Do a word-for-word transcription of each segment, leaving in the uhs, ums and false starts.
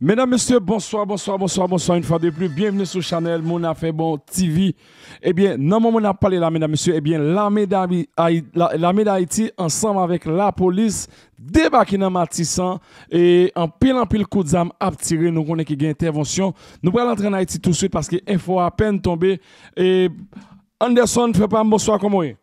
Medam, mesye, bonswa, bonswa, bonswa, bonswa, yon fwa de pli. Byenvni sou chanèl Moun Afè Bon T V. Ebyen, nan moman n ap pale la, medam, mesye, ebyen, lame d'Ayi-, Ayi-, la, lame d'Ayiti ansanm avèk lapolis debake nan Matisan e anpil, anpil kout zam ap tire. Nou konnen ke gen entèvansyon. Nou pral antre ann Ayiti touswit paske enfo a apèn tonbe. E Anderson, frè pa m, bonswa, kòman w ye?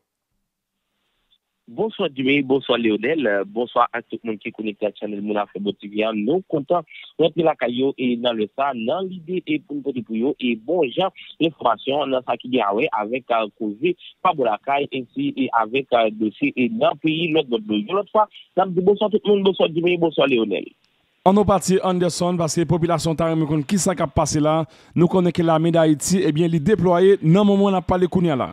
Bonswa Jimmy, bonswa Leonel, bonswa ak tout moun ki konekte ak chanèl Moun Afè Bon T V a. Nou kontan rantre lakay yo e nan lè sa, nan lide e pou n pote pou yo e bon jan enfòmasyon nan sa ki gen a wè avèk, a, koze pa bò lakay, ensi e avèk, a, dosye e nan peyi lòt bò dlo. Yon lòt fwa, n ap di bonswa tout moun, bonswa Jimmy, bonswa Leonel. An nou pati Anderson, paske popilasyon ta renmen konn kisa k ap pase la. Nou konnen ke lame d'Ayiti, ebyen, li deplwaye nan moman n ap pale kounye a la.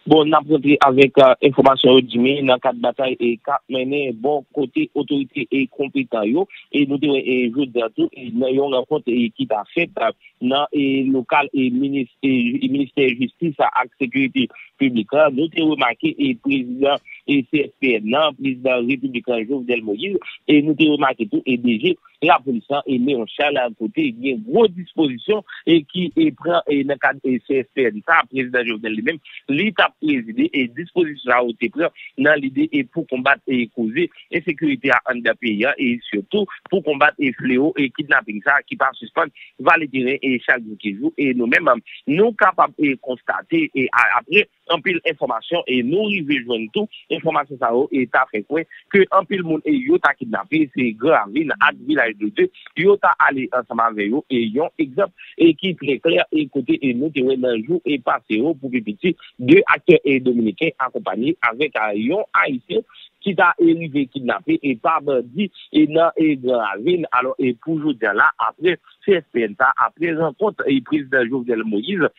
Bon, n ap rantre avèk, a, enfòmasyon yo, Jimmy, nan kad batay e k ap mennen bò kote otorite e konpetan yo. E nou te wè, e, jodi a tou, e, nan yon rankont, e, ki ta fèt, a, nan, e, lokal, e, minis-, e, ministè jistis ak sekirite piblik la, nou te remake, e, prezidan, e, C S P N nan, prezidan repiblik la, Jovenel Moïse, e nou te remake tou, e, D G lapolis lan, e Léon Charles, kote gen gwo dispozisyon, e ki, e pran, e nan kad, e C S P N sa, prezidan Jovenel li menm, li t ap prezide, e dispozisyon sa yo te pran nan lide, e pou konbat, e koze ensekirite a anndan peyi a, e sitou pou konbat, e fleo, e kidnaping sa, ki pa sispann vale teren, e chak jou ki jou, e nou menm, nou kapab, e konstate, e a-, apre anpil enfòmasyon, e nou rive jwenn tou enfòmasyon sa yo, e ta fè kwè ke anpil moun, e yo ta kidnape, se Gran Ravin ak Vilaj de Dye, yo ta ale ansanm avè yo, e yon egzanp, e ki trè klè, e kote, e nou te wè nan jou, e pase yo, pou pi piti, de aktè, e dominiken akonpanye avèk, a, yon ayisyen ki ta, e rive kidnape, e pa bandi, e nan, e Gran Ravin. Alò, e pou jodi a la, apre C S P N sa, apre rankont, e prezidan Jovenel Moïse,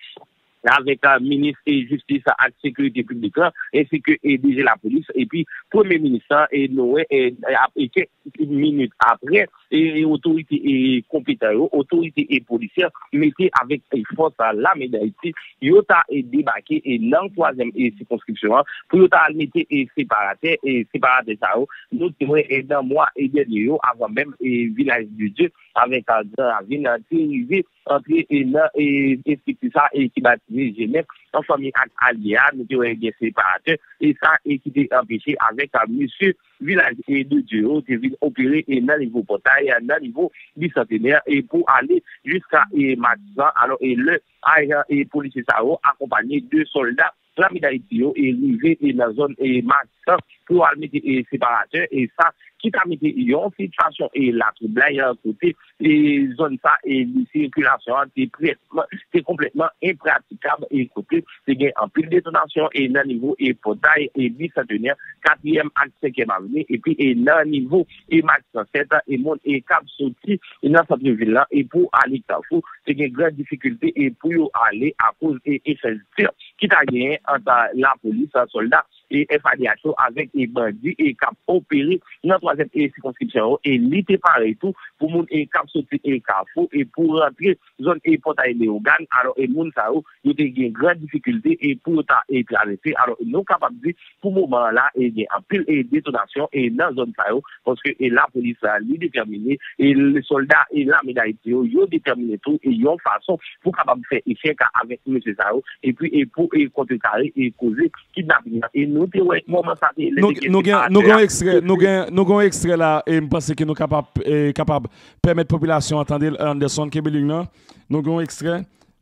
avèk, a, minis, e jistis ak sekirite piblik la, ensi ke, e D G lapolis, epi premye minis la, e nou wè, e, ap, e kèk minit apre, e, e otorite, e konpetan yo, otorite, e polisyè, mete avèk, e fòs, a, lame d'Ayiti, yo ta, e debake, e nan twazyèm, e sikonskripsyon an, pou yo ta al mete, e separatè, e separatè sa yo, nou te wè, e nan mwa, e dènye yo, avan menm, e Vilaj de Dye, avèk, a, Gran Ravin, a, te rive antre, e nan, e estrikti sa, e ki batize G nèf, an fanmi ak alye a, nou te wè gen separatè, e sa, e ki te anpeche avèk, a, mesye Vilaj, e de Dye yo, te vin opere, e nan nivo Pòtay, a, nan nivo Bisantenè, e pou ale jiska, e Matisan. Alò, e lè ajan, e polisye sa yo, akonpanye de sòlda lame d'Ayiti yo, e rive, e nan zòn, e Matisan, pou yo al mete, e separatè, e sa ki ta mete yon sitiyasyon, e latwoublay, a, kote, e zòn sa, e sikilasyon an te prètman, te konplètman enpratikab, e kote te gen anpil detonasyon, e nan nivo, e Pòtay, e Bisantenè, katriyèm ak senkyèm avni, epi, e nan nivo, e Matisan sèt, e moun, e k ap soti, e nan sant vil la, e pou ale Kafou, te gen gran difikilte, e pou yo ale akoz, e echanj tir ki ta genyen ant, a, lapolis, a, sòlda, e F A D H yo avèk, e bandi, e k ap opere nan twazyèm, e sikonskripsyon yo, e li te parèy tou pou moun, e k ap soti, e Kafou, e pou rantre zòn, e Pòtay Leyogàn. Alò, e moun sa yo, yo te gen gran difikilte, e pou yo ta, e travèse. Alò, nou kapab di, pou moman an la, e gen anpil, e detonasyon, e nan zòn sa yo, paske, e lapolis la, li detèmine, e sòlda, e lame d'Ayiti yo, yo detèmine tou, e yon fason pou kapab fè echèk avèk mesye sa yo, epi, e pou, e kontrekare, e koze kidnaping nan. E nou te wè moman sa te ye, lè Nou, te gen nou gen, nou gen yon separatè, ekstrè, nou gen, nou gen yon ekstrè la, e m panse ke nou kapab, e, kapab pèmèt popilasyon an tande l, Anderson, kenbe liy nan. Nou gen yon ekstrè.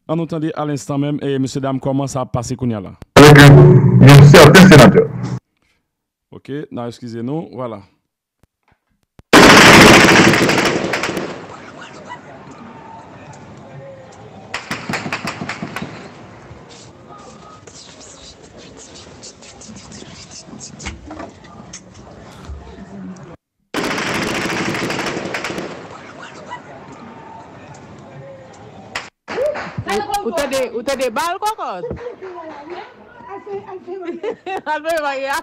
An nou tande alenstan menm, e, mesye dam, kòman sa ap pase kounye a la. Avec un, un certain sénateur. Ok, n a eskize nou, vwala. Ou, ou tande, ou tande bal, kòkòt? Al fè bagay a.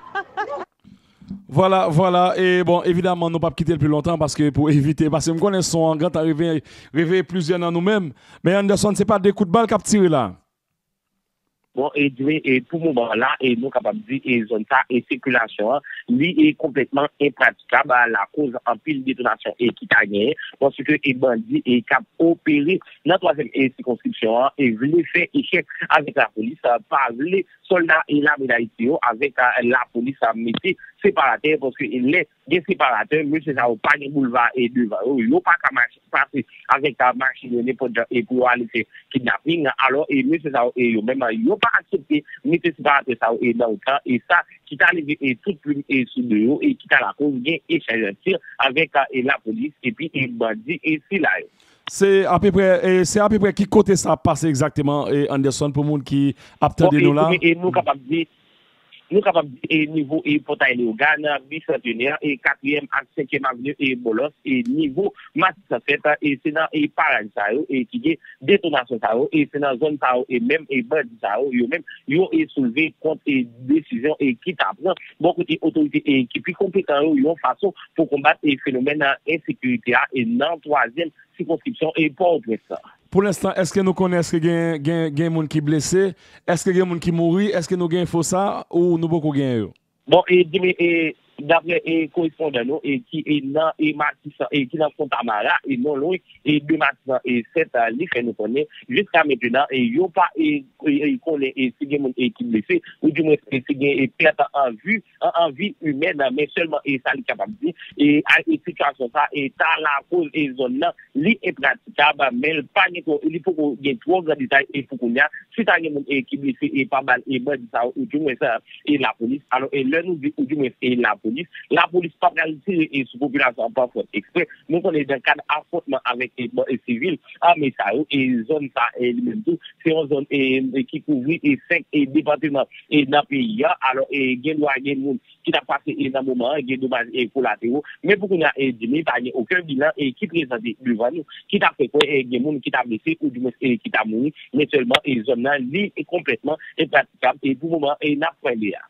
Vwala, vwala. E bon, evidaman, nou p ap kite l pi lontan paske pou evite, paske m konnen son an gentan reveye, reveye plizyè nan nou menm. Men Anderson, se pa de kout bal k ap tire la. Bon, e, Jimmy, e, pou moman la, e, nou kapab di, e, zòn sa, e, sikilasyon an, li, e, konplètman enpratikab, a, lakoz anpil detonasyon, e, ki ta genyen, paske, e, bandi, e, k ap opere nan twazyèm, e, sikonskripsyon an, e, vle fè echèk avèk lapolis, a, pa vle sòlda, e, lame Dayiti yo avèk, a, lapolis, a, mete separatè, paske, e, lè gen separatè, mesye sa yo pa gen boulva, e, devan yo, yo pa ka mache, pase avèk, a, machin yo nenpòt jan, e, pou yo ale fè kidnaping. Alò, e, mesye sa yo, e, yo menm, yo pa aksepte mete separatè sa yo, e, nan wout lan, e sa ki ta leve, e, tout plim, e, sou do yo, e ki ta lakoz gen echanj tir avèk, a, e, lapolis, epi, e, bandi, e, sila yo. Se apeprè, e, se apeprè ki kote sa ap pase egzakteman, e, Anderson, pou moun ki ap Bon, tande e, nou la? Jimmy, e, nou kapab di, nou kapab di, e, nivo, e, Pòtay Leyogàn, Bisantenè, e, katriyèm ak senkyèm avni, e, Bòlòs, e, nivo Matisan sèt, e, se nan, e, paraj sa yo, e, ki gen detonasyon sa yo, e, se nan zòn sa yo, e, menm, e, bandi sa yo, yo menm, yo, e, soulve kont, e, desizyon, e, ki ta pran bò kote otorite, e, ki pi konpetan yo, yon fason pou konbat, e, fenomèn, a, ensekirite a, e, nan twazyèm sikonskripsyon, e, Pòtoprens la. Pou lenstan, èske nou konnen èske gen, gen, gen moun ki blese? Èske gen moun ki mouri? Èske nou gen enfo sa ou nou poko gen yo? Bon, e, Jimmy, e, daprè, e, korespondan nou, e, ki, e, nan, e, Matisan, e, ki nan Fontamara, e, non lwen, e, de Matisan, e, sèt, a, li fè nou konnen, jiska mentenan, e, yo pa, e, e, e, konnen, e, si gen moun, e, ki blese, ou di mwen, e, si gen, e, pèt an vi, an, an vi imèn, men sèlman, e, sa li kapab di, e, a, e, sitiyasyon sa, e, ta lakoz, e, zòn nan, li enpratikab, men l pa gen twò, li poko gen twò gran detay, e, pou kounye a, si ta gen moun, e, ki blese, e, pa bal, e, bandi sa yo, ou di mwen sa, e, lapolis. Alò, e, lè nou di, ou di mwen, e, lapolis, lapolis pa pral tire, e, sou popilasyon an pa fè eksprè. Nou konnen nan kad afwontman avèk, e, ban-, e, sivil, ame sa yo, e, zòn sa, e, li menm tou, se yon zòn, e, e, ki kouvri, e, senk, e, depatman, e, nan peyi a. Alò, e, gen dwa gen moun ki t ap pase, e, nan moman an, gen domaj, e, kolatero. Men pou kounye a, e, Jimmy, pa gen okenn bilan, e, ki prezante devan nou, ki ta fè kwè, e, gen moun ki ta blese, ou di mwen, e, ki ta mouri. Men sèlman, e, zòn nan, li, e, konplètman enpratikab, e, pou moman, e, n ap pale a.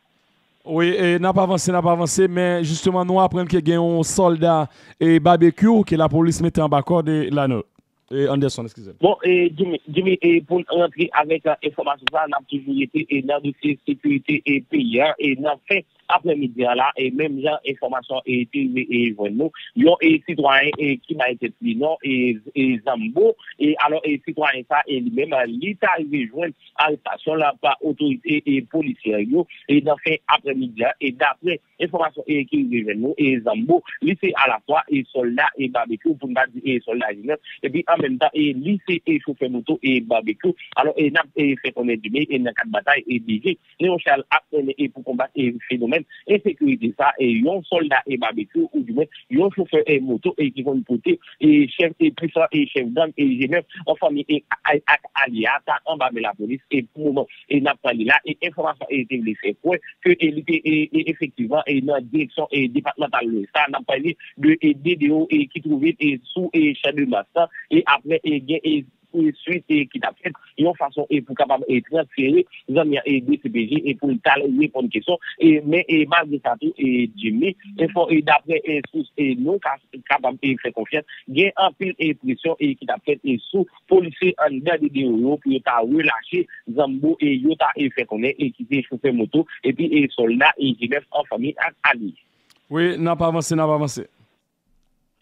Wi, e, n ap avanse, n ap avanse, men jisteman, nou aprann ke gen yon sòlda, e, Babekyou, ke lapolis mete anba kòd, e, la, non. E, Anderson, eskize m. Bon, e, Jimmy, Jimmy, e, pou n rantre avèk, e, enfòmasyon sa, n ap toujou rete, e, nan dosye sekirite, e, peyi a, e, nan fen aprèmidi a la, e, menm jan enfòmasyon, e, te rive, e, jwenn nou, yon, e, sitwayen, e, ki bay tèt li non, e, e, Zambo, e, alò, e, sitwayen sa, e, li menm, li ta rive jwenn arestasyon la pa otorite, e, polisyè yo, e, nan fen aprèmidi a, e, daprè enfòmasyon, e, ki rive jwenn nou, e, Zambo, li se alafwa, e, sòlda, e, Babekyou, pou n pa di, e, sòlda Jenèf, epi an menm tan, e, li se, e, chofè moto, e, Babekyou. Alò, e, n ap, e, fè konnen Jimmy, e, nan kad batay, e, B G, Leon Charles ap mennen, e, pou konbat, e, fenomèn ensekirite sa, e, yon sòlda, e, Babekyou, ou di mwen, yon chofè, e, moto, e, ki konn pote, e, chèf, e, pwisan, e, chèf gang, e, Jenèf, an fanmi, e, a, a, ak alye a, ta anba men lapolis, e, pou moman, e, n ap pale la, e, enfòmasyon, e, te vle fè kwè, ke, e, li te, e, e, efektivman, e, nan direksyon, e, depatmantal Lwès la, n ap pale de, e, D D O, e, ki twouve, e, sou, e, Champ de Mars la, e, apre, e, gen, e, e, swit, e, ki t ap fèt, yon fason, e, pou kapab, e, transfere zanmi an, e, D C P J, e, pou l t al reponn kesyon, e, men, e, malgre sa tou, e, Jimmy, e, fò, e, daprè, e, sous, e, nou ka, kapab, e, fè konfyans, gen anpil, e, presyon, e, ki t ap fèt, e, sou polisye anndan D D O yo pou yo ta relache Zambo, e, yo ta, e, fè konnen, e, ki se chofè moto, epi, e, sòlda, e, Jenèf an fanmi ak alye. Wi, n ap avanse, n ap avanse.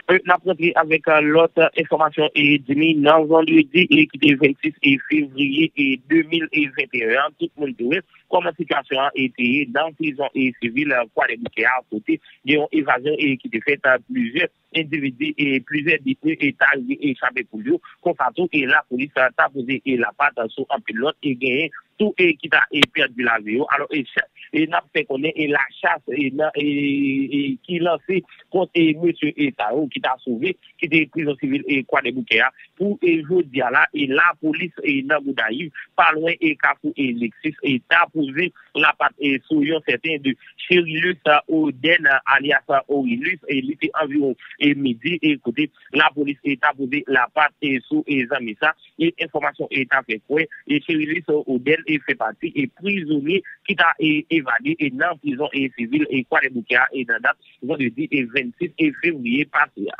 E, n ap rantre avèk, e, lòt, e, enfòmasyon, e, Jimmy, nan vandredi, e, ki te vennsis, e, fevriye, e, de mil venteyen an, tout moun te wè kòman sitiyasyon an, e, te ye nan prizon, e, sivil, e, Kwadèboukè a, kote gen yon evazyon, e, ki te fèt, e, plizyè endividi e plizyè detni e ta rive e chape poul yo. Konsa tou, e lapolis, a, ta poze e lapat sou anpil lòt e genyen tou e ki ta e pèdi lavi yo. Alò, e cha-, e n ap fè konnen e lachas e nan, e, e ki lanse kont e mesye e sa yo ki ta sove, kite prizon sivil e Kwadèboukè a. Pou e jodi a la, e lapolis e nan Gonayiv, pa lwen e Kafou e Lexus, e ta poze lapat e sou yon sèten de Cherilus Oden, alyas Orilus, e li te anviwon e midi, e kote lapolis e ta poze lapat e sou e zanmi sa, e enfòmasyon e ta fè kwè, e Cherilus Oden e fè pati e prizonye ki ta e evade e nan prizon e sivil e Kwadèboukè a, e nan dat vandredi e vennsis e fevriye pase a.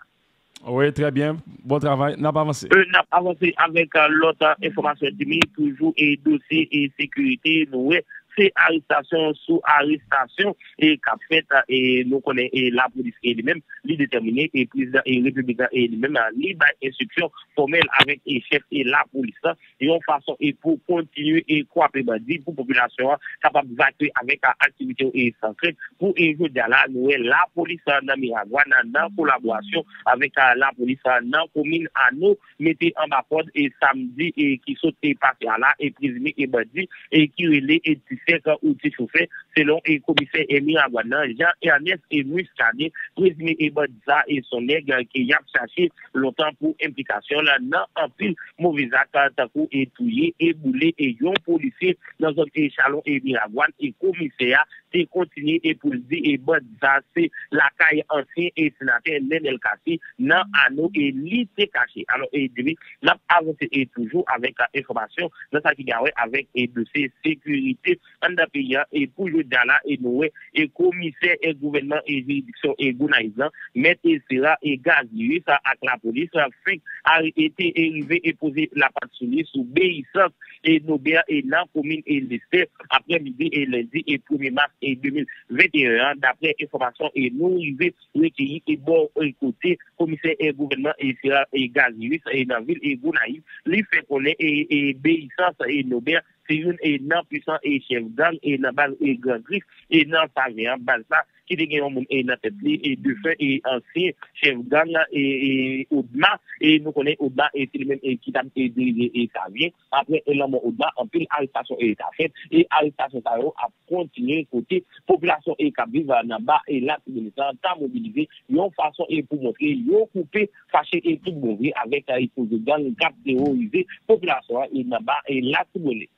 Wi, trè byen. Bon travay. N ap avanse. E, n ap avanse avèk, e, lòt, e, enfòmasyon, Jimmy, toujou e dosye e sekirite, nou wè se arestasyon sou arestasyon e k ap fèt, e nou konnen e lapolis e li menm li detèmine e prezidan e repiblik la e li menm li bay enstriksyon fòmèl avèk e chèf e lapolis la yon fason e pou kontinye e kwape bandi pou popilasyon an kapab vakye avèk a aktivite yo e san krent. Pou e jodi a la, nou wè lapolis nan Miragwàn nan kolaborasyon avèk a lapolis nan komin Ano mete anba kòd e samdi e ki sot e pase a la e prezime e bandi e ki rele e Ti Sèk ou Ti Chofè, selon e komisè e Miragwàn nan Jean Ernest e Muscadin, prezime e bandi sa e son nèg ke y ap chache lontan pou enplikasyon l nan anpil move zak tankou e touye e boule e yon polisye nan zòn e Chalon e Miragwàn e komisè a te kontinye e pou l di e bandi sa se lakay ansyen e senatè Nenel Cassy nan Ano e li te kache. Alò e Jimmy, n ap avanse e toujou avèk a enfòmasyon nan sa ki gen a wè avèk e dosye sekirite anndan peyi a e pou jodi a la e nou wè e komisè e gouvènman e jiridiksyon e Gonayiv lan, mèt e Sera e Gazius ak lapolis fenk arete e rive e poze lapat sou li sou Beyisans e Nobè e nan komin e Lestè aprèmidi e lendi e premye mas e de mil venteyen an, daprè enfòmasyon e nou rive rekeyi e bò e kote komisè e gouvènman e Sera e Gazius e nan vil e Gonayiv, li fè konnen e e Beyisans e Nobè se youn e nan pwisan e chèf gang e nan baz e Gran Grif e nan Savyen an, baz la ki te gen yon moun e nan tèt li e defen e ansyen chèf gang e e Odma e nou konnen Odma e se li menm e ki t ap e dirije e Savyen. Apre e lanmò Odma, anpil arestasyon e ta fèt e arestasyon sa yo ap kontinye kote popilasyon e k ap viv nan ba e Latibonit lan ta mobilize yon fason e pou montre yo koupe fache e tout bon vre avèk a koze gang k ap teworize popilasyon an e nan ba e Latibonit.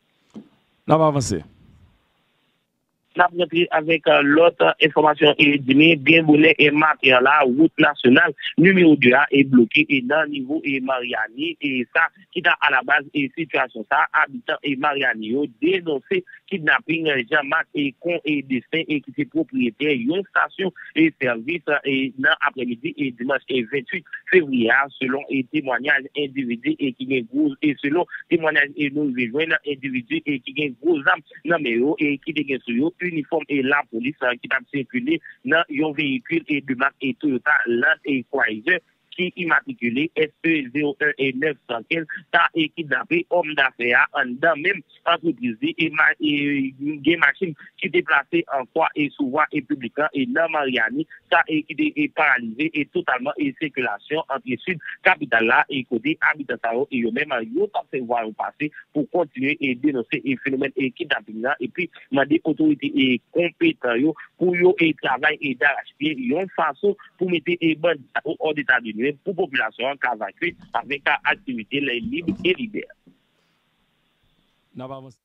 N ap avanse. N ap rantre avèk e lòt e enfòmasyon e Jimmy, byen bonè e maten an la, wout nasyonal nimewo de a e bloke e nan nivo e Maryani e sa ki ta alabaz e sitiyasyon sa, abitan e Maryani yo denonse kidnaping Jean Marc e Con e Destin e ki se pwopriyetè yon stasyon e sèvis e nan aprèmidi e dimanch e venntuit fevriye a, selon e temwanyaj endividi e ki gen gwo e selon temwanyaj e nou rive jwenn endividi e ki gen gwo zam nan men yo e ki te gen sou yo inifòm e lapolis ki t ap sikile nan yon veyikil e de mak e Toyota Land e Cruiser ki imatrikile S E zewo en e nèf san kenz ta e kidnape òm dafè a anndan menm antrepriz li e ma- e gen machin ki te plase an kwa e sou vwa e piblik lan e nan Maryani sa e ki te e paralize e totalman e sikilasyon antre sid kapital la e kote abitan sa yo e yo menm yo t ap fè vwa yo pase pou kontinye e denonse e fenomèn e kidnaping lan epi mande otorite e konpetan yo pou yo e travay e darachpye yon fason pou mete e bandi sa yo hors d'état de nuire pou popilasyon an ka vakye avèk aktivite lè lib e libè. N ap avanse.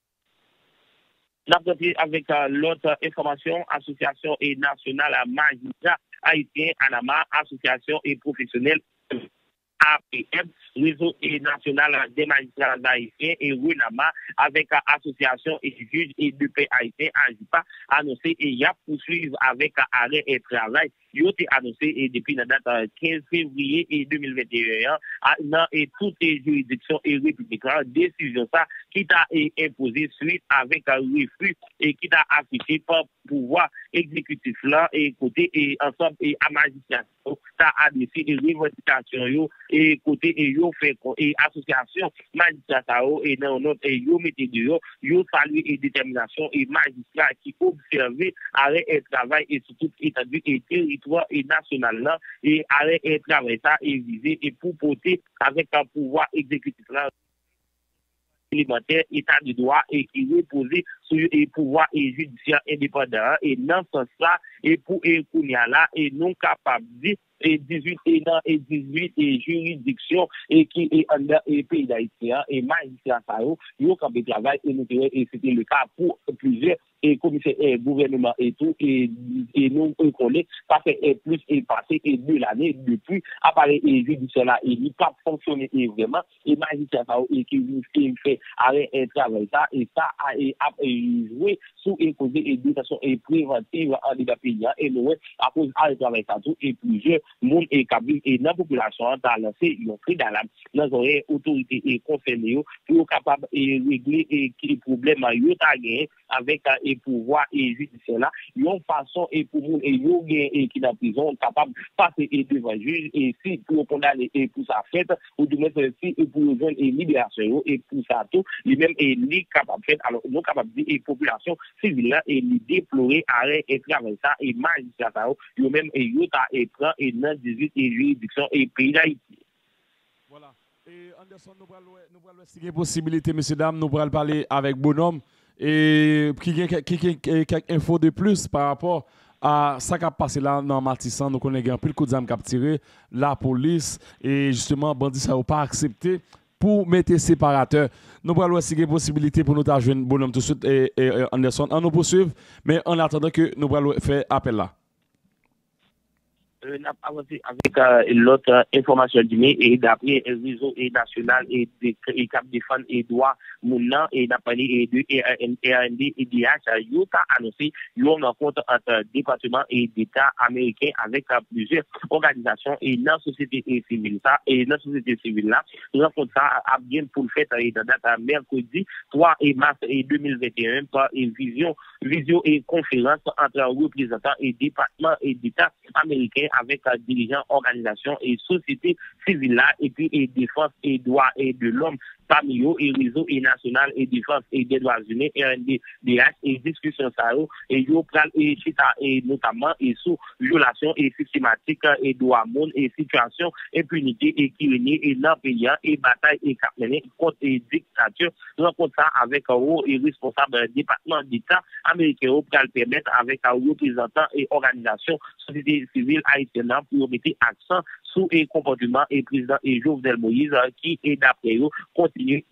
N ap rantre avèk lòt enfòmasyon. Asosyasyon e nasyonal majistra ayisyen, ANAMAH, asosyasyon e pwofesyonèl A P M, Réseau et National des Magistrats Haïtiens et RENAMAH, avèk Asosyasyon e Jij e de Pè Ayisyen, AJIPA, anonse e y ap pouswiv avèk arè e travay yo te anonse e depi nan dat kenz fevriye e de mil venteyen an nan e tout e jiridiksyon e repiblik la. Desizyon sa ki ta e enpoze swit avèk refi e ki ta afiche pa pouvwa egzekitif la e kote e ansanm e a majistra ta adrese e revandikasyon yo e kote e yo fè kon e asosyasyon majistra sa yo e nan yon nòt e yo mete deyò, yo salye e detèminasyon e majistra ki obsève arè e travay e sou tout etandi e teritwa e nasyonal la e arè e travay sa e vize e pou pote avèk pouvwa egzekitif la elementè eta de dwa e ki repoze sou e pouvwa e jidisyè endepandan an e nan sans sa e pou e kounye a la e nou kapab di e dizuit e nan e dizuit e jiridiksyon e ki e anndan e peyi Dayiti an e majistra sa yo yo kanpe travay e nou te wè e se te le ka pou plizyè e komisè e gouvèneman e tou e e nou e konnen sa fè e plis e pase e de lane depi aparèy e jidisyè la e li p ap fonksyone e vrèman e majistra sa yo e ki riske fè arè e travay sa e sa a e ap e jwe sou e koze e detansyon e prevantiv andedan peyi a e nou wè akoz arè travay sa tou e plizyè moun e k ap viv e nan popilasyon an ta lanse yon kri dalàm nan zòrèy otorite e konsène yo pou yo kapab e regle e ki pwoblèm yo ta genyen avèk e pouvwa e jidisyè la, yon fason e pou moun e yo gen e ki nan prizon kapab pase e devan jij e si pou yo kondane e pou sa fèt, ou di mwen si e pou yo jwenn e liberasyon yo e pou sa tou, li menm e li kapab fèt. Alò, nou kapab di e popilasyon sivil la e li deplore arè e travay sa e majistra sa yo, yo menm e yo ta e pran e nan dizuit e jiridiksyon e peyi Dayiti. Vwala. E Anderson, nou pral wè, nou pral wè si gen posibilite, mesye dam, nou pral pale avèk Bonòm, e ki gen kèk, ki gen, e, kèk enfo de plis pa rapò a sa k ap pase la nan Matisan. Nou konnen gen anpil kout zam k ap tire, lapolis, e jisteman, bandi sa yo pa aksepte pou mete separatè. Nou pral wè si gen posibilite pou nou ta jwenn Bonòm touswit, e, e, e Anderson. An nou pouswiv, men an atandan ke nou pral wè, fè apèl la. N ap avanse avèk lòt enfòmasyon di men e dapre rezo e nasyonal e k ap defann e dwa moun nan e n ap pale e de R N D E D H yo ta anonse yon rankont ant Depatman e Deta ameriken avèk plizyè òganizasyon e nan sosyete e sivil sa e nan sosyete sivil la. Rankont sa ap gen pou l fèt e nan dat mèkredi twa e mas e de mil venteyen pa e vizyon vizyo e konferans ant reprezantan e Depatman e Deta ameriken avèk dirijan òganizasyon e sosyete sivil la epi e defans e dwa e de lòm, pami yo e rezo e nasyonal e defans e dè dwa imen R N D D H e diskisyon sa yo e yo pral e chita e notamman e sou vyolasyon e sistematik e dwa moun e sitiyasyon enpinite e ki renye e nan peyi a e batay e k ap mennen kont e diktati. Rankont sa avèk wo e responsab Depatman Deta ameriken yo pral pèmèt avèk reprezantan e òganizasyon sosyete sivil ayisyèn nan pou yo mete aksan sou e konpòteman e prezidan e Jovenel Moïse ki e daprè yo kontinye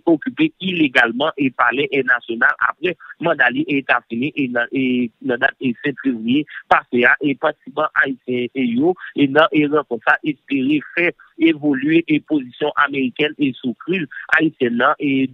okipe ilegalman e palè e nasyonal apre manda li e ta fini e nan e nan dat e senk fevriye pase a e patisipan ayisyen e yo e nan e rankont sa espere fè evolye e pozisyon amerikèn e sou kriz ayisyèn nan e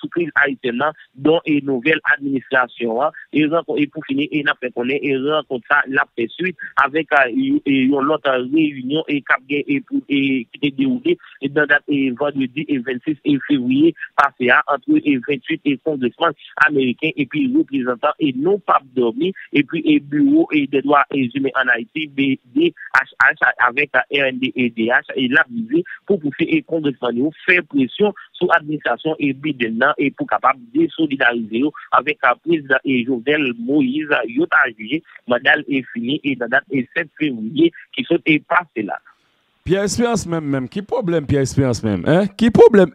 sou kriz ayisyèn nan don e nouvèl administrasyon an e rankont e pou fini e n ap fè konnen e rankont sa l ap fè swit avèk yon lòt reyinyon e k ap gen e pou e ki te dewoule e nan dat e vandredi e vennsis e fevriye pase a ant e venntuit e kongresman ameriken epi reprezantan e non p ap dòmi epi e biwo e dè dwa e imen ann Ayiti B D H H avèk R N D E D H e l ap vize pou pouse e kongresman yo fè presyon sou administrasyon e Biden nan e pou kapab desolidarize yo avèk prezidan e Jovenel Moïse yo ta jije manda l e fini e nan dat e sèt fevriye ki sot e pase la. Pierre Espérance menm menm, ki pwoblèm Pierre Espérance menm, en? Ki pwoblèm?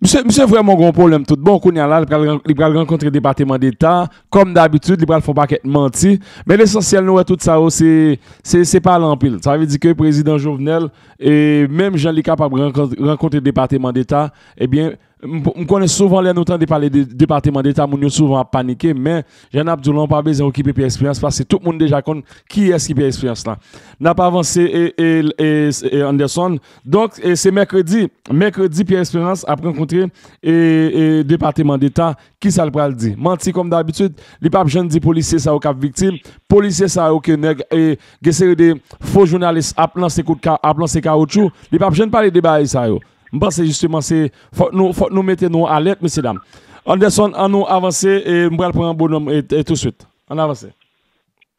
Misye, misye vrèman gen yon pwoblèm tout bon. Kounye a la, li pral, li pral rankontre Depatman Deta. Kòm dabitid, li pral fè yon pakèt manti. Men lesansyèl, nou wè tout sa yo, se, se, se pale anpil. Sa vle di ke prezidan Jovenel, e menm jan li kapab rankontre Depatman Deta, ebyen, m konnen souvan lè nou tande pale de Depatman Deta, moun yo souvan ap panike, men jan n ap di w lan, ou pa bezwen okipe Pierre Espérance, paske tout moun deja konn kiyès ki Pierre Espérance lan. N ap avanse, e, e, e, e Anderson. Donk, e se mèkredi. Mèkredi, Pierre Espérance ap rankontre e, e Depatman Deta. Kisa l pral di? Manti kòm dabitid, li p ap janm di polisye sa yo k ap viktim, polisye sa yo ke nèg e gen seri de fo jounalis ap lanse kout ka, ap lanse kawotchou, li p ap janm pale de bagay sa yo. M panse jisteman se fòk nou, fòk nou mete nou alèt, mesye dam. Anderson, an nou avanse e m pral pran Bonòm e, e touswit. Ann avanse.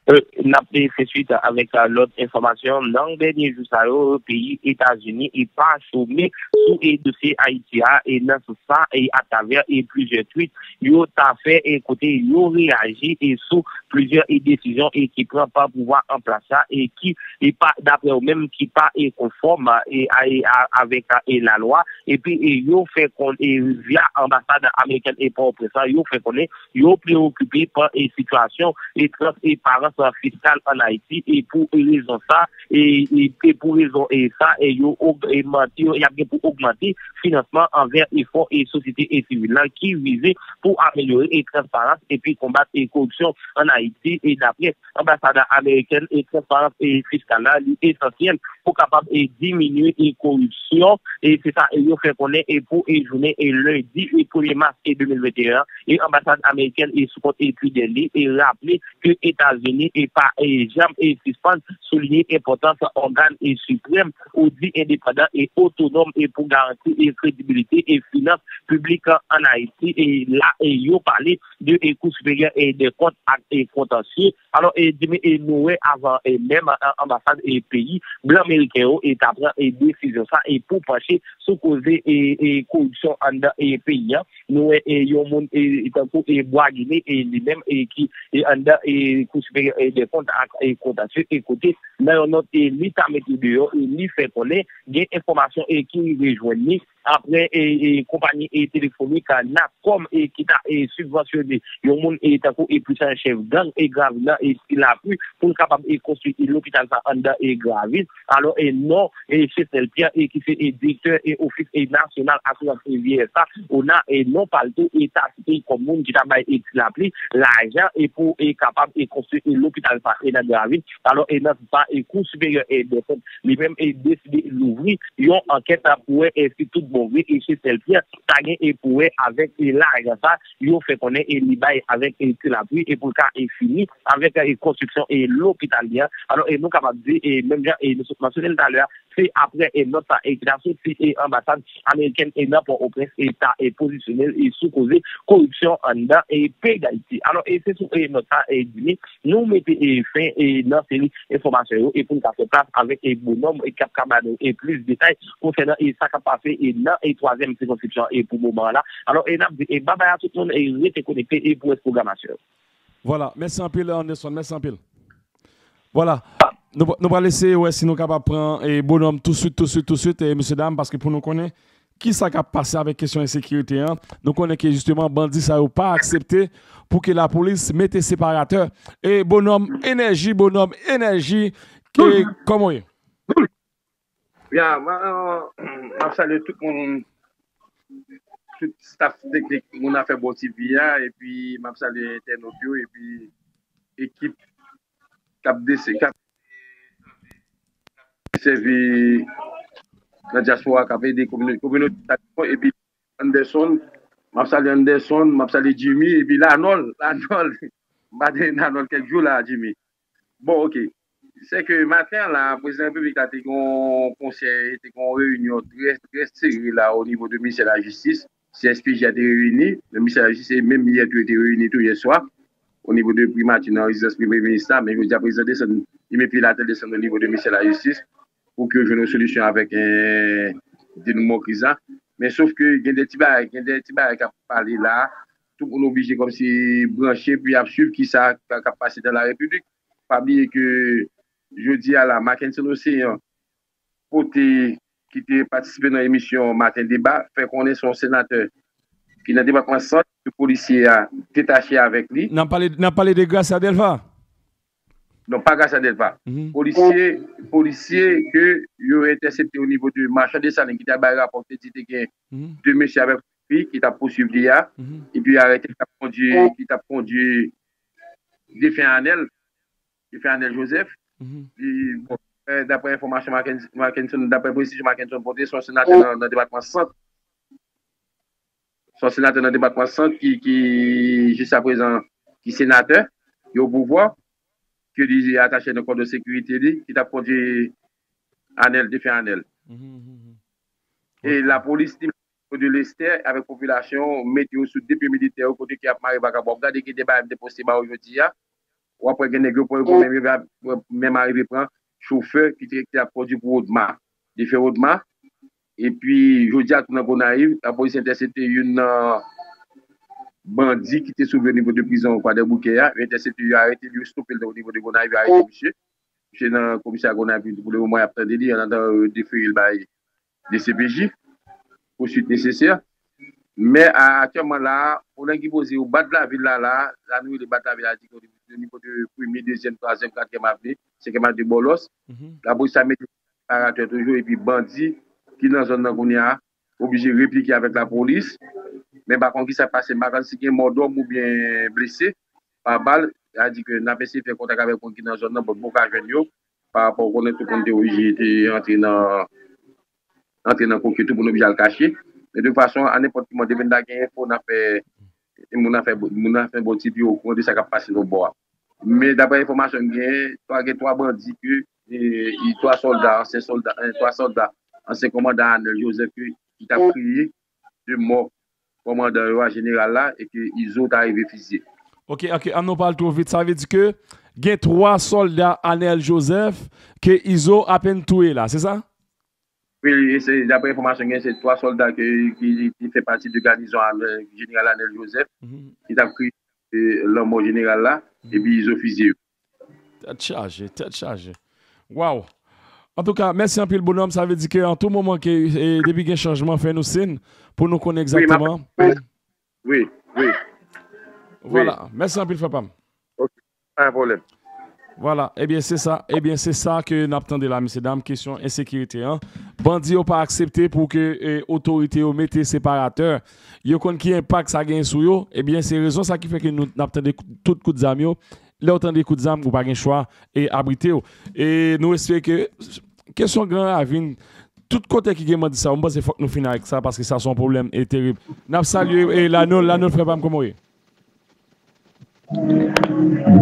N ap fè swit avèk lòt enfòmasyon. Nan dènye jou sa yo, peyi Etazini e pa chome sou e dosye Ayiti a e nan sans sa e atravè e plizyè twit yo ta fè e kote yo reyaji e sou plizyè e desizyon e ki pran pa pouvwa an plas la e ki e pa daprè yo menm ki pa e konfòm e avèk e lalwa epi e yo fè konn e via anbasad amerikèn e Pòtoprens la yo fè konnen yo preokipe pa e sitiyasyon e transparans fiskal ann Ayiti e pou rezon sa e e pou rezon e sa e yo ogmante y ap gen pou ogmante finansman anvè efò e sosyete e sivil la ki vize pou amelyore e transparans epi konbat e koripsyon ann Ayiti e daprè anbasad amerikèn e transparans e fiskal la li esansyèl pou kapab e diminye e koripsyon. E se sa e yo fè konnen e pou e jounen e lendi e premye mas e de mil venteyen an, e anbasad amerikèn e sou kont e Twitter li e raple ke Etazini e pa e janm e sispann souliye enpòtans ògàn e siprèm, odi endepandan e otonòm e pou garanti e kredibilite e finans piblik an Ayiti. E la e yo pale de e Kou Siperyè e dè Kont ak e kontansye. Alò, e Jimmy, e nou wè avan e menm a- anbasad e peyi blan ameriken yo e ta pran e desizyon sa e pou panche sou koze e e koripsyon anndan e peyi an. Nou wè e yon moun e tankou e Bwagine e li menm e ki e anndan e Kou Siperyè e dè Kont ak e kontansye e kote nan yon nòt e li ta mete deyò e li fè konnen gen enfòmasyon e ki rive jwenn li apre e e konpayi e telefonik a Natcom e ki ta e sibvansyone yon moun e tankou e plis an chèf gang e Gravin nan e Ti Lapli pou l kapab e konstwi e lopital sa anndan e Gravin. Alò e non e Chesnel Pierre e ki se e direktè e ofis e nasyonal asirans e vyeyès sa ona e non pa l tou e ta site kòm moun ki ta bay e Ti Lapli lajan e pou e kapab e konstwi e lopital sa e nan Gravin. Alò e nan sa e Kou Siperyè e dè Kont li menm e deside louvri yon ankèt pou wè e si tout bon vre e Chesnel Pierre ta gen e pou wè avèk e lajan sa yo fè konnen e li bay avèk e Ti Lapli e pou l ka e fini avèk e konstriksyon e lopital li an. Alò e nou kapab di e menm jan e nou sot mansyone l talè a, se apre e nòt sa e ki ta soti e anbasad amerikèn e nan Pòtoprens e ta e pozisyone l e sou koze koripsyon anndan e peyi Dayiti. Alò e se sou e nòt sa e Jimmy nou mete e fen e nan seri enfòmasyon yo e pou n ka fè plas avèk e Bonòm e k ap ka ba nou e plis detay konsènan e sa k ap pase e nan e twazyèm sikonskripsyon e pou moman an la. Alò e n ap di e babay a tout moun e rete konekte e pou rès pwogramasyon yo. Vwala, mèsi anpil Anderson, mèsi anpil. Vwala, nou, nou pral eseye wè si nou kapab pran e Bonòm touswit, touswit, touswit, e mesye dam, paske pou nou konnen kisa k ap pase avèk kesyon ensekirite an. Nou konnen ke jisteman bandi sa yo pa aksepte pou ke lapolis mete separatè. E Bonòm, enèji, Bonòm, enèji, e kòman w ye? Ya, m ap salye tout moun, tout staff teknik, moun afè Bon TV a, epi m ap salye entènot yo, epi ekip k ap dese, k ap sèvi nan dyaspora, k ap ede kominote, kominote sa, epi Anderson, m ap salye Anderson, m ap salye Jimmy, epi Lanol, Lanol, m pa tande Lanol kèk jou la, Jimmy. Bon, ok. Se ke maten an la, prezidan repiblik la te gen yon konsèy, te gen yon reyinyon trè, trè sere la o nivo de ministè lajistis. CSPJ a te reyini, men ministè lajistis e menm yè tou yo te reyini tou yè swa o nivo de primati nan rezidans premye minis la, men jodi a prezidan desann, li met pye l atè desann o nivo de ministè lajistis pou ke yo jwenn yon solisyon avèk eh, denouman kriz la. Men sof ke gen de ti bagay, gen de ti bagay k ap pale la, tout moun oblije kòmsi branche, epi ap swiv kisa k ap pase nan la repiblik. Pa bliye ke jodi a la, Mackenson Océan pote ki te patisipe nan emisyon Maten Deba, fè konnen se yon senatè ki nan depatman Sant ke polisye a detache avèk li. N ap pale, n ap pale de Gracia Delva? Non, pa Gracia Delva. Polisye, polisye ke yo entèsepte o nivo de Machan Desalin ki te al bay rapò ki te di te gen de mesye avèk fi ki t ap pouswiv li a, epi arete ki t ap kondui, ki t ap kondui defen Anèl, defen Anèl Joseph. Li, bon, daprè enfòmasyon Mackenson, daprè presizyon Mackenson pote, se yon senatè nan, nan depatman Sant. Se yon senatè nan depatman Sant ki, ki jiskaprezan, ki senatè, ki o pouvwa, ke li atache nan kòdon sekirite li, ki t ap kondui Anèl, defen Anèl. E lapolis li de Lestè avèk popilasyon mete yo sou de pye militè yo kote ke y ap mare vakabon. W ap gade gen de bagay m te poste ba ou jodi a. W ap wè gen nèg yo pran yo pou menm yo menm arive pran chofè ki te ki t ap kondui pou Odma. Li fè Odma. Epi jodi a tou nan Gonayiv, lapolis entèsepte youn nan bandi ki te sove o nivo de prizon Kwadèboukè a. Yo entèsepte, yo arete l, yo stope l o nivo de Gonayiv, yo arete misye. Misye nan komisarya Gonayiv pou le moman y ap tande li, anndan yo defere l bay DCPJ pou swit nesesè. Men aktyèlman la a, pwoblèm ki poze yo, Bad Lavil la la, la nou rele Bad Lavil la, di ke o nivo de premye, dezyèm, twazyèm, katriyèm avni, senkyèm avni Bòlòs, lapolis la mete separatè toujou, epi bandi ki nan zòn nan kounye a oblije replike avèk lapolis. Men pa konn kisa k pase, m pa konn si gen mò dòm oubyen blese pa bal. Sa di ke n ap eseye fè kontak avèk moun ki nan zòn nan, bon, nou pa jwenn yo. pa rapò, ou konnen tout moun te oblije te antre nan antre nan koki, tout moun oblije al kache. Men de fason, a nenpòt ki moman, depi n ta gen enfo, n a fè, moun a fè, moun a fè bon ti pi okouran de sa k ap pase nan bò a. Men daprè enfòmasyon m genyen, twa, gen twa bandi ke, e, e, twa sòlda, ansyen sòlda, e, twa sòlda, ansyen kòmandan Arnel Joseph ke, ki t ap kriye de mò kòmandan yo a, jeneral la, e ke Izo ta rive fizye. Ok, ok, an nou pale twò vit. Sa vle di ke gen twa sòlda Arnel Joseph ke Izo apenn touye la, se sa? Wi, e se, daprè enfòmasyon gen, se twa sòlda ke, ki, ki fè pati de gadizon Arnel, jeneral Arnel Joseph, ki t ap kriye, e, lanmò jeneral la, epi Izo fizye yo. Tèt chaje, tèt chaje. Waw! Antouka, mèsi anpil, bonòm. Sa vle di ke an tou moman ke, e, depi gen chanjman, fè nou siy pou nou konnen egzakteman. Wi, wi. Vwala. Mèsi anpil, frè pa m. Ok. Pa gen pwoblèm. Vwala. Ebyen, se sa. Ebyen, se sa ke n ap tande la, mesye dam. Kesyon ensekirite an. Bandi yo pa aksepte pou ke, e, otorite yo mete separatè. Yo konn ki enpak sa genyen sou yo. Ebyen, se rezon sa ki fè ke nou, n ap tande tout kout zam yo. Lè w tande kout zam, ou pa gen chwa e abrite w. E nou espere ke kesyon Gran Ravin, tout kote ki gen bandi sa yo, m panse fòk nou fini avèk sa, paske sa se yon pwoblèm e terib. N ap salye e Lanol, Lanol, frè pa m, kòman w ye?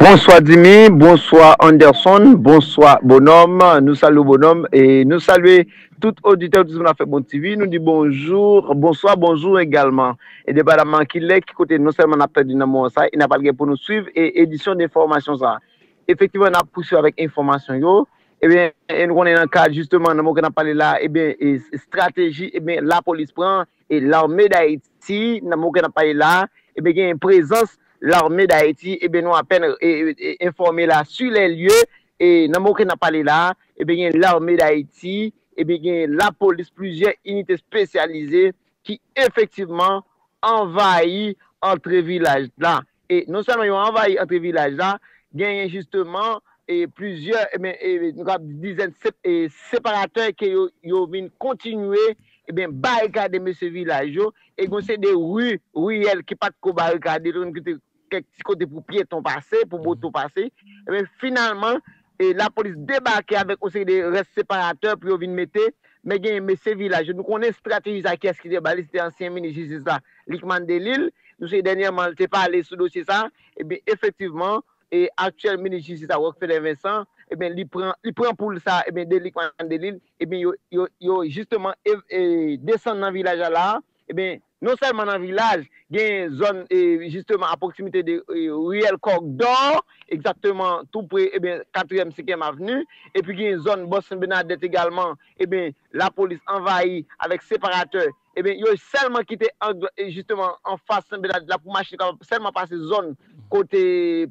Bonswa Dimy, bonswa Anderson, bonswa Bonòm. Nou salye w, Bonòm, e nou salye tout oditè, tout moun ap fè Bon TV. Nou di bonjou, bonswa, bonjou egalman. E depandaman ki lè, ki kote, non sèlman n ap tande nan moman sa, e n ap al gen pou nou swiv e edisyon de enfòmasyon sa. Efektivman, n ap pouswiv avèk enfòmasyon yo. Ebyen, e nou konnen nan kad, jisteman, nan moman ke n ap pale la, ebyen, e, estrateji, ebyen, lapolis pran, e lame Dayiti, nan moman ke n ap pale la, ebyen, gen prezans lame Dayiti, ebyen, nou apèn, e, e, e, enfòme la, sur les lieux, e nan moman ke n ap pale la, ebyen, gen lame Dayiti, ebyen, gen lapolis, plizyè inite espesyalize ki efektivman anvayi antre vilaj la. E non sèlman yo anvayi antre vilaj la, genyen jisteman, e plizyè, e ben, e, nou ka di dizèn sep-, e separatè ke yo, yo vin kontinye, e ben, barikade mesye vilaj yo, e gen yon seri de ri, riyèl ki pa t ko barikade, yo te kite kèk ti kote pou pyeton pase, pou moto pase. E ben, finalman, e lapolis debake avèk yon seri de rès separatè pou yo vin mete, men genyen mesye vilaj yo. Nou konnen estrateji sa, kiyès ki te ba li, se te ansyen minis jistis la, Lucmane Delille. Nou sonje dènyèman, li te pale sou dosye sa. Ebyen, efektivman, e aktyèl minis jistis la, Rockfeller Vincent, ebyen, li pran, li pran poul sa, ebyen, de Lucmane Delille, ebyen, yo, yo, yo jisteman e, e, desann nan vilaj la la, ebyen, non sèlman nan vilaj, gen zòn, e, jisteman, a pwoksimite de, e, riyèl Kòk Dò, egzakteman tou pre, ebyen, katriyèm, senkyèm avni, epi gen zòn Bò Sent Bènadèt egalman, ebyen, lapolis anvayi avèk separatè, ebyen, yo sèlman kite ang, e, jisteman, anfas Sent Bènadèt la pou machin kapab sèlman pase zòn kote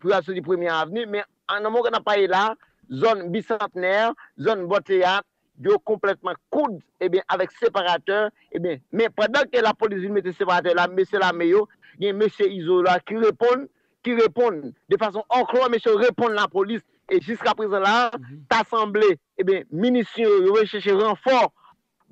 pou y al soti premye avni, men an, nan moman n ap pale la, zòn Bisantnè, zòn Bò Teyat, yo konplètman koud, ebyen, avèk separatè, ebyen, men pandan ke lapolis vin mete separatè la, mesye lame yo, gen mesye Izo la ki reponn, ki reponn de fason òklò, mesye yo reponn lapolis, e jiska prezan la, ta sanble, ebyen, minisyon yo, yo vin chèche ranfò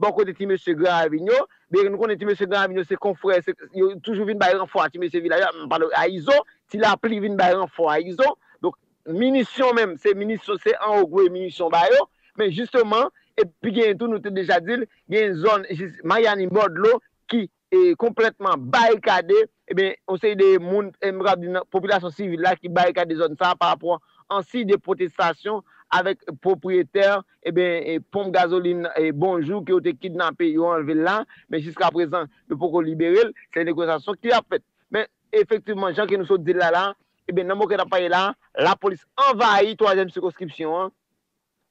bò kote ti mesye Gran Ravin yo, men nou konnen ti mesye Gran Ravin yo se konfrè, se, yo toujou vin bay ranfò a ti mesye vilaj la, m pale a Izo, Ti Lapli vin bay ranfò a Izo, donk, minisyon menm, se minisyon, se anwo gwo minisyon ba yo. Men jisteman, epi gen tou, nou te deja di l, gen zòn jis Mayani Bòdlo ki, e, konplètman barikade, ebyen, yon seri de moun, e, m kapab di nan popilasyon sivil la ki barikade zòn sa a pa rapò an siy de pwotestasyon avèk pwopriyetè, ebyen, e, ponp gazolin, e, Bonjou ke yo te kidnape, yo anlve l la, men jiska prezan, yo poko libere l. Se negosasyon ki ap fèt. Men efektivman, jan ke nou sot di l la la, ebyen, nan moman ke n ap pale la, lapolis anvayi twazyèm sikonskripsyon an,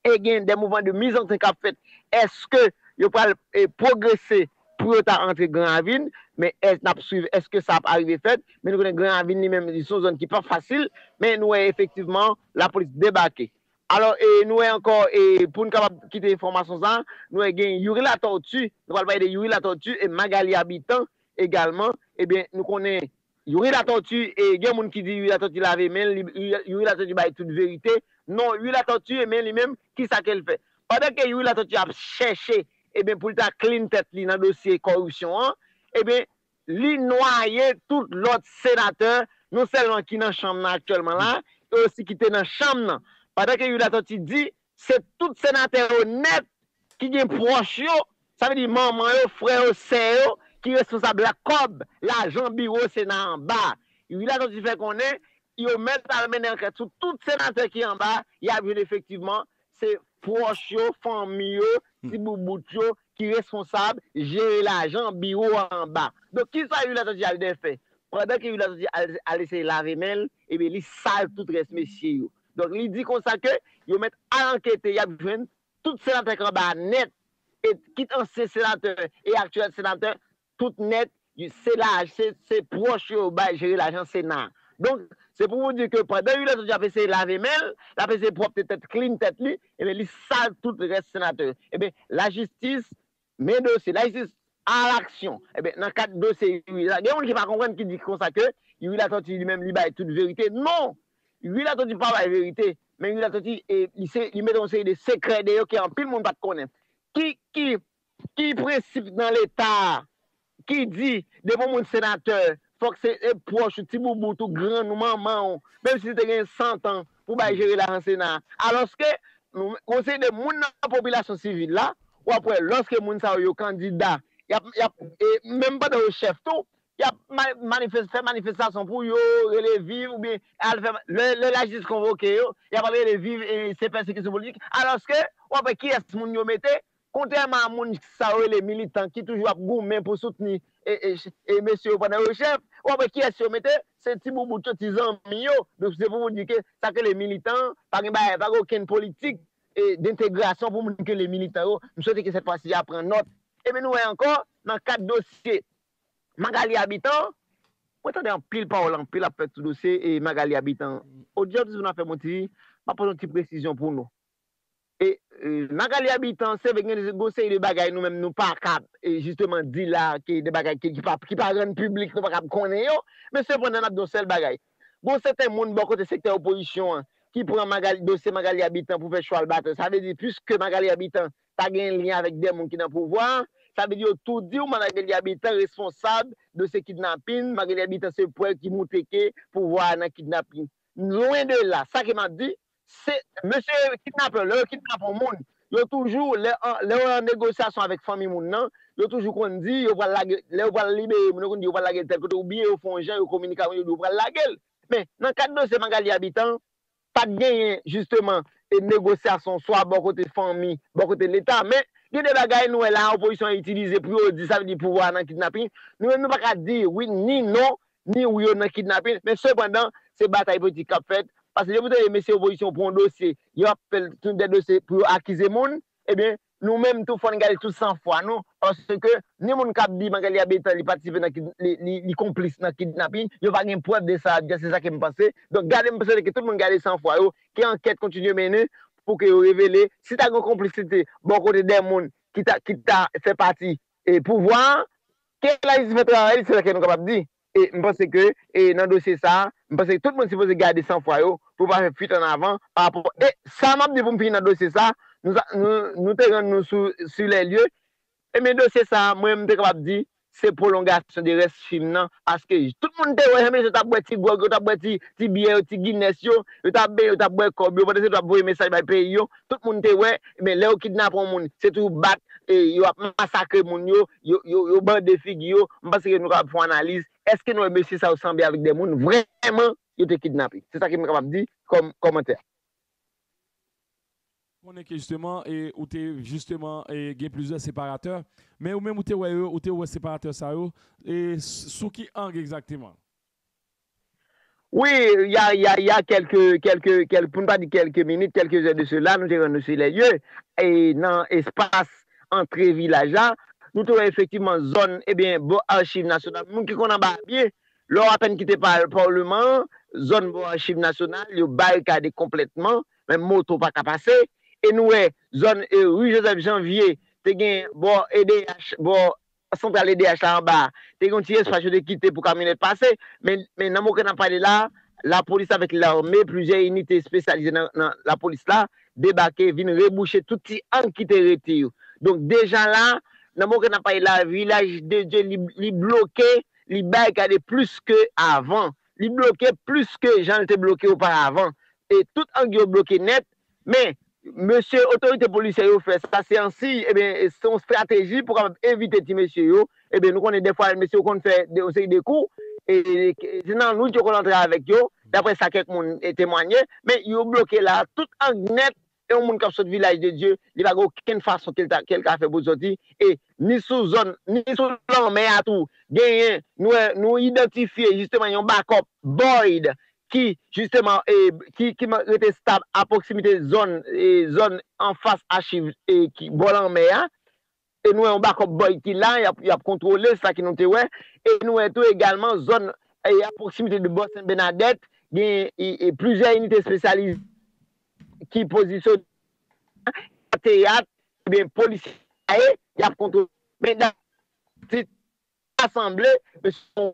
e gen de mouvman de mizansen k ap fèt. Èske yo pral, e, pwogrese pou yo ta antre Gran Ravin? Men èske n ap swiv, èske sa ap arive fèt? Men nou konnen Gran Ravin li menm, li se yon zòn ki pa fasil, men nou wè efektivman lapolis debake. Alò, e, nou wè ankò, e, pou n kapab kite enfòmasyon sa, nou wè gen Youri Latortue, nou pral pale de Youri Latortue e Magalie Habitant egalman, ebyen, nou konnen Youri Latortue, e gen moun ki di Youri Latortue lave men l, li, Youri Latortue bay tout verite. Non, Youri Latortue, men li menm, kisa ke l fè? Pandan ke Youri Latortue ap chèche, ebyen, pou l ta clean tèt li nan dosye kòripsyon an, ebyen, li nwaye tout lòt senatè, non sèlman ki nan chanm nan aktyèlman la, e osi ki te nan chanm nan. Pandan ke Youri Latortue di, se tout senatè yo nèt ki gen pwòch yo, sa vle di manman yo, frè yo, sè yo, ki responsab la kòb, lajan biwo Sena anba. Wi Latoti fè konnen, yo mèt al mennen ankèt sou tout senatè ki anba, y ap jwenn efektivman, se pwòch yo, fanmi yo, ti boubout yo, ki responsab jere lajan biwo anba. Donk, kisa Wi Latoti al fè? Pandan ke Wi Latoti al, al eseye lave men l, ebyen, li sal tout rès mesye yo. Donk, li di konsa ke yo mèt al ankete, y ap jwenn tout senatè k anba nèt, e kit ansyen senatè e aktyèl senatè, tout nèt, se la, se, se pwòch yo bay jere lajan Sena. Donk, se pou w di ke pandan Wi Latoti ap eseye lave men l, l ap eseye pwòpte tèt, clean tèt li, ebyen, li sal tout rès senatè. Ebyen, lajistis, men dosye, lajistis a laksyon. Ebyen, nan kad dosye Youri la, gen moun ki pa konprann, ki di konsa ke Youri Latoti li menm li bay tout verite. Non! Youri Latoti pa bay verite, men Youri Latoti, e, li, se, li mete yon seri de sekrè deyò ke anpil moun pa t konnen. Ki, ki, ki prensip nan Leta a ki di, depi yon moun senatè, fòk se, e, pwòch ou, ti boubout ou, grann ou, manman ou, menm si li te gen san tan pou bay jere lajan Sena a? Alòske, nou, yon seri de moun nan popilasyon sivil la, w ap wè, lòske moun sa yo, yo kandida, y ap, y ap, e, menm pandan yo chèf tou, y ap ma-, manifes-, fè manifestasyon pou yo, rele viv, oubyen al fè, lè, lè lajistis konvoke yo, y ap rele viv, e, se pèsekisyon politik. Alòske, w ap wè kiyès moun yo mete, kontrèman a moun sa yo rele militan ki toujou ap goumen pou soutni, e, e, e mesye yo pandan yo chèf, w ap wè kiyès yo mete, se ti boubout yo, ti zanmi yo. Donk, se pou w di ke sa ke le militan, pa gen bagay, pa gen okenn politik, e, dentegrasyon pou moun ke le militan yo. M swete ke sèt fwa si y a pran nòt. Ebyen, nou wè ankò, nan kad dosye Magali Habitant, mwen tande anpil pawòl, anpil ap fèt sou dosye, e, Magali Habitant. Odyans pou n ap fè, m ti, m ap poze yon ti presizyon pou nou. E, e, Magali Habitant, se vre gen yon seri de bagay nou menm nou pa kab, e, jisteman di la, ke de bagay ki, ki pa, ki pa rann piblik, nou pa kab konnen yo, men sepandan n ap di yon sèl bagay. Gon sèten moun bò kote sektè opozisyon an ki pran Magali, dosye Magali Habitant pou fè chwal batay. Sa vle di, piske Magali Habitant ta gen lyen avèk de moun ki nan pouvwa a, sa vle di yo tou di w Magali Habitant responsab dosye kidnapin, Magali Habitant se prèv ki moutre ke pouvwa a nan kidnapin. Lwen de la, sa ke m ap di, se, mesye kidnapè, lè yo kidnape yon moun, yo toujou, lè, an, lè yo an negosyasyon avèk fanmi moun nan, yo toujou konn di, yo pral lage, lè yo pral libere moun, yo konn di yo pral lage l tèl kote, oubyen yo fè yon jan, yo kominike avè l, yo di yo pral lage l. Men, nan kad dosye Magali Habitant, pa t genyen, jisteman, e negosyasyon, swa bò kote fanmi, bò kote Leta, men, gen de bagay nou wè la, opozisyon an itilize pou yo di, sa vle di pouvwa a nan kidnapin. Nou menm, nou pa ka di wi ni non, ni wi yo nan kidnapin, men sepandan, se batay politik k ap fèt. Paske depi w tande mesye opozisyon pran yon dosye, yo ap fè l tout de dosye pou yo akize moun, ebyen, nou menm tou fò n gade tout sanfwa nou, paske ni moun k ap di Magali Habitant li patisipe nan kid-, li, li, li konplis nan kidnapin, yo pa gen prèv de sa, se sa ke m panse. Donk, gade, m panse ke tout moun gade sanfwa yo, ke ankèt kontinye mennen pou ke yo revele si ta gen konplisite bò kote de moun ki ta, ki ta fè pati, e, pouvwa a, ke lajistis fè travay li, se sa ke nou kapab di. E m panse ke, e, nan dosye sa a, m panse ke tout moun sipoze gade sanfwa yo pou pa fè fuit an avan pa rapò. E sa m ap di pou m fini nan dosye sa a, nou, sa, nou, nou te rann nou sou, sur les lieux. Ebyen, dosye sa a, mwen, m te kapab di, se pwolongasyon de rès fim nan, paske tout moun te wè, jan mesye yo t ap bwè ti gwòg yo, t ap bwè ti, ti byè yo, ti Guinness yo, yo t ap benyen, yo t ap bwè kòb yo, pandan se yo t ap voye mesaj bay peyi yo, tout moun te wè, men lè yo kidnape yon moun, se toujou bat, e yo ap masakre moun yo, yo, yo, yo bande figi yo. M panse ke nou kapab fè yon analiz. Èske nou wè mesye sa yo sanble avèk de moun vrèman yo te kidnape? Se sa ke m kapab di kòm kòmantè. Konnen ke jisteman, e, ou te jisteman, e, gen plizyè separatè, men ou menm ou te wè yo, ou te wè separatè sa yo, e, s-, sou ki ang egzakteman? Wi, y a, y a, y a kèlke, kèlke, kèl-, pou n pa di kèlke minit, kèlke zè de sela, nou te rann nou sou lè lye, e nan espas antre vilaj la, nou te wè efektivman zòn, ebyen, bò Achiv Nasyonal, moun ki konn anba a pye, lè w apèn kite pa-, Palman an, zòn bò Achiv Nasyonal, yo barikade konplètman, menm moto pa ka pase, e nou wè zòn, e, ri Joseph Janvier, te gen bò E D H, bò santral E D H la anba a, te gen yon ti espas yo te kite pou kamyonèt pase, men, men nan moman ke n ap pale la a, lapolis avèk lame, plizyè inite espesyalize nan, nan lapolis la, debake, vin rebouche tout ti ang ki te rete yo. Donk, deja la a, nan moman ke n ap pale la a, Vilaj de Dye, li, li bloke, li barikade plis ke avan. Li bloke plis ke jan l te bloke oparavan. E tout ang yo bloke nèt, men mesye otorite polisyè yo fè sa, se yon siy, ebyen, se yon estrateji pou kapab evite ti mesye yo. Ebyen, nou konnen dèfwa, mesye yo konn fè de, yon seri de kou, e, e, se nan nwit yo konn antre avèk yo, daprè sa kèk moun, e, temwanye, men yo bloke la, tout ang nèt, e yon moun k ap sot Vilaj de Dye, li pa gen okenn fason ke l ta, ke l ka fè pou l soti, e ni sou zòn, ni sou lanmè a tou, genyen, nou, nou idantifye jisteman yon bakòp Boyd, ki, jisteman, e, ki, ki rete stab a pwoksimite zòn, e, zòn anfas achiv, e, ki bò lanmè a. E nou wè yon bakòp Boyd ki la, y ap, y ap kontwole sa ke nou te wè. E nou wè tou egalman zòn, e, a pwoksimite de bò Sent Bènadèt, gen, e, e, plizyè inite espesyalize ki pozisyone teyat, ebyen, polisye, y ap kontwole. Men, asanble, mesye,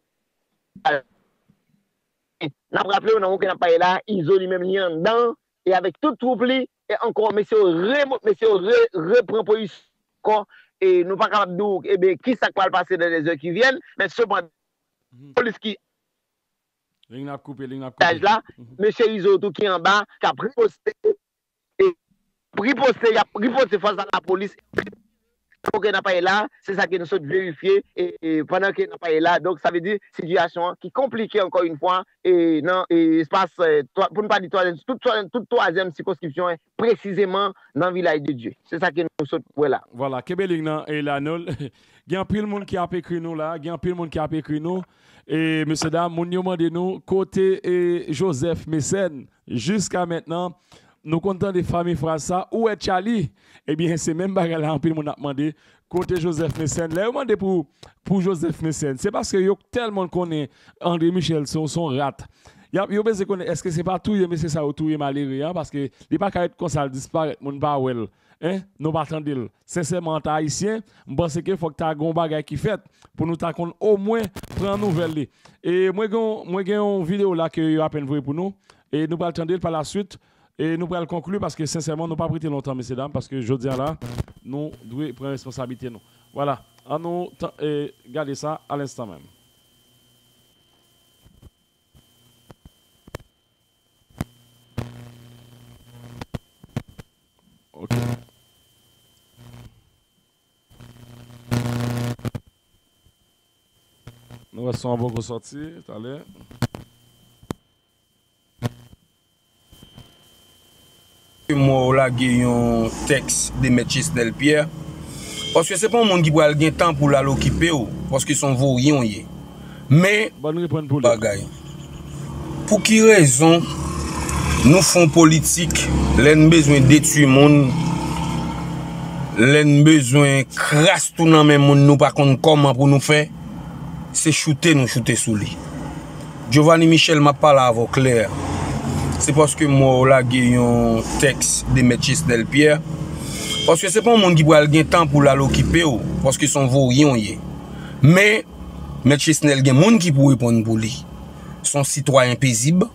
n ap raple w nan moman ke n ap pale la, Izo li menm li anndan, e avèk tout twoup li, e ankò, mesye yo re-, mesye yo re-, repran pozisyon ankò, e nou pa kapab di w, ebyen, ki sa k pral pase nan lèzè ki vyèn, men sepandan, polis ki Liy n ap koupe, liy n ap koupe. Mesye Izo tou ki anba, k ap riposte, e riposte, y ap riposte fas a lapolis. Kote n ap pale la, se sa ke nou sot verifye, e, e, pandan ke n ap pale la. Donk, sa vle di, sitiyasyon an ki konplike ankò yon fwa, e, nan, e, espas, e, twa, pou n pa di twazyèm, tout twa-, tout twazyèm sikonskripsyon, e, presizeman nan Vilaj de Dye. Se sa ke nou sot wè la. Vwala, kenbe liy nan, e, Lanol. Gen anpil moun ki ap ekri nou la, gen anpil moun ki ap ekri nou. E, mesye dam, moun yo mande nou, kote, e, Joseph Mécène? Jiska mentnan, nou konn tande fami fraz sa, ou wè Tchali? Ebyen, se menm bagay la, anpil moun ap mande, kote Joseph Mécène? Lè yo mande pou, pou Joseph Mécène, se paske yo tèlman konnen André Michel se yon, se yon rat. Y ap, yo bezwen konnen èske se pa touye mesye sa yo touye malere a, paske li pa ka ret konsa, l disparèt, moun pa wè l. Hein? Nou pa tande l. Sensèman, an tan ayisyen, m panse ke fòk ta gen yon bagay ki fèt pou nou ta konn omwen pran nouvèl li. E mwen gen, mwen gen yon videyo la ke yo apèn voye pou nou. E nou pral tande l pa la suit. E nou pral konkli paske sensèman, nou p ap rete lontan, mesye dam, paske jodi a la, nou dwe pran responsablite nou. Vwala. Ann nou tan-, e, gade sa alenstan menm. Ok. Nou wè son an poko sòti, talè. Mwen lage yon tèks de Mèt Chesnel Pierre. Paske se pa yon moun ki pral gen tan pou l al okipe w, paske se yon voryen w ye. Men, Ban n reprann pou li. Bagay. Pou ki rezon nou fè yon politik lè n bezwen detwi moun, lè n bezwen kras tou nan men moun nou pa konn kòman pou nou fè, se choute nou choute sou li. Giovanni Michel, m ap pale avè w klè. Se paske m wè w lage yon tèks de Mèt Chesnel Pierre. Paske se pa yon moun ki pral gen tan pou l al okipe w, paske se yon voryen w ye. Men, Mèt Chesnel gen moun ki pou reponn pou li. Se yon sitwayen pezib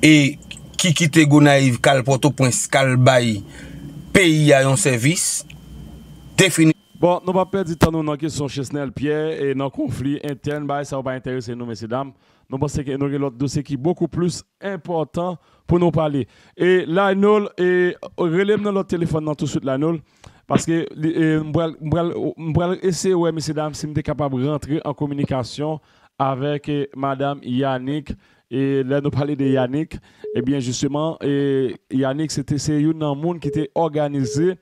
e ki kite Gonayiv k al Pòtoprens, k al bay peyi a yon sèvis. Defini- Bon, nou p ap pèdi tan nou nan kesyon Chesnel Pierre e nan konfli entèn, bagay sa yo pa enterese nou, mesye dam. Nou panse ke nou gen lòt dosye ki bokou plis enpòtan pou nou pale. E Lanol, e, rele m nan lòt telefòn nan touswit, Lanol, paske li, e, m pral, m pral, m pral eseye wè, mesye dam, si m te kapab rantre an kominikasyon avèk, e, madam Yanick. E lè nou pale de Yanick, ebyen, jisteman, e, Yanick, se te, se youn nan moun ki te òganize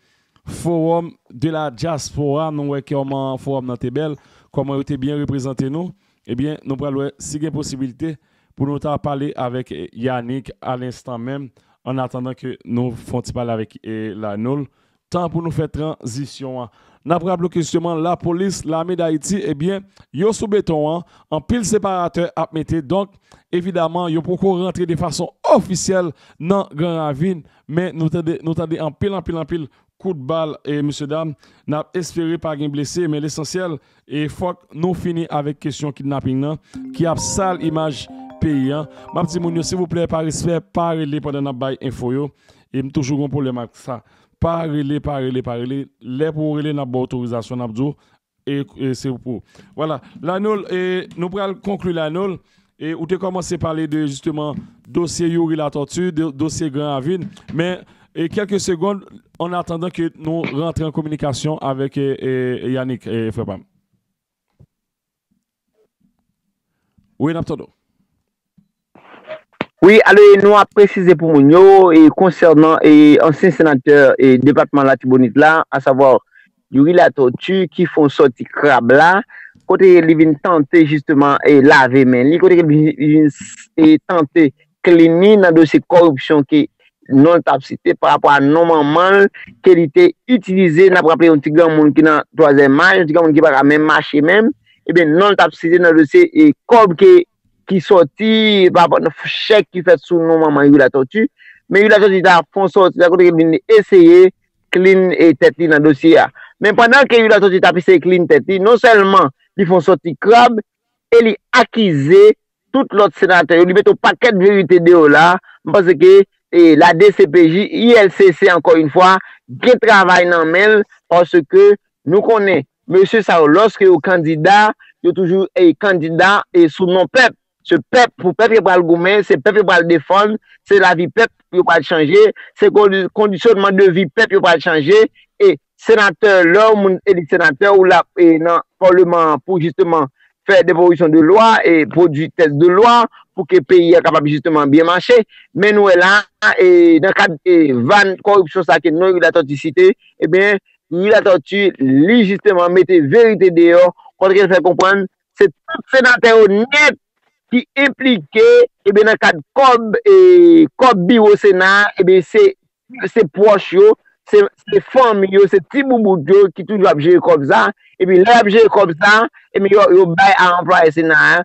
Forum de la Diaspora, nou wè kòman fowòm nan te bèl, kòman yo te byen reprezante nou. Ebyen, nou pral wè si gen posibilite pou nou ta pale avèk, eh, Yanick alenstan menm, an atandan ke nou fè yon ti pale avèk, eh, Lanol. Tan pou nou fè tranzisyon an. N ap raple ke jisteman lapolis, Lame Dayiti, ebyen, yo sou beton an, anpil separatè ap mete. Donk, evidaman, yo poko rantre de fason ofisyèl nan Gran Ravin, men nou tande, nou tande anpil, anpil, anpil kout bal, e, mesye dam, n ap espere pa gen blese, men lesansyèl, e, fòk nou fini avèk kesyon kidnaping nan, ki ap sal imaj peyi an. M ap di moun yo, silvouplè, pa respè, pa rele pandan n ap bay enfo yo. E m toujou gen pwoblèm ak sa. Pa rele, pa rele, pa rele. Lè pou w rele, n ap ba w otorizasyon, n ap di w, e, e se pou. Vwala. Lanol, e, nou pral konkli Lanol. E ou te kòmanse pale de, jisteman, dosye Youri Latortue, de, dosye Gran Ravin. Men, E kèlke segond, an atandan ke nou rantre an kominikasyon avèk e, e, Yannick, e, frè pa m. Wi, n ap tande w. Wi, alò, e nou ap presize pou moun yo, e konsènan e ansyen senatè e depatman Latibonit la, asavwa Youri Latortue ki fè yon sòti krab la, kote li vin tante jisteman e lave men li, kote li vin, vin e tante clean li nan dosye kòripsyon ke non l t ap site pa rapò a non manman l ke li te itilize. N ap raple yon ti granmoun ki nan twazyèm aj, yon ti granmoun ki pa ka menm mache menm, ebyen non l t ap site nan dosye e kòb ke ki sòti pa rapò nan chèk ki fèt sou non manman Youri Latortue. Men Youri Latortue ta fè yon sòti la kote ke li eseye clean e tèt li nan dosye a. Men pandan ke Youri Latortue t ap eseye clean tèt li, non sèlman li fè yon sòti krab e li akize tout lòt senatè yo, li mete yon pakèt verite deyò la. M panse ke e, la D C P J, I L C C ankò yon fwa, gen travay nan men l, paske nou konnen mesye sa yo, lòske yo kandida, yo toujou e, kandida e, sou non pèp. Se pèp, pou pèp yo pral goumen, se pèp yo pral defann, se lavi pèp yo pral chanje, se kondi- kondisyonman de vi pèp yo pral chanje. E senatè, lè yon moun eli senatè, ou la e, nan paleman an pou jisteman fè de pwopozisyon de lwa e pwodui tèks de lwa pou ke peyi a kapab jisteman byen mache. Men nou wè la, e, nan kad e, van kòripsyon sa ke non Youri Latortue site, ebyen, Youri Latortue, li jisteman mete verite deyò, kote ke l fè konprann se tout senatè yo nèt ki enplike ebyen, nan kad kòb e, kòb biwo Sena a, ebyen, se se pwòch yo, se, se fanmi yo, se ti boubout yo ki toujou ap jere kòb sa. Epi lè y ap jere kòb sa, epi yo, yo bay a anplwaye Sena a,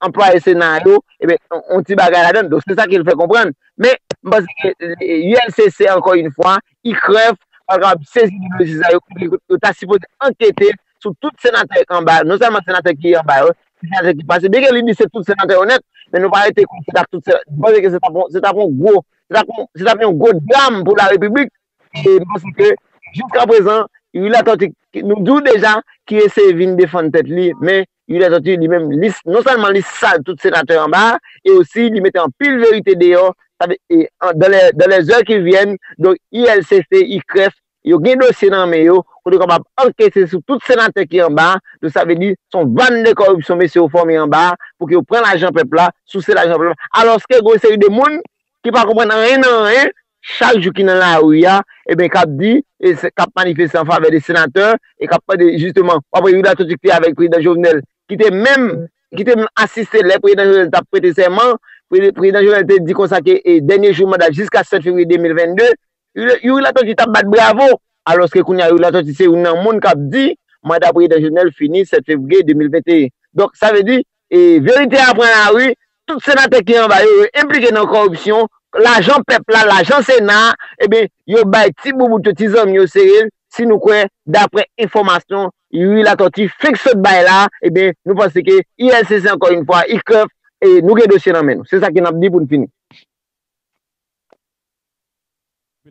anplwaye Sena yo, epi yon ti bagay ladan. Donk, se sa ki fè konprann. Men, m panse ke U L C C, ankò yon fwa, I krèf, pa kapab sezi de dosye sa yo, yo ta sipoze ankete sou tout senatè k anba, non sèlman senatè ki anba yo, senatè ki pase. Byenke li di se tout senatè yo nèt, men nou pa rete konn se t ap tout senatè. M panse ke se t ap yon gwo, se t ap yon, se t ap yon gwo dram pou larepiblik. E m panse ke jiska prezan, Youri Latortue, nou di w deja, ki eseye vin defann tèt li, men Youri Latortue li menm, li, non sèlman li sal tout senatè anba a, e osi li mete anpil verite deyò, sa vle, e, an, dans les, dans les heures qui viennent, donk I L C C, I krèf, yo gen dosye nan men yo, kote yo kapab ankete sou tout senatè ki anba a. Donk, sa vle di, se yon vann de kòripsyon mesye yo fòme anba a, pou ke yo pran lajan pèp la, souse lajan pèp la. Alòske, gen yon seri de moun ki pa konprann anyen nan anyen, chak jou ki nan lari a, ebyen, k ap di, e se, k ap manifeste an favè de senatè, e k ap mande, jisteman, w ap wè Youri Latortue ki te avèk prezidan Jovenel, ki te menm, ki te menm asiste lè prezidan Jovenel t ap prete sèman, pre-, prezidan Jovenel te di konsa ke, e, dènye jou manda l jiska sèt fevriye de mil vennde, Youri Latortue t ap bat bravo, alòske kounye a Youri Latortue se youn nan moun k ap di manda prezidan Jovenel fini sèt fevriye de mil venteyen. Donk, sa vle di, e, verite a pran lari, tout senatè ki anba yo, yo enplike nan kòripsyon, lajan pèp la, lajan Sena a, ebyen, yo bay ti boubout yo, ti zanmi yo sere l, si nou kwè, daprè enfòmasyon Youri Latortue fenk sot bay la, ebyen, nou panse ke I L C C, ankò yon fwa, I krèf, e nou gen dosye nan men nou. Se sa ke n ap di pou n fini.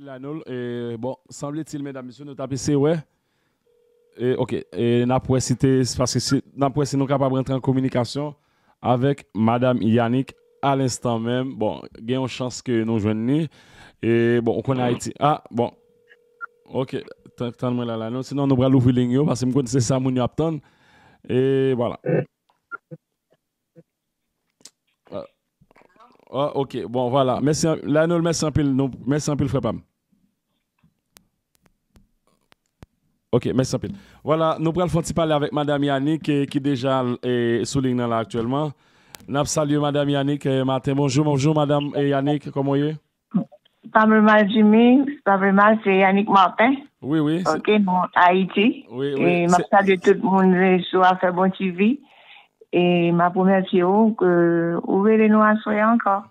Lanol, e, bon, sanble-t-il, medam, mesye, nou t ap eseye wè. E, ok, e, n ap wè si te, paske si, n ap wè si nou kapab rantre an kominikasyon avèk Madanm Yannick a lenstan menm. Bon, gen yon chans ke nou jwenn li. E, bon, ou konn Ayiti. Ah, bon. Ok, tan, tann mwen la, Lanol. Sinon, nou pral ouvri liy yo, paske m konn se sa moun yo ap tann. E, vwala. Ah, ah, ok, bon, vwala. Mèsi, an- Lanol, mèsi anpil. Nou, mèsi anpil, frè pa m. Ok, mèsi anpil. Vwala, nou pral fè yon ti pale avèk Madanm Yannick, eh, ki deja, eh, sou liy nan la aktyèlman. N ap salye Madanm Yannick, eh, maten. Bonjou, bonjou, Madanm, eh, Yannick, kòman w ye? Pa m mal, Jimmy, pa m mal, se Yannick Martin. Wi, wi. Ok, nou Ayiti. Wi, E wi. m ap salye tout moun eh, sou Afè Bon T V. E m ap remèsye w ke ou rele nou aswè ankò.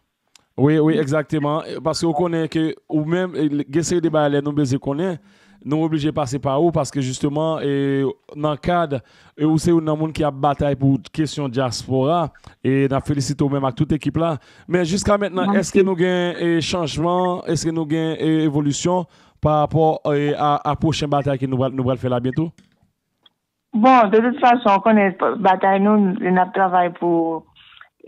Wi, wi, egzakteman. Paske ou konnen ke ou menm, eh, gen seri de bagay lè nou bezwen konnen, nou oblije pase pa ou, paske jisteman, eh, nan kad, eh, ou se youn nan moun ki ap batay pou kesyon dyaspora, e n ap felisite ou menm ak tout ekip la. Men jiska mentnan, èske nou gen, eh, chanjman, èske nou gen, eh, evolisyon pa rapò, eh, a, a pwochen batay ke nou pral, nou pral fè la byento? Bon, de tout fason, ou konnen batay nou, n ap travay pou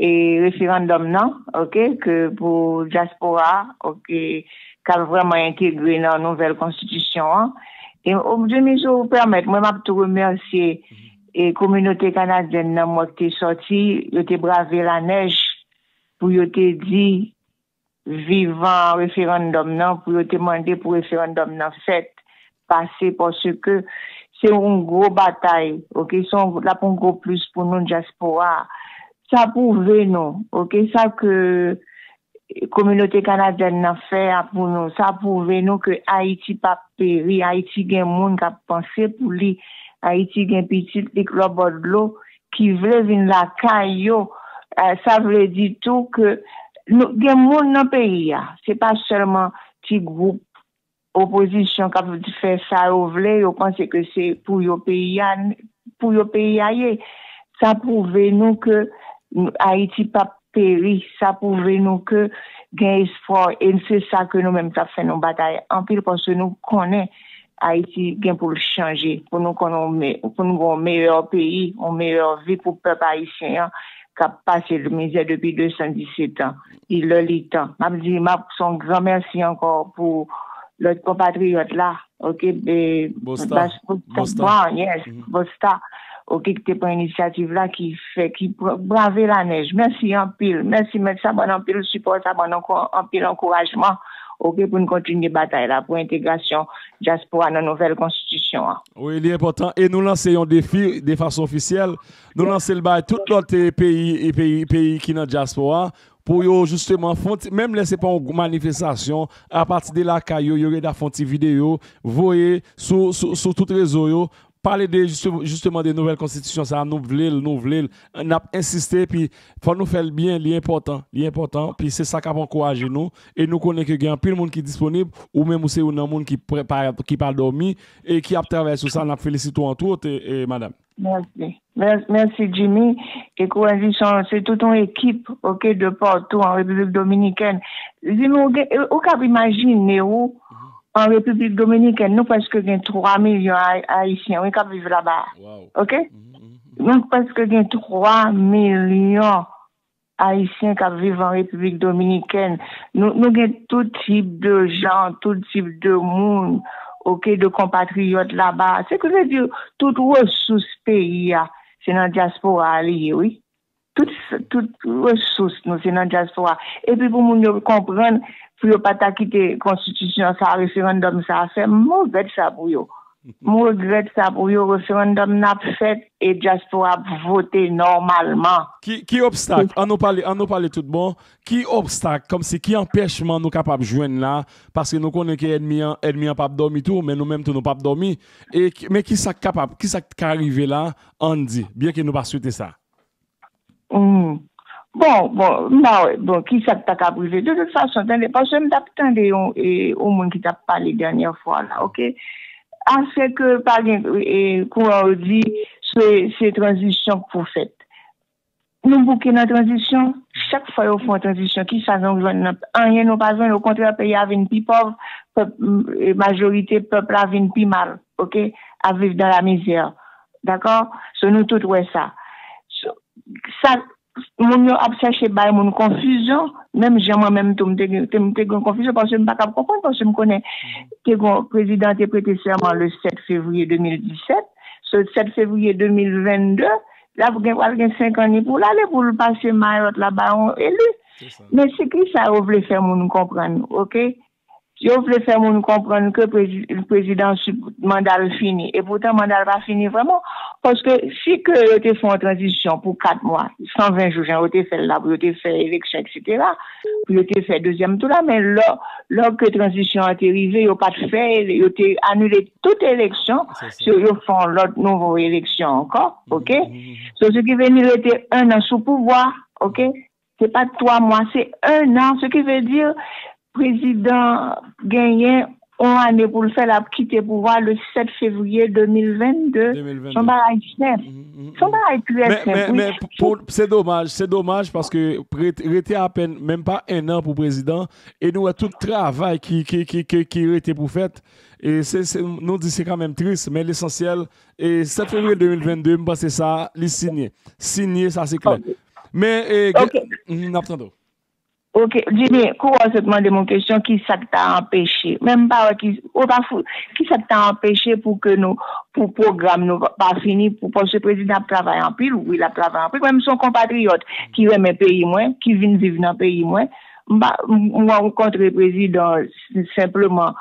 e referandòm nan, oke, ke pou dyaspora, oke, k ap vrèman entegre nan nouvèl konstitisyon an. E, o, Jimmy, si w pèmèt, mwen m ap tou remèsye e kominote kanadyèn nan, mwen ki te sòti, yo te brave lanèj pou yo te di vivan referandòm nan, pou yo te mande pou referandòm nan fèt, pase, paske se yon gwo batay, oke, se yon, l ap yon gwo plis pou nou dyaspora. Sa pwouve nou, oke, sa ke kominote kanadyèn nan fè a pou nou, sa pwouve nou ke Ayiti p ap peri, Ayiti gen moun k ap panse pou li, Ayiti gen pitit li k lòbò dlo ki vle vin lakay yo. Eh, sa vle di tou ke nou, gen moun nan peyi a, se pa sèlman ti gwoup opozisyon k ap fè sa yo vle, yo panse ke se pou yo peyi a, pou yo peyi a ye. Sa pwouve nou ke Ayiti p ap peri, sa pwouve nou ke gen espwa, e se sa ke nou menm k ap fè nou batay anpil, paske nou konnen Ayiti gen pou l chanje, pou nou konn yon me-, pou nou gen yon meyè peyi, yon meyè vi pou pèp ayisyen an k ap pase mizè depi de san disèt an. Li lè li tan. M ap di, m ap, se yon gran mèsi ankò pou lòt konpatriyòt la, oke, e, Bosta, Bas-, Bosta Bosta. Brown, yes, Mhm. Bosta, oke, ki te pran inisyativ la, ki fè, ki bra-, brave lanèj. Mèsi anpil. Mèsi, mèsi, sa ban n anpil sipò, sa ban n ankò anpil ankourajman, oke, pou n kontinye batay la, pou entegrasyon dyaspora nan nouvèl konstitisyon an. Wi, li enpòtan. E nou lanse yon defi de fason ofisyèl. Nou lanse l bay tout lòt, eh, peyi, e peyi, peyi ki nan dyaspora, pou yo jisteman fè yon ti, menm lè se pa yon gwo manifestasyon, apati de lakay yo, yo gentan fè yon ti videyo, voye sou, sou, sou tout rezo yo, pale de jiste-, jisteman de nouvèl konstitisyon sa a, nou vle l, nou vle l, n ap ensiste, epi fò nou fè l byen, li enpòtan, li enpòtan, epi se sa k ap ankouraje nou, e nou konnen ke gen anpil moun ki disponib, ou menm ou se youn nan moun ki prè-, pa, ki pa dòmi, e ki ap travay sou sa, n ap felisite w antwòt, e, e, madanm. Mèsi. Mè-, mèsi, Jimmy. E kouwè di son, se tout yon ekip, oke, de partou an Repiblik Dominikèn. Jimmy, ou gen, ou kab imajine ou, an Repiblik Dominikèn, nou prèske gen twa milyon Ay-, Ayisyen, wi, k ap viv laba. Wow. Oke? Mhm, mhm, mhm. Nou prèske gen twa milyon Ayisyen k ap viv an Repiblik Dominikèn. Nou, nou gen tout tip de jan, tout tip de moun, oke, de konpatriyòt laba. Se ki vle di, tout resous peyi a, se nan dyaspora a li ye, wi. Tout, tout resous nou, se nan dyaspora. Epi pou moun yo konprann, pou yo pa ta kite konstitisyon sa, referandòm sa, fè m regrèt sa pou yo. M regrèt sa pou yo, referandòm nan ap fèt e dyaspora ap vote nòmalman. Ki, ki obstak? An nou pale, an nou pale tout bon. Ki obstak, kòmsi ki anpèchman nou kapab jwenn la? Paske nou konnen ke ènmi an, ènmi an p ap dòmi tou, men nou menm tou nou p ap dòmi. E ki, men ki sa k kapab, ki sa k ka rive la, ann di, byenke nou pa swete sa? Hmm. Bon, bon, m pa wè, bon, ki sa k ta ka rive? De tout fason, tande, paske m t ap tande yon, e, yon moun ki t ap pale dènyè fwa la, oke? Afè ke pa gen, e, kouran yo di, se, se tranzisyon k pou fèt. Nou bouke nan tranzisyon, chak fwa yo fè yon tranzisyon, ki sa nou jwenn nan? Anyen nou pa jwenn, okontrè, peyi a vin pi pòv, pèp, e, majorite pèp la vin pi mal, oke? Ap viv dans la misère. Dakò? So, nou tout wè sa. So, sa, moun yo ap chèche bay moun konfizyon, menm jan mwen menm tou, m te gen, te, m te gen konfizyon, paske m pa kab konprann, paske m konnen te gon, prezidan te prete sèman le sèt fevriye de mil disèt. So, sèt fevriye de mil vennde, l ap gen, pral gen senk an ni pou l ale, pou l pase mayòt la ba yon eli. Se sa. Men se ki sa yo vle fè moun konprann, oke? Yo vle fè moun konprann ke prezi-, prezidan sou manda l fini. E poutan, manda l pa fini vrèman. Paske si ke yo te fè yon tranzisyon pou kat mwa, san ven jou, jan yo te fè l la, pou yo te fè eleksyon, etsetera, pou yo te fè dezyèm tou la, men lò, lò ke tranzisyon an te rive, yo pa t fè, yo te anile tout eleksyon, se sa, yo, yo fè yon lòt nouvo eleksyon ankò, oke? Mhm, mhm. So, se ki veni rete en an sou pouvwa, oke? Se pa twa mwa, se en an, ce qui veut dire prezidan genyen yon ane pou l fè, l ap kite pouvwa le sèt fevriye de mil vennde. Se yon bagay senp. Se yon bagay trè senp, wi. Men, men, men pou, pou, se domaj, se domaj paske rete, rete apèn, menm pa en an pou prezidan, e nou wè tout travay ki, ki, ki, ki, ki rete pou fèt. E se, se, nou di se kanmenm tris, men lesansyèl, e sèt fevriye de mil vennde, m panse sa, li sinye. Sinye, sa se klè. Men, e, gen- Ok. Mhm, n ap tande w. Ok, Jimmy, kou w sot mande m yon kesyon, ki sa k ta anpeche? Men m pa wè ki, ou pa fou, ki sa k ta anpeche pou ke nou, pou pwogram nou pa, pa fini, pou, paske prezidan ap travay anpil, wi, l ap travay anpil. Mwen, m se yon konpatriyòt ki renmen peyi mwen, ki vin viv nan peyi mwen. M pa, m, m rankontre prezidan senpleman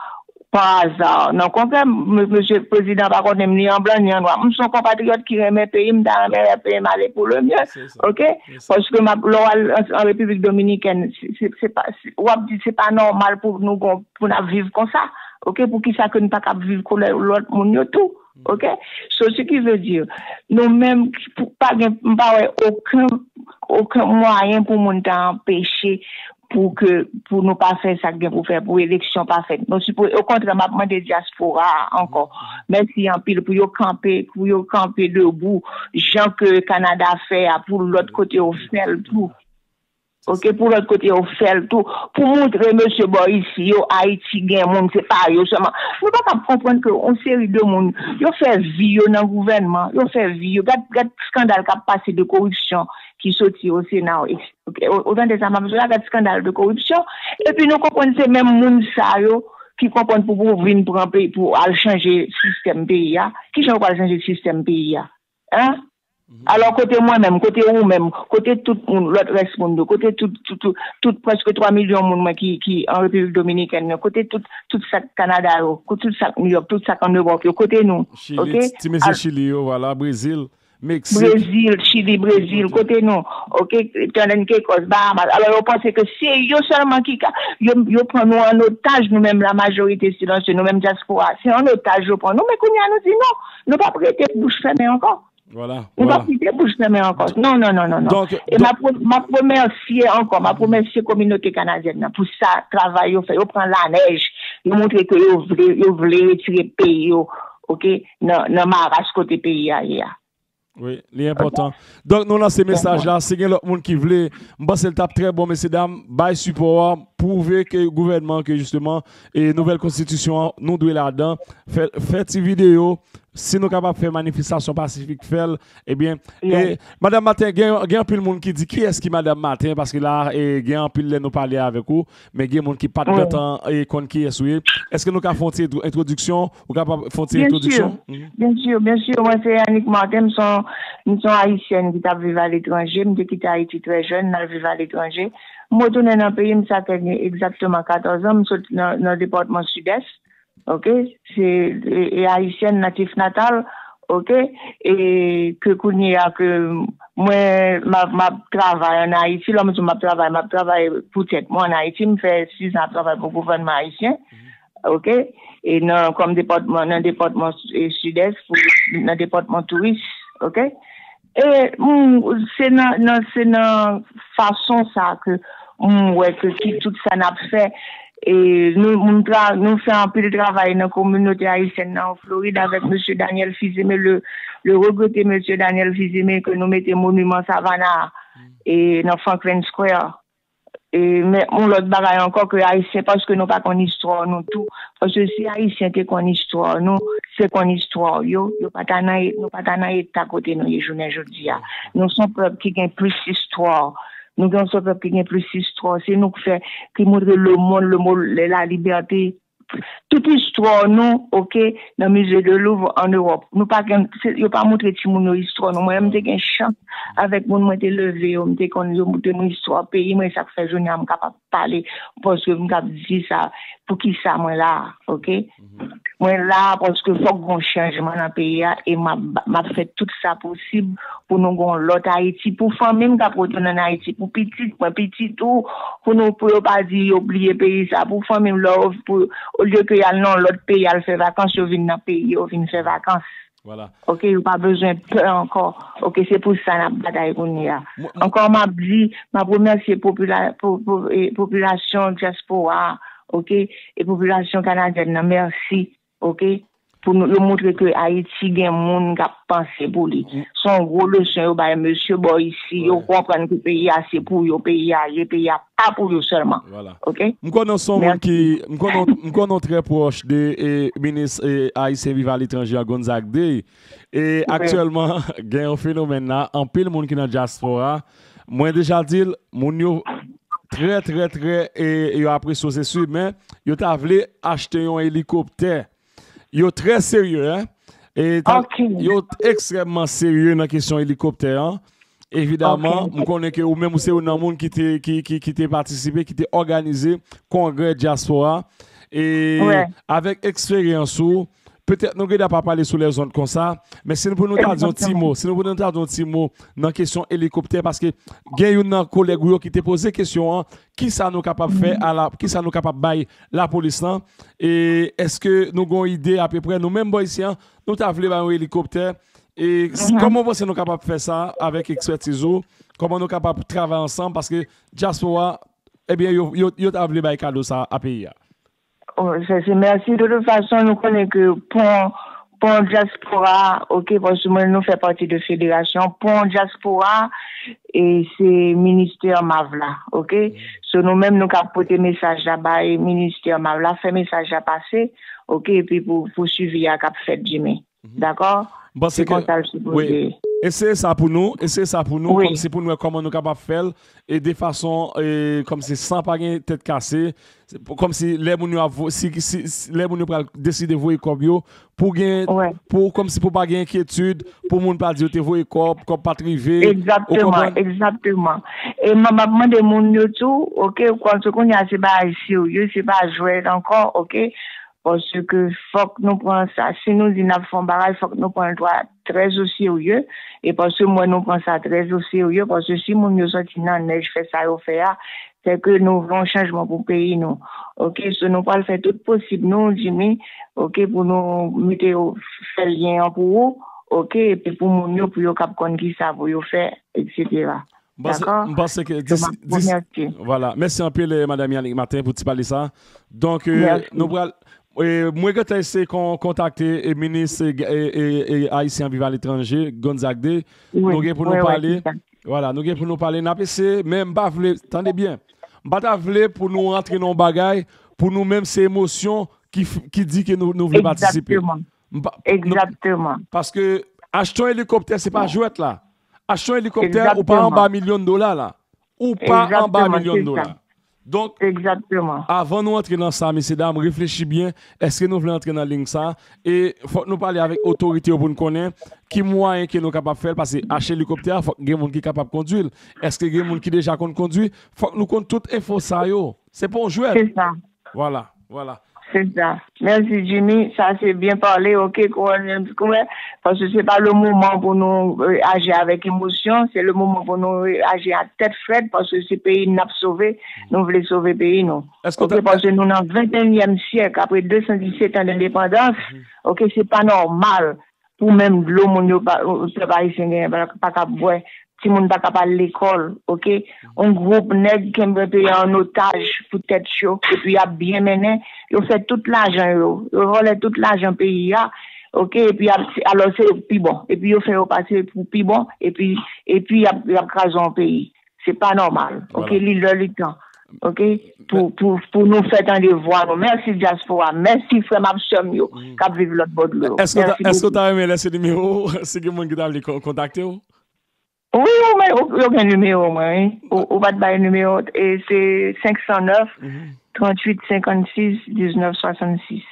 pa aza. Non, kontrè, m-, mesye prezidan pa konnen m ni an blan ni an nwa. M se yon konpatriyòt ki renmen peyi m, ta renmen wè peyi m ale pou le mye. Se sa. Ok? Se sa. Paske m ap, lè w al an, an Repiblik Dominikèn, se, se, se pa, se, w ap di se pa nòmal pou nou gon, pou n ap viv konsa. Ok? Pou ki sa ke n pa kab viv koulè lòt moun yo tou? Ok? So, ce qui veut dire, nou menm, pou, pa gen, m pa wè okenn, okenn mwayen pou moun ta anpeche pou ke, pou nou pa fè sa k gen pou fè, pou eleksyon pa fèt. Nou sipo-, okontrè, m ap mande dyaspora a ankò, mèsi anpil pou yo kanpe, pou yo kanpe debou, jan ke Kanada fè a, pou lòt kote yo fè l tou. Ok, pou lòt kote yo fè l tou. Pou montre mesye bò isi yo, Ayiti gen moun, se pa yo sèlman. Nou pa kab konprann ke yon seri de moun, yo fè vi yo nan gouvènman, yo fè vi yo. Gad, gad skandal k ap pase de koripsyon ki soti o Sena, o, o, ou tande sa m ap di la, gad skandal de koripsyon. Epi nou konprann se menm moun sa yo ki konprann pou, pou vin pran peyi, pou al chanje sistèm peyi a. Kijan yo pral chanje sistèm peyi a? Hein? Alò, kote mwen menm, kote ou menm, kote tout moun, lòt rès moun yo, kote tout, tout, tout, tout prèske twa milyon moun mwen ki, ki an Repiblik Dominikèn yo, kote tout, tout sa k Kanada yo, tout sa k New York, tout sa k an Ewòp yo, kote nou? Chili, ok? Ti mesye Chili yo, vwala, Brezil, Meksik. Brezil, Chili, Brezil, kote nou? Ok, Tandèn Kekòs, Bahamas. Alò, yo panse ke se yo sèlman ki ka, yo, yo pran nou an otaj, nou menm, la majorité silencieuse, nou menm dyaspora. Se an otaj yo pran nou, men kounye a nou di non, nou p ap rete bouch fèmen ankò. Vwala, vwala. Nou p ap kite bouch fèmen ankò. Non, non, non, non, non. Donk, e m ap, m ap remèsye ankò, m ap remèsye kominote kanadyèn nan pou sa, travay yo fè. Yo pran lanèj, yo montre ke yo vle, yo vle retire peyi yo, ok, nan, nan maras kote peyi a ye a. Wi, li enpòtan. Donk, nou lanse mesaj la. Si gen lòt moun ki vle, m panse l t ap trè bon, mesye dam, bay sipò a, pwouve ke gouvènman, ke jisteman, e nouvèl konstitisyon an, nou dwe ladan. Fè, fè ti videyo. Si nou kapab fè manifestasyon pasifik, fè l. Ebyen, e, Madanm Martin, gen, gen anpil moun ki di, "Kiyès ki Madanm Martin?" Paske la, e, gen anpil lè nou pale avèk ou, men gen moun ki pa t gentan, e, konn kiyès ou ye. Èske nou ka fè yon ti entwo-, entwodiksyon? Ou kapab fè yon ti entwodiksyon? Byen si, byen si. Mwen se Annick Martin, m se yon, m se yon Ayisyèn ki t ap viv aletranje. M te kite Ayiti trè jèn, m al viv aletranje. M retounen nan peyi m, sa fè egzakteman katòz an, m sot nan, nan depatman Sidès. Ok? Se, e, e Ayisyèn natif natal, ok? E ke kounye a ke mwen, m ap, m ap travay ann Ayiti, lè m di m ap travay, m ap travay pou tèt mwen ann Ayiti, m fè sis an ap travay pou gouvènman ayisyen, ok? E nan, kòm depatman, nan depatman, e, Sidès, pou, nan depatman Touris, ok? E, mm, se nan, nan, se nan fason sa ke m wè ke ki tout sa n ap fè. E nou, nou tra-, nou fè anpil travay nan kominote ayisyèn nan an Florid avèk mesye Daniel Fils-Aimé, le, le regrete mesye Daniel Fils-Aimé ke nou mete moniman Savannah a, e nan Franklin Square. E, men, yon lòt bagay ankò ke Ayisyen, paske nou pa konn istwa nou tou. Paske si Ayisyen te konn istwa nou, se konn istwa yo, yo pa ta nan, nou pa ta nan eta kote nou ye jounen jodi a. Nou se yon pèp ki gen plis istwa. Nou gen yon pèp ki gen plis istwa. Se nou ki fè, ki montre lemonn, le mo, la libète. Tout istwa nou, ok, nan Musée de Louvre an Ewòp. Nou pa gen, se, yo pa montre timoun yo istwa nou. Mwen, m te gen chans avèk moun mwen te leve yo, m te konn yo montre mwen istwa peyi mwen, sa k fè jounen an m kapab pale, paske m kab di sa, pou ki sa mwen la, ok? Mwen la paske fòk gon chanjman nan peyi a, e m ap, m ap fè tout sa posib pou nou gon lòt Ayiti, pou fanmi m k ap retounen ann Ayiti, pou pitit mwen, pitit ou, pou nou, pou yo pa di yo bliye peyi sa, pou fanmi m, lè yo, pou, olye ke y al nan yon lòt peyi al fè vakans, yo vin nan peyi yo vin fè vakans. Vwala. Ok, yo pa bezwen pè ankò. Ok, se pou sa n ap batay kounye a. Mwen, mwen ankò, m ap di, m ap remèsye popila-, po-, po-, e, popilasyon dyaspora a, ok, e popilasyon kanadyèn nan, mèsi, ok, pou nou, yo montre ke Ayiti gen moun k ap panse pou li. Se yon gwo leson yo bay mesye bò isi, yo konprann ke peyi a se pou yo, peyi a ye, peyi a pa pou yo sèlman. Vwala. Ok? M konnen w se yon moun ki, m konnen, m konnen w trè pwòch de, e, minis, e, ayisyen viv aletranje a, Gonzague Day. E aktyèlman, gen yon fenomèn la, anpil moun ki nan dyaspora, Mwen deja di l, moun yo trè, trè, trè, e, yo apresye w, se si, men yo ta vle achte yon elikoptè. Yo trè serye, en. E ta, yo ekstrèmman serye nan kesyon elikoptè an. Evidaman, m konnen ke ou menm ou se youn nan moun ki te, ki, ki, ki te patisipe, ki te òganize kongrè dyaspora. E avèk eksperyans ou, petèt nou gentan pa pale sou lèzond konsa, men si nou pou nou ta di yon ti mo, si nou pou nou ta di yon ti mo nan kesyon elikoptè, paske gen youn nan kolèg ou yo ki te poze kesyon an, kisa nou kapab fè a la, kisa nou kapab bay lapolis lan, e èske nou gen yon ide apeprè, nou menm bò isi an, nou ta vle bay yon elikoptè, e kòman w panse nou kapab fè sa avèk ekspètiz ou, kòman nou kapab travay ansanm, paske dyaspora, ebyen, yo, yo, yo ta vle bay kado sa a peyi a. Oh, se, se mèsi. De tout fason, nou konnen ke pon, pon dyaspora, oke, paske mwen, nou fè pati de federasyon, pon dyaspora, e se ministè MAV la, oke? So, nou menm, nou ka pote mesaj la bay ministè MAV la, fè mesaj la pase, oke, epi pou, pou swivi a k ap fèt, Jimmy. Dakò? Se konsa l sipoze ye. Eseye sa pou nou, eseye sa pou nou, kòmsi pou nou wè kòman nou kapab fè l, e de fason, e, kòmsi san pa gen tèt kase, kòmsi lè moun yo ap, si, si, lè moun yo pral deside voye kòb yo, pou gen, pou, kòmsi pou pa gen enkyetid, pou moun pa di yo te voye kòb, kòb pa t rive. Ou konprann? Egzakteman. E m ap mande moun yo tou, oke, kòmsi kounye a se bagay serye, se pa jwèt ankò, oke? Paske fòk nou pran sa, si nou di n ap fè yon bagay, fòk nou pran l trè o serye, e paske m wè nou pran sa trè o serye, paske si moun yo sòti nan nèj fè sa yo fè a, se ke nou vle yon chanjman pou peyi nou. Oke, so nou pral fè tout posib nou, Jimmy, oke, pou nou mete yo, fè lyen an pou ou, oke, epi pou moun yo, pou yo kab konn kisa pou yo fè, etsetera. Dakò? M panse ke disi, vwala. Mèsi anpil, eh, Madanm Yanick Martin, pou ti pale sa. Donk, eh, nou pral, eh, mwen gentan eseye kontakte, eh, minis, eh, eh, eh, ayisyen viv aletranje, Gonzague de. Nou gen pou nou pale. Vwala, nou gen pou nou pale. N ap eseye, men m pa vle, tande byen. M pa ta vle pou nou rantre nan yon bagay, pou nou menm se emosyon ki, ki di ke nou, nou vle patisipe. Egzakteman. Egzakteman. Paske achte yon elikoptè, se pa jwèt la. Achte yon elikoptè, ou pa anba milyon dola la. Ou pa anba milyon dola. Donk, avan nou antre nan sa, mesyedam, reflechi byen, èske nou vle antre nan liy sa? E fòk nou pale avèk otorite yo pou n konnen ki mwayen ke nou kapab fè l, paske achte elikoptè a, fòk gen moun ki kapab kondwi l. Èske gen moun ki deja konn kondwi? Fòk nou konn tout enfo sa yo. Se pa yon jwèt. Vwala, vwala. Se sa. Mèsi, Jimmy. Sa se byen pale, oke, kouwè, paske se pa le moman pou nou, eh, aji avèk emosyon, se le moman pou nou, eh, aji a tèt frèt, paske se peyi n ap sove, nou vle sove peyi nou. Oke, paske nou nan venteyinyèm syèk, apre de san disèt an dendepandans, oke, se pa nòmal pou menm dlo moun yo pa, pèp ayisyen genyen pa, pa kab bwè, timoun pa kab al lekòl, oke? Yon gwoup nèg kenbe peyi a an otaj pou tèt yo, epi y ap byen mennen, yo fè tout lajan yo, yo vòlè tout lajan peyi a, oke? Epi y ap, alò se yo k pi bon, epi yo fè yo pase pou pi bon, epi, epi y ap, y ap kraze yon peyi. Se pa nòmal. Oke, li lè, li tan. Oke? Pou, pou, pou nou fè tande vwa nou. Mèsi dyaspora. Mèsi frè m ak sè m yo k ap viv lòt bò dlo. Èske w ta, èske w ta renmen lèse nimewo w si gen moun ki ta vle kontakte w? Wi, wi, men yo gen nimewo mwen, wi. Ou, ou pa t bay nimewo, e se senk san nèf, tranntuit senkannsis, diznèf swasannsis.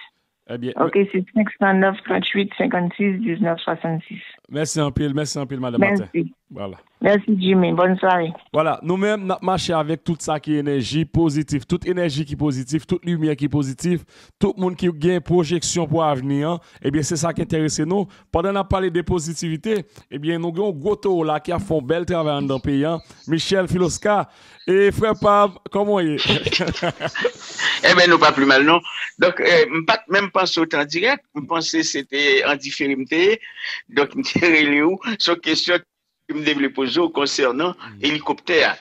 Ebyen, oke, se senk san nèf, tranntuit senkannsis, diznèf swasannsis. Mèsi anpil, mèsi anpil, Madanm Martin. Mèsi. Vwala. Mèsi, Jimmy. Bòn sware. Vwala, nou menm, n ap mache avèk tout sa ki enèji pozitif, tout enèji ki pozitif, tout limyè ki pozitif, tout moun ki gen pwojeksyon pou avni an, ebyen, se sa k enterese nou. Pandan n ap pale de pozitivite, ebyen, nou gen yon gwo towo la ki ap fè yon bèl travay anndan peyi an, Michel Filosca. E frè pa m, kòman w ye? Ebyen, nou pa pi mal, non. Donk, eh, m pa t menm panse w te an dirèk. M panse se te an difere m te ye. Donk, m te rele w. Se yon kesyon ke m te vle poze w konsènan elikoptè a.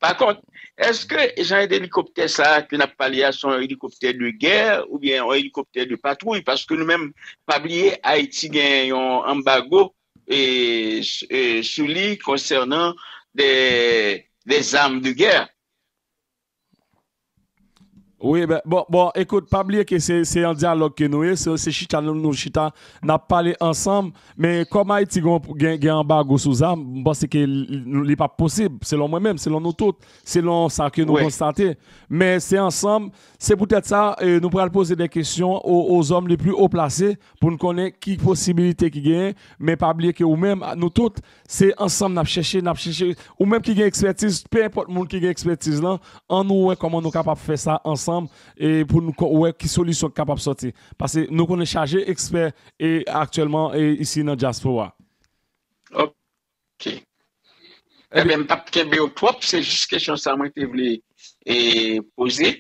Pa kont, èske jan de elikoptè sa a ke n ap pale a, se yon elikoptè de gè oubyen yon elikoptè de patwouy? Paske nou menm, pa bliye, Ayiti gen yon anbago e, e, sou li konsènan de, de zam de gè. Wi, ben, bon, bon, ekout, pa bliye ke se, se yon dyalòg ke nou ye, se, se chita nou, nou chita, n ap pale ansanm, men kòm Ayiti gen, gen, gen anbago sou zam, m panse ke li, li p ap posib, selon mwen menm, selon nou tout, selon sa ke nou konstate. Men se ansanm, se poutèt sa, e, nou pral poze de kesyon aux, aux hommes les plus haut placés pou n konnen ki posibilite ki genyen, men pa bliye ke ou menm, nou tout, se ansanm n ap chèche, n ap chèche, ou menm ki gen ekspètiz, pe enpòt moun ki gen ekspètiz lan, ann nou wè kòman nou kapab fè sa ansanm, e pou nou ko-, wè ki solisyon k kapab sòti. Paske nou konnen chaje ekspè e aktyèlman e isi nan dyaspora. Ok. Ebyen, m p ap kenbe w twòp, se jis kesyon sa mwen te vle e, poze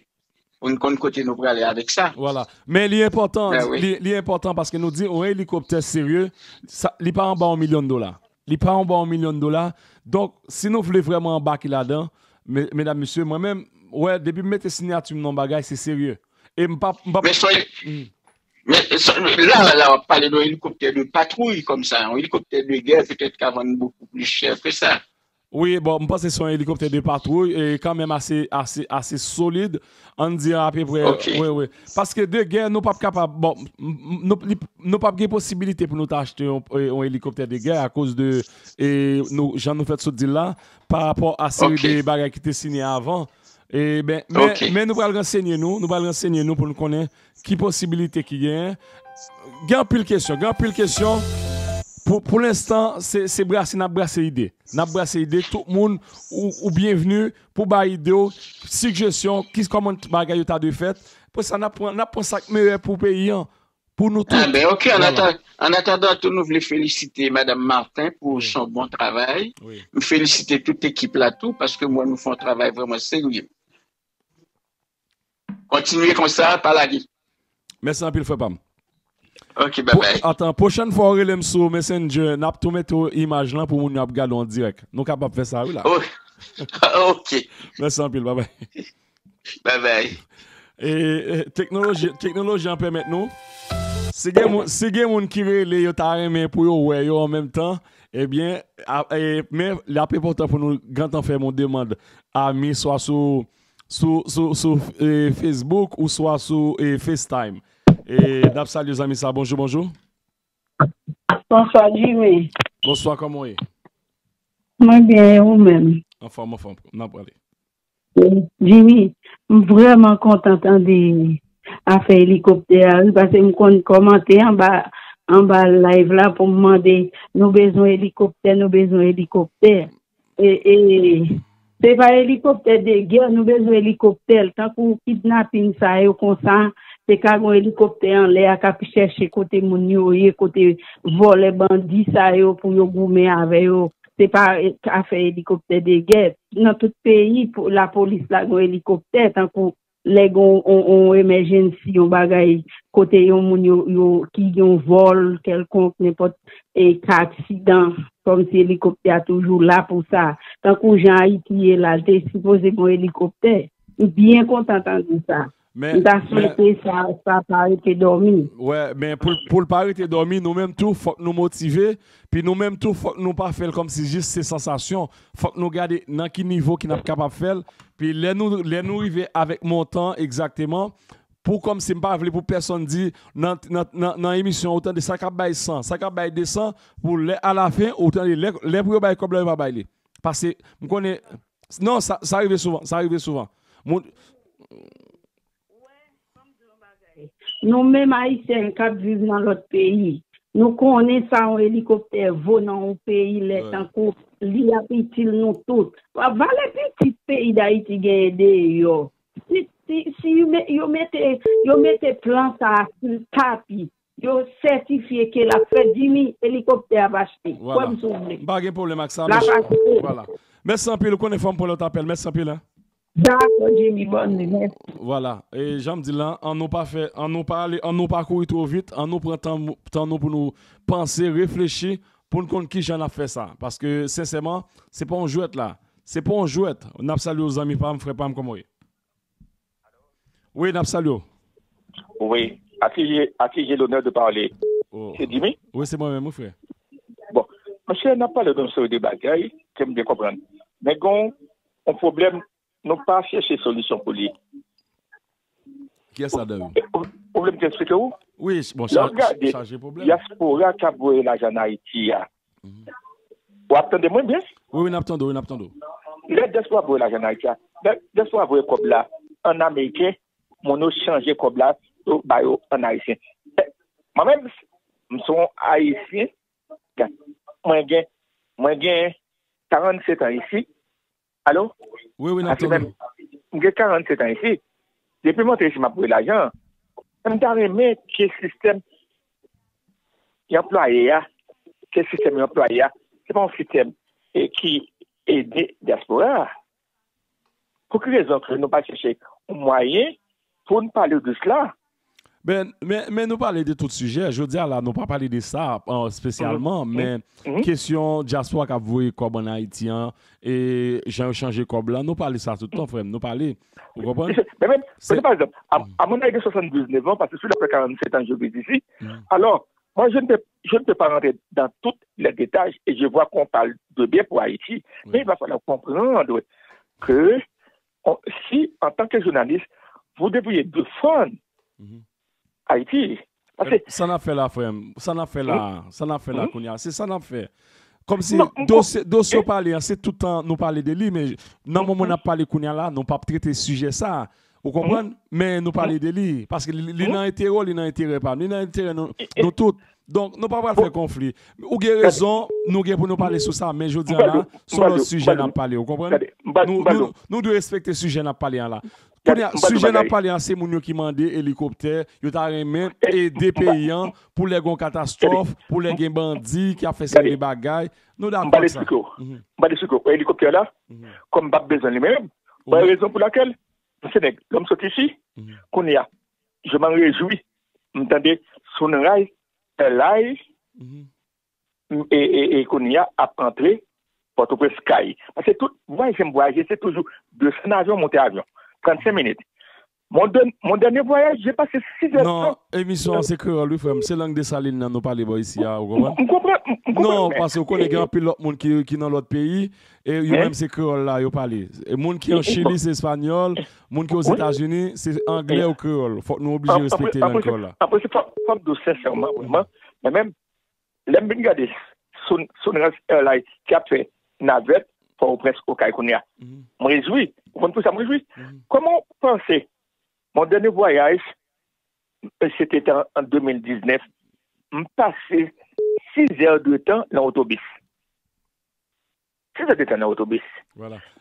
pou n konn kote nou prale avèk sa. Vwala. Men li enpòtan, li, li enpòtan paske nou di yon elikoptè serye, sa, li pa anba yon milyon dola. Li pa anba yon milyon dola. Donk, si nou vle vrèman anbake ladan, me-, medam, mesye, mwen menm, wè, depi m mete siyati m nan bagay, se serye. E m p ap, m p ap Men soyez, men so- la, la, w ap pale de yon elikoptè de patwouy kòmsa. Yon elikoptè de gè petèt ka vann bokou pli chè ke sa. Wi, bon, m panse se yon elikoptè de patwouy, e kanmenm ase, ase, ase solid. Ann di apeprè, wi, wi. Paske de gè, nou p ap kapab, bon, m- m- nou, li- nou p ap gen posibilite pou nou ta achte yon, e, yon elikoptè de gè akoz de, e, nou, jan nou fèt sot di l la, pa rapò a seri de bagay ki te siyen avan. E ben, men, men nou pral ransenye nou, nou pral ransenye nou pou nou konnen ki posibilite ki genyen. Gen anpil kesyon, gen anpil kesyon. Pou, pou lenstan, se, se brase, n ap brase ide. N ap brase ide, tout moun, ou, ou byenvni pou bay ide w, sijesyon, ki, kòman bagay yo ta dwe fèt. Apre sa, n ap pran, n ap pran sa k meyè pou peyi an, pou nou tout. Ah ben, ok, an atan- an atandan tou, nou vle felisite Madanm Martin pou son bon travay. M felisite tout ekip la tou, paske m wè nou fè yon travay vrèman serye. Kontinye konsa, pa lage. Mèsi anpil, frè pa m. Ok, babay. Atan, pwochèn fwa w rele m sou Messenger, n ap tou mete w imaj lan pou moun yo ap gade w an dirèk. Nou kapab fè sa, wi, la. Ok. Mèsi anpil, babay. Babay. E, e, teknoloji, teknoloji an pèmèt nou. Si gen moun, si gen moun ki rele, yo ta renmen pou yo wè yo an menm tan, ebyen, a, e, men l ap enpòtan pou nou gentan fè yon demann ami, swa sou, sou, sou, sou, e, Facebook ou swa sou, e, FaceTime. E, n ap salye zanmi sa. Bonjou, bonjou. Bonswa, Jimmy. Bonswa, kòman w ye? Mwen byen, e ou menm? Anfòm, anfòm. N ap prale. Jimmy, m vrèman kontan tande afè elikoptè a, wi, paske m konn kòmante anba, anba live la pou m mande, nou bezwen elikoptè, nou bezwen elikoptè. E, e, se pa elikoptè de gè, nou bezwen elikoptè. Tankou kidnapin sa yo konsa, se ka gon elikoptè anlè a k ap chèche kote moun yo ye, kote vòlè bandi sa yo pou yo goumen avè yo. Se pa, e, afè elikoptè de gè. Nan tout peyi, pou, lapolis la gon elikoptè, tankou lè gen yon, yon, yon emèjensi, yon bagay, kote yon moun yo, yo, ki gen yon vòl kèlkonk, nenpòt, e, ka aksidan, kòmsi elikoptè a toujou la pou sa. Tankou jan Ayiti ye la, l te sipoze gen yon elikoptè. M byen kontan tande sa. M ta swete sa, sa pa rete dòmi. Wè, men pou, pou l pa rete dòmi, nou menm tou, fòk nou motive, pi nou menm tou, fòk nou pa fè l kòmsi jis se sansasyon. Fòk nou gade nan ki nivo ki n ap kapab fè l. Pi lè nou, lè nou rive avèk montan egzakteman, pou kòmsi m pa vle pou pèsonn di nan, nan, nan, nan emisyon, ou tande sa k ap bay san, sa k ap bay de san, pou lè alafen, ou tande lè, lè pou yo bay kòb la, yo pa bay li. Paske m konnen, non, sa, sa rive souvan, sa rive souvan. Moun, Nou menm Ayisyen k ap viv nan lòt peyi, nou konnen sa yon elikoptè vo nan yon peyi lè tankou li ap itil nou tout. Valè pitit peyi Dayiti genyen deyò. Si, si, si yo me-, yo mete, yo mete plan sa a sou tapi, yo sètifye ke l ap fèt, Jimmy, elikoptè ap achte. Kwè m si w vle. M pa gen pwoblèm ak sa, l ap achte. Vwala. Mèsi anpil, ou konnen fò m pran lòt apèl. Mèsi anpil, en. Dakò, Jimmy, bòn li, mèsi. Vwala. E jan m di l lan, an nou pa fè, an nou pa ale, an nou pa kouri twò vit, an nou pran tan, tan nou pou nou panse, reflechi, pou n konn kijan n ap fè sa. Paske, sensèman, se pa yon jwèt la. Se pa yon jwèt. N ap salye w, zanmi pa m, frè pa m, kòman w ye? Wi, n ap salye w. Wi. À qui j'ai, à qui j'ai l'honneur de parler? Oh. Se Jimmy? Wi, se mwen menm, wi, frè. Bon. Mesye, n ap pale de yon seri de bagay ke m byen konprann. Men gen yon pwoblèm nou pa chèche solisyon pou li. Kiyès ladan yo? Ou, ou vle m te eksplike ou? Wi, bon, lè w gade dyaspora k ap voye lajan ann Ayiti a, w ap tande mwen byen? Wi, wi, n ap tande w, wi, n ap tande w. Lè dyaspora voye lajan ann Ayiti a, lè dyaspora voye kòb la ann ameriken, moun yo chanje kòb la, yo ba yo ann ayisyen. Mwen menm, m se yon ayisyen, mwen gen, mwen gen karannset an isi. Alo? Wi, wi, n ap tande w. M gen karannset an isi. Depi m antre isi, m ap voye lajan. M ta renmen ke sistèm anplwaye a, ke sistèm anplwaye a, se pa yon sistèm, e, ki ede dyaspora a. Pou ki rezon ke nou pa chèche yon mwayen pou n pale de sela? Ben, men, men nou pale de tout sijè. Jodi a la, nou pa pale de sa, an, espesyalman, men kesyon dyaspora k ap voye kòb ann Ayiti an, e jan yo chanje kòb la, nou pale sa tout tan, frè m, nou pale. Ou konprann? Men, men, men, pa egzanp, à, à mon âge de soixante-dix-neuf ans, parce que je suis là après quarante-sept ans, je vis ici. Alors, moi, je ne peux, je ne peux pas rentrer dans tous les détails et je vois qu'on parle de bien pour Haïti, mais il va falloir comprendre que on, si, en tant que journaliste, vous devriez défendre Ayiti. Paske sa n ap fè la, frè m, sa n ap fè la, sa n ap fè la kounye a, se sa n ap fè. Kòmsi dosye, dosye w pale an, se tout tan nou pale de li, men nan moman n ap pale kounye a la, nou p ap trete sijè sa. Ou konprann? Men nou pale de li, paske li, li nan enterè w, li nan enterè pa m, li nan enterè nou, nou tout. Donk, nou pa pral fè konfli. Ou gen rezon, nou gen pou nou pale sou sa, men jodi a la, se yon lòt sijè n ap pale, ou konprann? Nou, nou, nou dwe respekte sijè n ap pale a la. Kounye a, sijè n ap pale a, se moun yo ki mande elikoptè, yo ta renmen ede peyi an pou lè gen yon katastwòf, pou lè gen bandi ki ap fè seri de bagay. Nou dakò ak sa. M pral eksplike w. M pral eksplike w. Elikoptè la, kòm m p ap bezwen li menm, mwen rezon pou lakèl, se nèg, lè m sot isi, kounye a, je m'en réjouis. M tande Sunrise Airlines, e, e, e kounye a ap antre Pòtoprens kay. Paske tout vwayaje m vwayaje, se toujou desann avyon, monte avyon. Trannsenk minit. Mon, de, mon dernier voyage, j'ai passé six heures de temps. Non, emisyon an se kreyòl, wi, frè m. Se lang Desalin nan nou pale bò isi a, ou konprann? M konprann, m konprann. Non, paske ou konnen gen anpil lòt moun ki, ki nan lòt peyi, e yo menm se kreyòl la yo pale. E moun ki an Chili, se espanyòl. Moun ki Ozetazini, se anglè ou kreyòl. Fòk nou oblije respekte lang kreyòl la. An prensip, fò, fò m di w sensèman, vrèman, mwen menm, lè m vin gade Sun, Sunrise Airlines ki ap fè navèt Pòtoprens Okay kounye a, m rejwi. Ou konn pou sa m rejwi? Kòman w panse, mon dènye vwayaj, se te an, an de mil diznèf, m pase sis è de tan nan otobis. Sis è de tan nan otobis.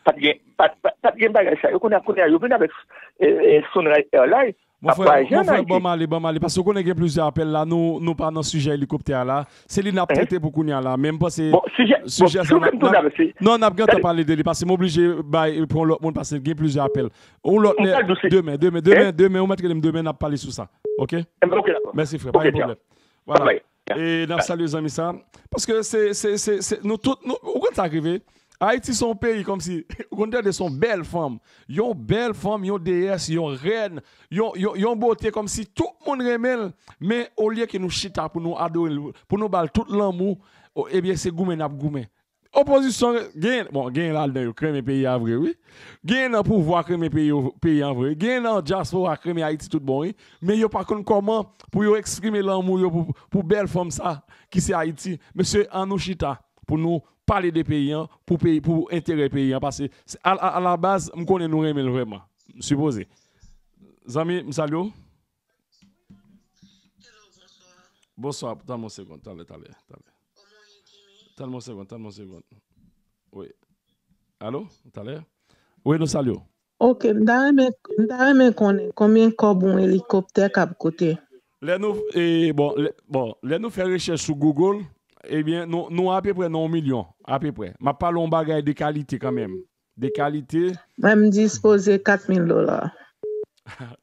Pa t gen, pa, pa, pa t gen bagay sa yo. Kounye a, kounye a, yo vin avèk, e, e, Sunrise Airlines. Mon frè, mon frè, ban m ale, ban m ale, paske w konnen gen plizyè apèl la, nou, nou pa nan sijè elikoptè a la. Se li n ap trete pou kounye a la, men m panse sijè sa, n ap, non, n ap gentan pale de li, paske m oblije bay, pran lòt moun, paske gen plizyè apèl. Yon lòt lè, demen, demen, demen, demen, ou mèt rele m demen, n ap pale sou sa. Oke? Mèsi, frè, pa gen pwoblèm. Vwala. E n ap salye zanmi sa. Paske se, se, se, se, nou tout, nou, ou konn sa k rive? Ayiti se yon peyi kòmsi, ou konn tande se yon bèl fanm. Yon bèl fanm, yon deyès, yon rèn, yon, yon, yon bote kòmsi tout moun renmen l. Men olye ke nou chita pou nou adore l, pou nou ba l tout lanmou, o, ebyen se goumen n ap goumen. Opozisyon, gen, bon, gen ladan yo k renmen peyi a vre, wi. Gen nan pouvwa k renmen peyi yo, peyi an vre. Gen nan dyaspora k renmen Ayiti tout bon, wi. Men yo pa konn kòman pou yo eksprime lanmou yo pou, pou bèl fanm sa, ki se Ayiti. Mesye, ann nou chita pou nou pale de peyi an, pou peyi, pou enterè peyi an, paske se, a, a, a la baz, m konnen nou renmen l vrèman. M sipoze. Zanmi, m salye w. Bonswa, tann m yon segonn, talè, talè, talè. Tann m yon segonn, tann m yon segonn. Wi. Alo? Talè? Wi, nou salye w. Ok, m ta renmen, m ta renmen konnen konbyen kòb yon elikoptè k ap koute. Lè nou, e, bon, lè, bon, lè nou fè rechèch sou Google, ebyen, nou, nou apeprè nan yon milyon, apeprè. M ap pale yon bagay de kalite kanmenm. De kalite. Mwen, m dispoze kat mil dola.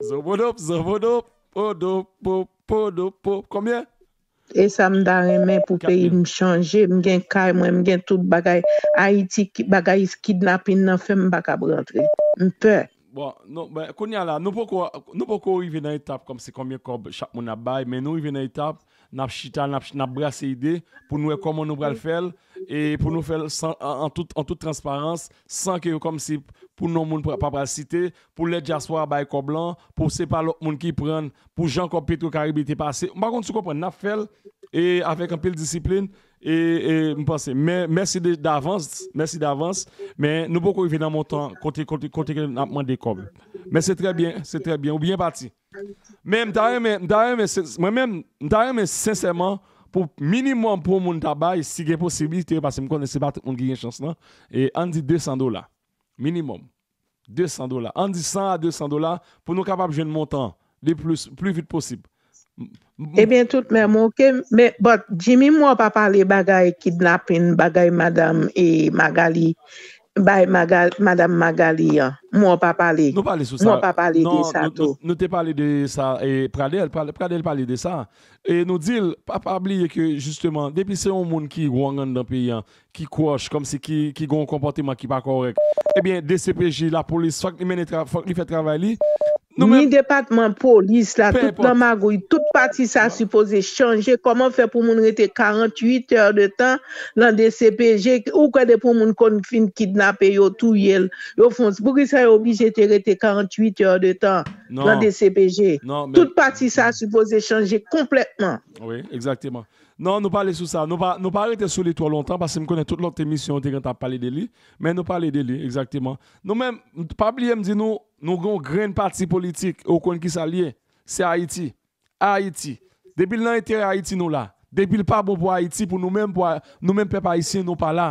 Zobodop, zobodop, podop, po, podop, po. Konbyen? E sa m ta renmen pou peyi m chanje. M gen kay mwen, m gen tout bagay. Ayiti, ki, bagay kidnapin nan fè m pa kab rantre. M pè. Bon, non, ben, kounye a la, nou poko, nou poko rive nan etap kòmsi konbyen kòb chak moun ap bay, men nou rive nan etap, n ap chita, n ap, n ap brase ide pou nou wè kòman nou pral fè l, e pou nou fè l san, an, an tout, an tout transparans, san ke kòmsi pou non moun pa, pa pral site, pou lè dyaspora bay kòb lan, pou se pa lòt moun ki pran l, pou jan kòb Petro Karibe te pase. M pa konn si w konprann, n ap fè l, e avèk anpil disiplin, e, e m panse. Men, mèsi de, davans, mèsi davans, men nou poko rive nan montan kote, kote, kote ke n ap mande kòb. Men se trè byen, se trè byen, ou byen pati. Men m ta renmen, m ta renmen, se, mwen menm, m ta renmen sensèman pou minimòm pou yon moun ta bay, si gen posiblite, paske m konnen se pa tout moun ki gen chans lan, e ann di de san dola, minimòm. De san dola. Ann di san a de san dola pou nou kapab jwenn montan li plis, pli vit posib. M- m- Ebyen, tout menm, oke. Men, but, Jimmy, mwen pa pale bagay kidnapin, bagay madanm e Magali, bay Magal, madanm Magali an. Mwen pa pale. Nou pale sou sa. Mwen pa pale de Non, sa nou, nou, tou. nou te pale de sa, e Pradel, Pradel, Pradel pale de sa. E nou di l, pa, pa bliye ke, jisteman, depi se yon moun ki gwo anndan peyi an, ki kwoch, kòmsi ki, ki gen yon konpòteman ki pa kòrèk, ebyen, D C P J, lapolis, fòk li mennen tra, fòk li fè travay li. Nou Ni menm, depatman polis la, pe tout nan enpòt. Magouy, tout pati sa sipoze chanje. Kòman fè pou moun rete karannwit è de tan nan D C P J? Ou kwè depi yon moun konn fin kidnape, yo touye l, yo fon. Poukisa yo oblije te rete karannwit è de tan nan Non, D C P J? non, men, Tout pati sa sipoze chanje konplètman. Wi, egzakteman. Non, nou pale sou sa. Nou pa, nou pa rete sou li twò lontan, paske m konnen tout lòt emisyon yo te gentan ap pale de li. Men nou pale de li, egzakteman. Nou menm, pa bliye m di nou, nou gen yon grenn pati politik, e w konn kisa l ye? Se Ayiti. Ayiti. Depi l nan enterè Ayiti, nou la. Depi l pa bon pou Ayiti, pou nou menm, pou a, nou menm pèp ayisyen, nou pa la.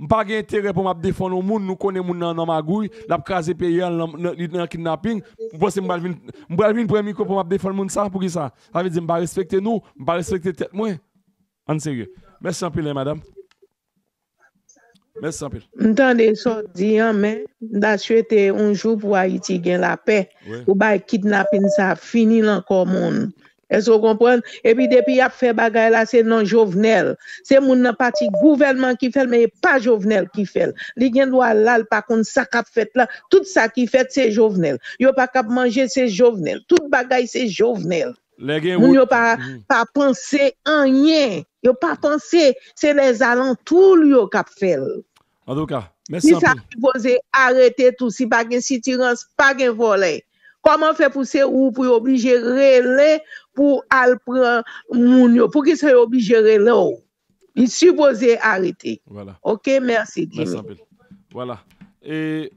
M pa gen enterè pou m ap defann yon moun, nou konnen moun nan nan magouy, l ap kraze peyi a, l nan, nan, li nan kidnaping. Ou panse m pral vin, m pral vin pran mikwo pou m ap defann moun sa? Poukisa? Sa vle di m pa respekte nou, m pa respekte tèt mwen. Ann serye. Mèsi anpil, en, madanm. Mèsi anpil. M tande sa w di an, men m ta swete yon jou pou Ayiti gen lapè, Wi. Pou bay kidnapin sa fini nan kò moun. Èske w konprann? Epi depi y ap fè bagay la, se non Jovenel. Se moun nan pati gouvènman ki fè l, men e pa Jovenel ki fè l. Li gen dwa la, l pa konn sa k ap fèt la. Tout sa ki fèt, se Jovenel. Yo pa kab manje, se Jovenel. Tout bagay, se Jovenel. Lè gen Moun wout. Yo pa, Mhm. Pa panse anyen. Yo pa panse. Se lèzalantou l yo k ap fè l. Antouka, mèsi Li sa anpil. Sipoze arete tou. Si pa gen sitirans, pa gen vòlè. Kòman fè pou se ou pou yo oblije rele pou al pran moun yo? Poukisa yo oblije rele w? Li sipoze arete. Vwala. Oke, mèsi, Mèsi Jimmy. Anpil. Vwala. E,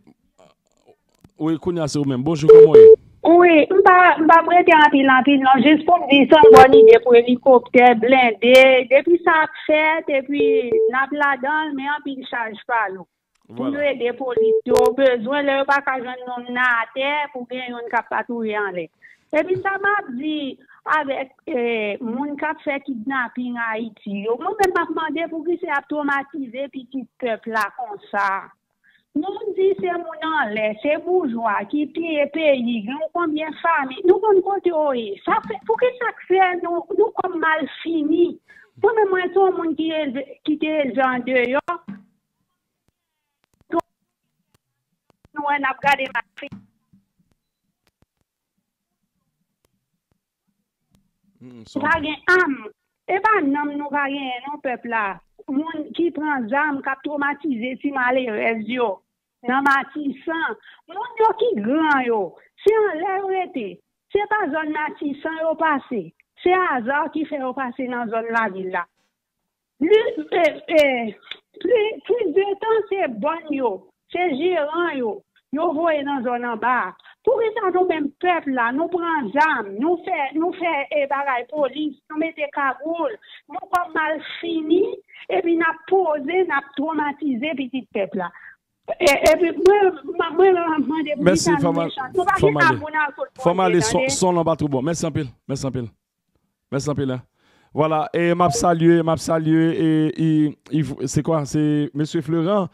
wi, kounye a se ou menm. Bonjou, kòman w ye? Wi, m pa, m p ap rete anpil, anpil, non. Jis pou m di, se yon bòn ide pou elikoptè blende. Depi sa ap fèt, epi n ap ladan l, men anpil chaj pa lou. Pou yo Vwala. Ede polis yo, bezwen lè yo pa ka jwenn nonm nan atè, pou gen youn k ap patwouye anlè. Epi sa m ap di avèk eh, moun k ap fè kidnaping Ayiti yo, mwen menm m ap mande poukisa y ap twomatize pitit pèp la konsa. Nou di se moun anlè, se boujwa ki piye peyi, gen yon konbyen fanmi, nou konn kote yo ye. Sa fè, poukisa k fè nou, nou kòm malfini? Mwen menm, mwen se yon moun ki elve, ki te elve andeyò. Nou wè n ap gade malfini. Mm, Nou pa gen am. E pa nanm nou pa genyen non, pèp la. Moun ki pran zam, k ap twomatize ti malerèz yo nan Matisan. Moun yo ki gran yo, se anlè yo rete. Se pa zòn Matisan yo pase. Se aza ki fè yo pase nan zòn lavil la. Li, e, e, pli, plis de tan, se bòn yo, se jeran yo, yo voye nan zòn anba a. Poukisa nou menm pèp la, nou pran zam, nou fè, nou fè e bagay polis, nou mete kagoul, nou kòm malfini, epi n ap poze, n ap twomatize pitit pèp la. E, epi mwen, mwen menm ap mande poukisa nou mechan. Nou pa gen amoun ak tout Bondye, tande. Fò m ale, son, son lan pa twò bon. Mèsi anpil. Mèsi anpil. Mèsi anpil, hein. Vwala, e m ap salye, m ap salye, e, e, e, se kwa? Se Mesye Florent.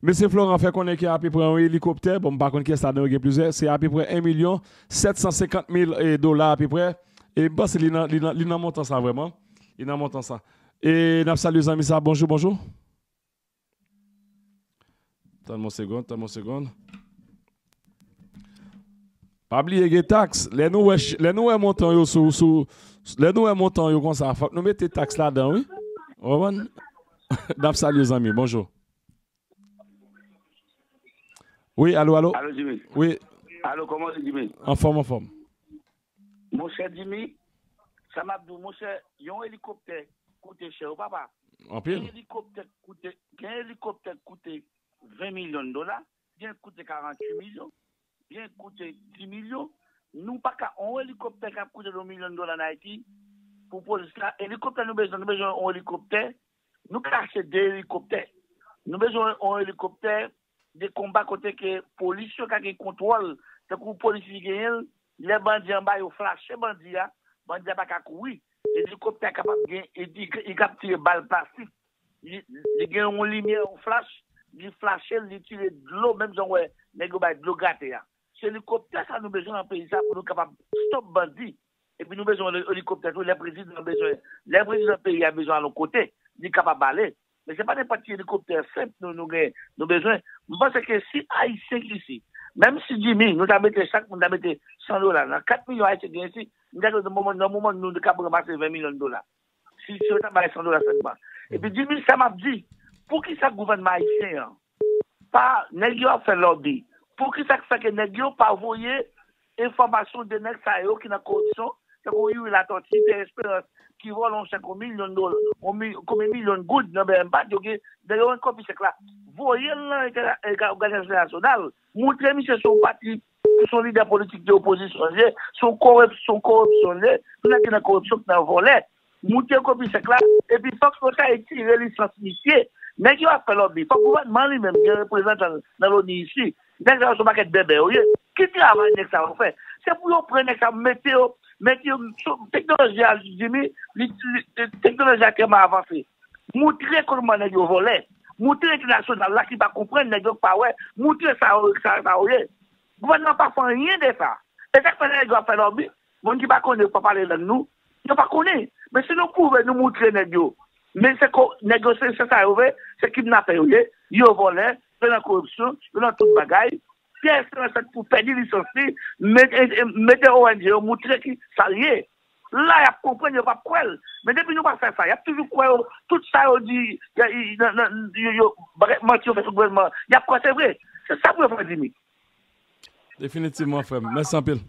Mesye Florent fè konnen ke apeprè yon elikoptè, bon, m pa konn kiyès ladan yo gen plizyè, se apeprè en milyon sèt san senkant mil, e, dola apeprè. E m panse li nan, li nan, li nan montan sa vrèman. Li nan montan sa. E n ap salye zanmi sa. Bonjou, bonjou. Tann m yon segonn, tann m yon segonn. Pa bliye gen taks. Lè nou wè, ch- lè nou wè montan yo sou, sou, lè nou wè montan yo konsa, fòk nou mete taks ladan, wi. Ou konprann? N ap salye zanmi, bonjou. Wi, alo, alo. Alo, Jimmy. Wi. Alo, kòman w ye, Jimmy? Anfòm, anfòm. Monchè Jimmy, sa m ap di w, monchè, yon elikoptè koute chè, wi, papa. Anpil. Gen elikoptè k koute, gen elikoptè k koute ven milyon dola, gen k koute karanntuit milyon, gen k koute dis milyon. Nou pa ka, yon elikoptè k ap koute yon milyon dola an Ayiti pou polis la. Elikoptè nou bezwen, nou bezwen yon elikoptè. Nou ka achte de elikoptè. Nou bezwen yon elikoptè de konba kote ke polis yo ka gen kontwòl. Tankou polis li genyen l, lè bandi anba yo flache bandi a, bandi a pa ka kouri. Elikoptè a kapab gen, li, li, li kab tire bal plastik. Li, li gen yon limyè, yon flach, li flache l, li tire dlo, menm jan w wè nèg yo bay dlo grate a. Se elikoptè sa nou bezwen nan peyi sa pou nou kapab stop bandi. Epi nou bezwen elikoptè tou, lè prezidan bezwen, lè prezidan peyi a bezwen al yon kote, li kapab ale. Men se pa nenpòt ki elikoptè senp nou, nou gen, nou bezwen. M panse ke si Ayisyen ki isi, menm si Jimmy, nou ta mete, chak moun ta mete san dola, nan kat milyon Ayisyen ki gen isi, m ta kwè nan moman, nan moman nou kapab ranmase ven milyon dola. Si, si yo ta bay san dola sèlman. Epi Jimmy, sa m ap di, poukisa gouvènman ayisyen an pa, nèg yo ap fè lòbi? Poukisa k fè ke nèg yo pa voye enfòmasyon de nèg sa yo ki nan koripsyon, tankou Youri Latortue, Pierre Espérance, ki vòlè yon chèk yon milyon dola, yon mi-, konbyen milyon goud nan B M P A, yo gen, nèg yo gen kopi chèk la, voye l nan entèna-, entèna-, òganizasyon entènasyonal, moutre misye se yon pati, se yon lidè politik de opozisyon l ye, se yon korip-, se yon koripsyon l ye, se yon nèg ki nan koripsyon, ki nan vòlè. Moutre kopi chèk la, epi fòk yo ta retire lisans misye. Nèg yo ap fè lòbi. Fòk gouvènman li menm gen reprezantan l nan loni isi. Nèg sa yo se yon pakèt bèbè yo ye. Ki travay nèg sa yo fè? Se pou yo pran nèg sa yo, mete yo, mete yo sou teknoloji a, Jimmy, li, li, teknoloji a tèlman avanse. Moutre kòman nèg yo vòlè. Moutre entènasyonal la ki pa konprann, nèg yo ki pa wè. Moutre sa yo, sa, sa yo ye. Gouvènman pa fè anyen de sa. E sa k fè nèg yo ap fè lòbi. Moun ki pa konnen, yo pa pale lang nou, yo pa konnen. Men si nou pwouve, nou moutre nèg yo. Men se ko, nèg yo se, se sa yo vle, se kidnapè yo ye, yo vòlè, yo nan koripsyon, yo nan tout bagay. Pyè Esperans pou pèdi lisans li, mete, mete O N G yo, moutre ki sa l ye. La, y ap konprann, yo p ap kwè l. Men depi nou pa fè sa, y ap toujou kwè yo, tout sa yo di, y a, y, nan, nan, yo, yo, bagay manti yo fè sou gouvènman, y ap kwè se vre. Se sa pou yo fè, Jimmy. Definitivman, frè m. Mèsi anpil.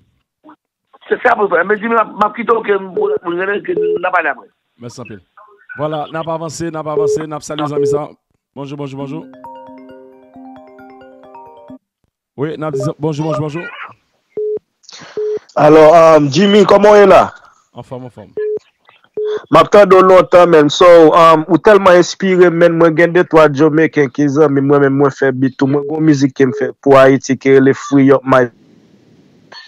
Se sa pou fè. Men Jimmy, m ap, m ap kite w ke m, pou, pou rele ke n a pale apre. Mèsi anpil. Vwala, n ap avanse, n ap avanse, n ap salye zanmi sa. Bonjou, bonjou, bonjou. Wi, n ap di bonjou, bonjou, bonjou. Alò, um, Jimmy, kòman w ye la? Anfòm, anfòm. M ap tande w lontan, man. So, um, ou tèlman enspire m, man. Mwen gen de twa Jamaican ki zanmi m, mwen menm mwen fè beat tou. Mwen gon mizik ke m fè pou Ayiti ki rele Free Up My,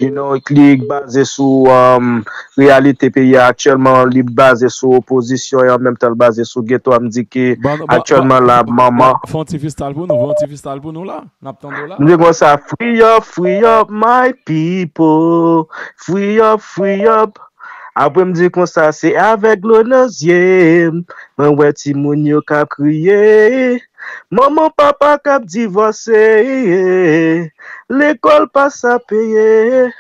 you know, li baze sou, um, reyalite peyi a aktyèlman, li baze sou opozisyon e an menm tan l baze sou geto a. M di ke aktyèlman la, manman. Fè yon ti freestyle pou nou, fè yon ti freestyle pou nou la. N ap tande w la. M di konsa, free up, free up my people, free up, free up. Apre m di konsa, se avèk dlo nan zye m, mwen wè timoun yo k ap kriye. Manman, papa k ap divòse, lekòl pa sa peye.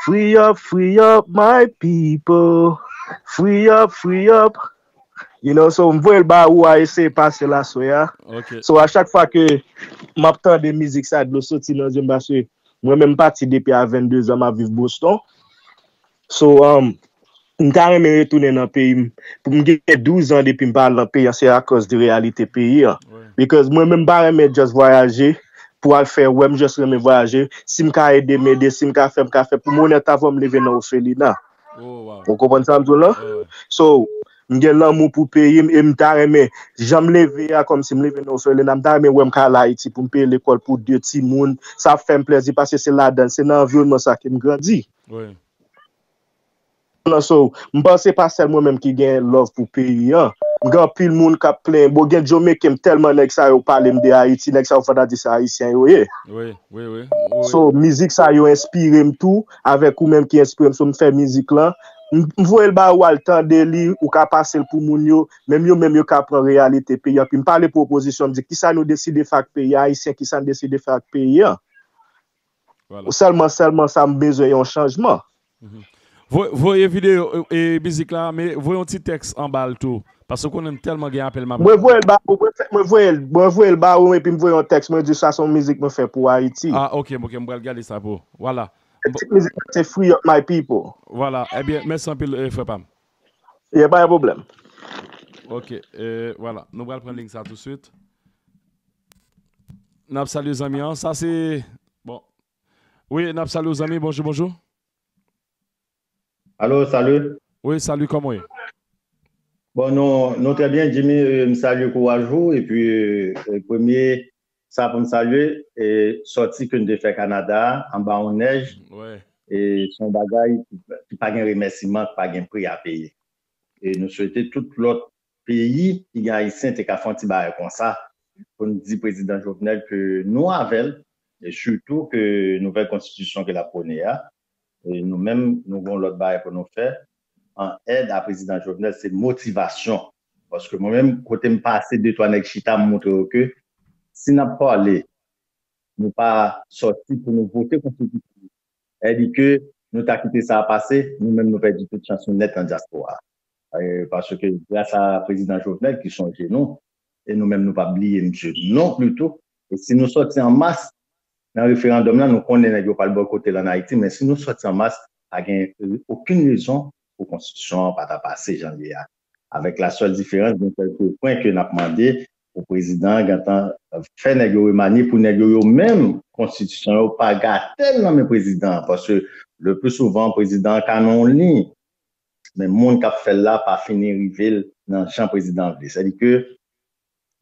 Free up, free up my people, free up, free up. You know, so m voye l ba ou a eseye pase l aswè a. Ok. So a chak fwa ke m ap tande mizik sa, dlo soti nan zye m paske mwen menm m pati depi a venndezan m ap viv Boston. So, um, m ta renmen retounen nan peyi m. Pou m gen douz an depi m pa al nan peyi an, se akòz de reyalite peyi an. Wi. Because mwen menm m pa renmen just vwayaje pou al fè wè, m just renmen vwayaje. Si m ka ede, m ede. Si m ka fè, m ka fè. Pou m onèt avè w, m leve nan ofelina. Oh, wow. Ou konprann sa m di w la? Wi, wi. So, m gen lanmou pou peyi m e m ta renmen, jan m leve a, kòmsi m leve nan ofelina, m ta renmen wè m ka al Ayiti pou m peye lekòl pou de timoun. Sa ap fè m plèzi paske se ladan l, se nan anviwònman sa ke m grandi. Wi. Non, so, m panse pa sèl mwen menm ki gen love pou peyi an. M gen anpil moun k ap plenyen. Bon, gen Jamaican, m tèlman nèg sa yo pale m de Ayiti, nèg sa yo fanatik se Ayisyen yo ye. Wi, wi, wi, wi. So, mizik sa yo enspire m tou, avèk ou menm ki enspire m, so m fè mizik lan. M, m voye l ba ou al tande li, ou ka pase l pou moun yo, menm yo menm yo ka pran reyalite peyi an. Pi m pale pou opozisyon, m di kisa nou deside fè ak peyi a, Ayisyen, kisa n deside fè ak peyi an. Vwala. Sèlman, sèlman sa m bezwen yon chanjman. Mhm. Voye, voye videyo e, e mizik la, men voye yon ti tèks anba l tou. Paske w konnen m tèlman gen apèl m ap Mwen voye l ba ou, mwen fè, mwen voye l, mwen voye l ba ou, epi m voye yon tèks, mwen di sa se yon mizik mwen fè pou Ayiti. Ah, ok, ok, m pral gade sa pou ou. Vwala. Tit mizik la se Free Up My People. Vwala. Ebyen, mèsi anpil, eh, frè pa m. Y a pa de pwoblèm. Ok, eh, vwala. Nou pral pran liy sa tou swit. N ap salye zanmi an. Sa se, bon. Wi, n ap salye w zanmi. Bonjou, bonjou. Alo, salut. Wi, salut, kòman w ye? Bon, nou, nou trè byen, Jimmy, euh, m salye kouraj ou, epi, euh, euh, premye, sa pou m salye, e sòti ke n te fè Kanada, anba yon nèj, Wi. e se yon bagay ki, ki pa gen remèsiman, ki pa gen pri a peye. E nou swete tout lòt peyi ki gen Ayisyen te ka fè yon ti bagay konsa, pou n di Prezidan Jovenel ke nou avè l, e sitou ke nouvèl konstitisyon ke l ap pwone a, e nou menm, nou gen yon lòt bagay pou nou fè, an èd a Prezidan Jovenel, se motivasyon. Paske mwen menm, kote m pase, de twa nèg chita, m montre yo ke si n ap pale, nou pa sòti pou nou vote konstitisyon. Sa vle di ke nou ta kite sa a pase, nou menm nou pèdi tout chans nou nèt nan dyaspora a. E, paske gras a Prezidan Jovenel ki sonje nou, e nou menm nou pa bliye misye non pli tou. E si nou sòti an mas nan referandòm nan, nou konnen nèg yo pral bòykote l ann Ayiti, men si nou sòti an mas, pa gen okenn rezon pou konstitisyon an pa ta pase jan l ye a. Avèk la sèl diferans, gen kèlke pwen ke n ap mande pou prezidan an gentan fè nèg yo remanye pou nèg yo, yo menm, konstitisyon yo pa gate l nan men prezidan an, paske le pli souvan, prezidan an ka nan yon liy, men moun k ap fè l la pa fini rive l nan jan prezidan an vle. Sa vle di ke,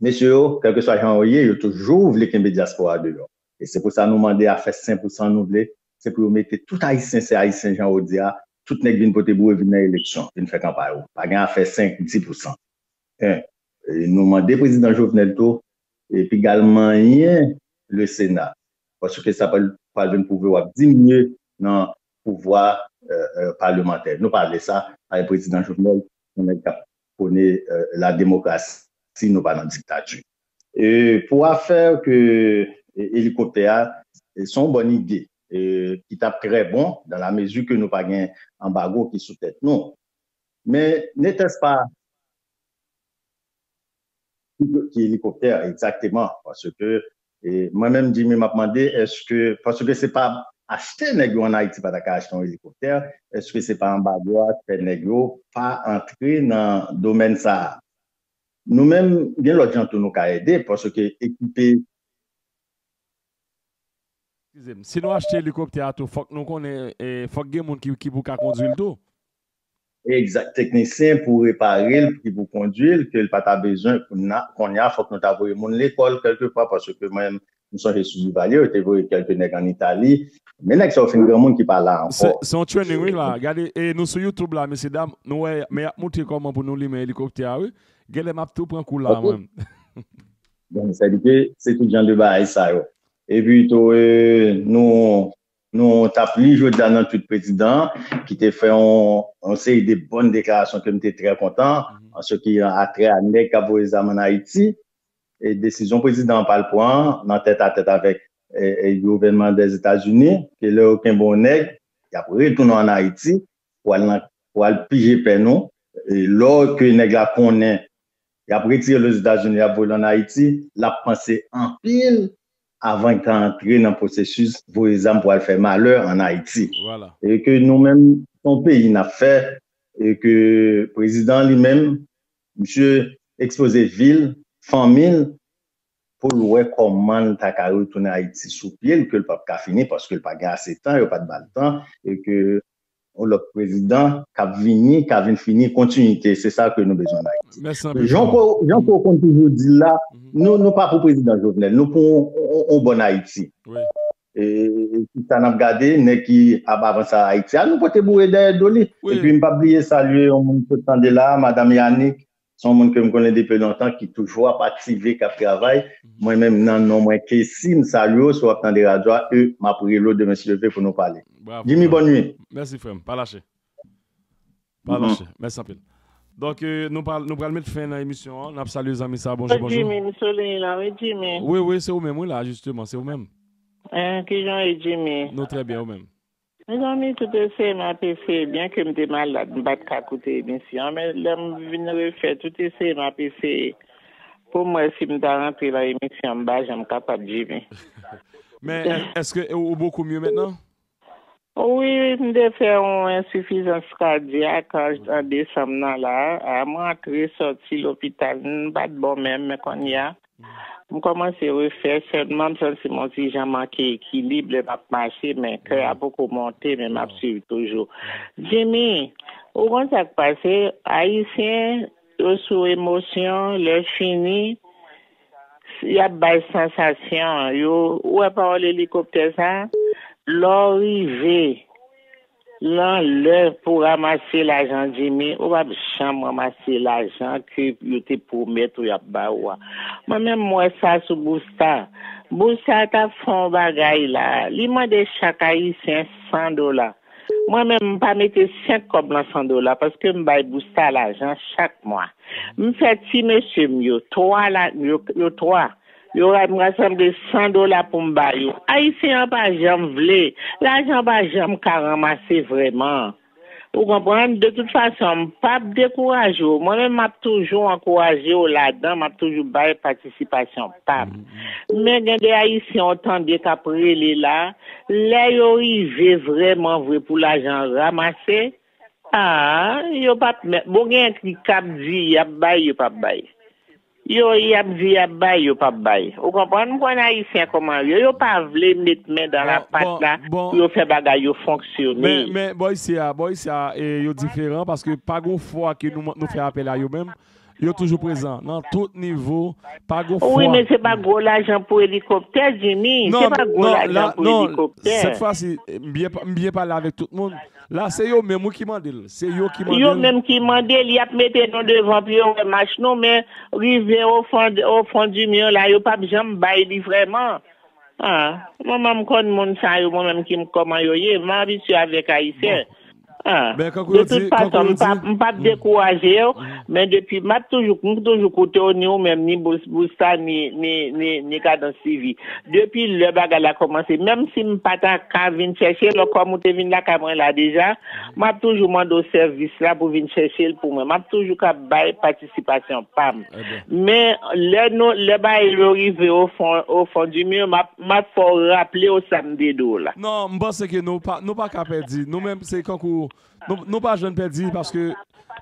mesye yo, kèlkeswa jan yo ye, yo toujou vle kenbe dyaspora deyò. E se pou sa nou mande afè senk pou san nou vle, se pou yo mete tout Ayisyen, se Ayisyen jan yo di a, tout nèg vin pote boure, vin nan eleksyon, vin fè kanpay. Pa gen afè senk, dis pou san. En, e nou mande prezidan Jovenel tou, e piga l manyen le Sena. Paske sa pral, pral vin pwouve w ap diminye nan pouvwa, euh, euh, palemantè. Nou pa vle sa, pa gen prezidan Jovenel, yon nèg k ap pwone, euh, la demokrasi, nou pa nan diktati. E pou afè ke, e, elikoptè a, e, se yon bòn ide, e, ki t ap trè bon, dan la mezi ke nou pa gen anbago ki sou tèt nou. Men, n'était-ce pas ki, ki elikoptè, egzakteman, paske, e, mwen menm, Jimmy, m ap mande, èske, paske se pa achte nèg yo ann Ayiti pa ta ka achte yon elikoptè, èske se pa anbago a k fè nèg yo pa antre nan domèn sa a? Nou menm, gen lòt jan tou nou ka ede, paske ekipe Eskize m. Si nou achte elikoptè a tou, fòk nou konnen, e, fòk gen moun ki, ki pou ka kondwi l tou. Egzak. Teknisyen pou repare l, ki pou kondwi l, ke l pa ta bezwen, kounye a, kounye a, fòk nou ta voye moun lekòl kèlkefwa, paske mwen, m sonje sou Duvalier, yo te voye kèlke nèg ann Itali. Men nèg sa yo fin granmoun ki pa la ankò. Se, se yon training, wi, la. Gade, e nou sou YouTube la, mesye dam, nou wè, men y ap moutre kòman pou nou limen elikoptè a, wi. Genlè m ap tou pran kou la, mwen. Donk, sa di ke se tout jan de bagay sa yo. Epi tou, e, nou, nou t ap li jodi a nan tweet prezidan an, ki te fè yon, yon seri de bòn deklarasyon ke m te trè kontan, an se ki a trè a nèg k ap voye zam ann Ayiti, e desizyon prezidan an pral pran nan tèt a tèt avèk, e, e gouvènman Dèzetazini, ke lè yo kenbe yon nèg, y ap retounen ann Ayiti, pou al nan, pou al pije pè nou. E lò ke nèg la konnen y ap retire l Ozetazini, y ap voye l ann Ayiti, l ap panse anpil avan l ta antre nan pwosesis voye zam pou al fè malè ann Ayiti. Vwala. E ke nou menm, se yon peyi n ap fè, e ke prezidan li menm, misye ekspoze vi l, fanmi l, pou l wè kòman l ta ka retounen Ayiti sou pye l, ke l p ap ka fini, paske l pa gen ase tan, yo pa t ba l tan, e ke yon lòt prezidan k ap vini, ka vin fini kontinite. Se sa ke nou bezwen ann Ayiti. Mèsi anpil, Jan frè m. Ko, Jan Ko konn toujou di l la, nou, nou pa pou prezidan Jovenel, nou pou yon, yon, yon bòn Ayiti. Wi. E, e, e, si sa n ap gade, nèg ki ap avanse Ayiti a, nou pote boure dèyè do li. Wi. Epi m p ap bliye salye yon moun m sot tande la, madanm Yanick, se yon moun ke m konnen depi lontan, ki toujou ap aktive, k ap travay. Mwen menm, nan non mwen, Kessy, m salye w, si w ap tande radyo a, e m ap rele w demen si Dye vle pou nou pale. Bravo, Jimmy, bravo. Bòn nuit. Mèsi, frè m. Pa lache. Pa lache. Mèsi anpil. Donk, e, nou pral, nou pral met fen nan emisyon an. N ap salye zanmi sa. Bonjou, bonjou. Jimmy, m Soleil la, wi, Jimmy. Wi, wi, se ou menm, wi, la, jisteman, se ou menm. Hein, kijan w ye, Jimmy? Nou trè byen, ou menm? Mezanmi, tout eseye m ap eseye, byen ke m te malad, m pa t ka koute emisyon an, men lè m vin refè, tout eseye m ap eseye pou m wè si m ta rantre nan emisyon an, m pa janm kapab, Jimmy. Men, è- èske ou ou beaucoup mieux maintenant? Wi, m te fè yon ensifizans kadyak an, an desanm nan la. A, m rantre sòti lopital, m pa t bon menm, men kounye a, m kòmanse refè, sèlman m santi m yon ti jan manke ekilib lè m ap mache, men kè a poko monte, men m ap swiv toujou. Jimmy, ou konn sa k pase? Ayisyen, yo sou emosyon, lè fini, y ap bay sansasyon. Yo, ou wè pawòl elikoptè sa? Lè w rive nan lè pou ranmase lajan Jimmy, ou p ap janm ranmase lajan ke yo te pwomèt ou y ap ba ou a. Mwen menm, m wè sa sou Busta. Busta t ap fè yon bagay la. Li mande chak Ayisyen san dola. Mwen menm, m pa mete senk kòb nan san dola paske m bay Busta lajan chak mwa. M fè ti mesye m yo, twa la, yo, yo twa. Yo ra- m rasanble san dola pou m ba yo. Ayisyen an pa janm vle. Lajan pa janm ka ranmase vrèman. Ou konprann? De tout fason, m p ap dekouraje w. Mwen menm, m ap toujou ankouraje w ladan, m ap toujou bay patisipasyon pa m. Men gen de Ayisyen w tande k ap rele la, lè yo rive vrèman vre pou lajan an ranmase, a, yo p ap mèt. Bon, gen ki k ap di y ap bay, yo p ap bay. Yo, y ap di y ap bay, yo p ap bay. Ou konprann? M konn Ayisyen kòman yo. Yo pa vle met men dan lapat la pou yo fè bagay yo fonksyone. Men, men, bò isi a, bò isi a, e, yo diferan paske pa gon fwa ke nou, nou fè apèl a yo menm. Yo toujou prezan nan tout nivo. Pa gon fwa. Wi, men se pa gwo lajan pou elikoptè, Jimmy. Se pa gwo lajan pou elikoptè. Sèt fwa si, m byen, m byen pale avèk tout moun. La, se yo menm, wi, ki mande l. Se yo ki mande l. Yo menm ki mande l. Y ap mete nou devan pou yo wè mach nou, men rive o fon, o fon di mi la, yo p ap janm bay li vrèman. A, mwen menm, m konn moun sa yo, mwen menm ki m kòman yo ye, m abitye avèk Ayisyen. A, de tout fason, m p ap, m p ap dekouraje yo, men depi, m ap toujou, m toujou koute w, ni ou menm, ni Bous-, Busta, ni, ni, ni, ni Kadans TV. Depi lè bagay la kòmanse, menm si m pa ta ka vin chèche l, kòm ou te vin lakay mwen la deja, m ap toujou mande w sèvis la pou vin chèche l pou mwen. M ap toujou ka bay patisipasyon pa m. Men, lè nou, lè bagay yo rive o fon, o fon di mi, m ap, m ap fè w raple w sa m te di w la. Non, m panse ke nou pa, nou pa ka pèdi. Nou menm, se kankou, nou, nou pa jwenn pèdi paske,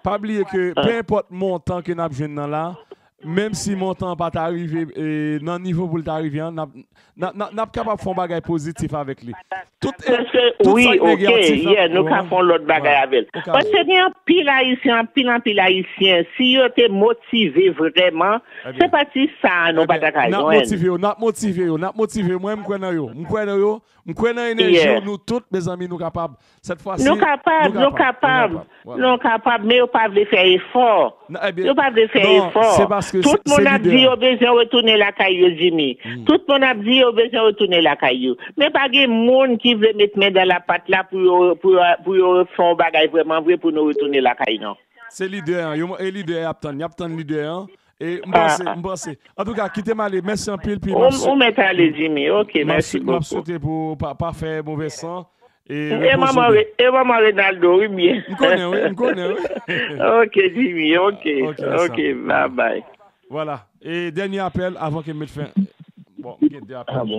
pa bliye ke, pe enpòt montan ke n ap jwenn nan la, menm si montan an pa ta rive, e, nan nivo pou l ta rive an, n ap, n ap, n ap, n ap kapab fè yon bagay pozitif avèk li. Tout, e, tout sa k negatif la, yeah, nou ka fè yon lòt bagay avè l. Paske gen anpil Ayisyen, anpil, anpil Ayisyen, si yo te motive vrèman, se pa ti sa a nou pa ta ka jwenn. N ap motive yo, n ap motive yo, n ap motive yo. Mwen, m kwè nan yo. M kwè nan yo. M kwè nan enèji w, nou tout, mezanmi, nou kapab. Sèt fwa si, nou kapab, nou kapab. Nou kapab, men yo pa vle fè efò. Yo pa vle fè efò. Tout moun ap di yo bezwen retounen lakay yo, Jimmy. Tout moun ap di yo bezwen retounen lakay yo. Men pa gen moun ki vle met men dan lapat la pou yo, pou yo, pou yo fè yon bagay vrèman vre pou nou retounen lakay nou. Se lidè an, yo, e lidè y ap tann, y ap tann lidè an. E m panse, m panse. Antouka, kite m ale. Mèsi anpil, pi m ap. Ou mèt ale, Jimmy. Ok, mèsi bokou. M ap swete pou w pa, pa fè movèz san. E manman, e manman Renaldo, wi, byen. M konnen, wi, m konnen, wi. Ok, Jimmy, ok. Ok, bye bye. Vwala. E dènye apèl avan ke m met fen. Bon, m gen de apèl.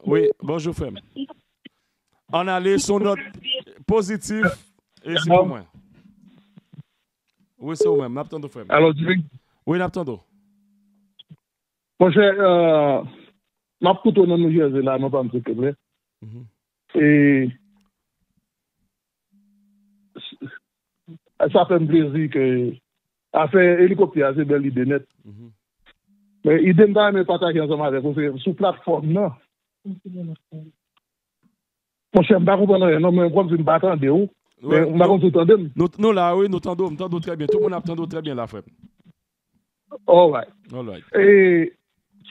Wi, bonjou, frè m. Ann ale sou nòt pozitif. E se pou mwen. Wi, se ou menm. N ap tande w, frè m. Alo, Jimmy? Wi, n ap tande w. Monchè, euh, m ap koute w nan New Jersey la, non pa m, silvouplè. E, sa fè m plezi ke afè elikoptè a se bèl ide nèt. Men ide m ta renmen pataje ansanm avèk ou, se sou platfòm nan. Monchè, m pa konprann anyen non, men kòmsi m pa tande w. Men m pa konn si w tande m. Nou, nou la wi, nou tande w, m tande w trè byen. Tout moun ap tande w trè byen la, frè m. Alright. Alright. E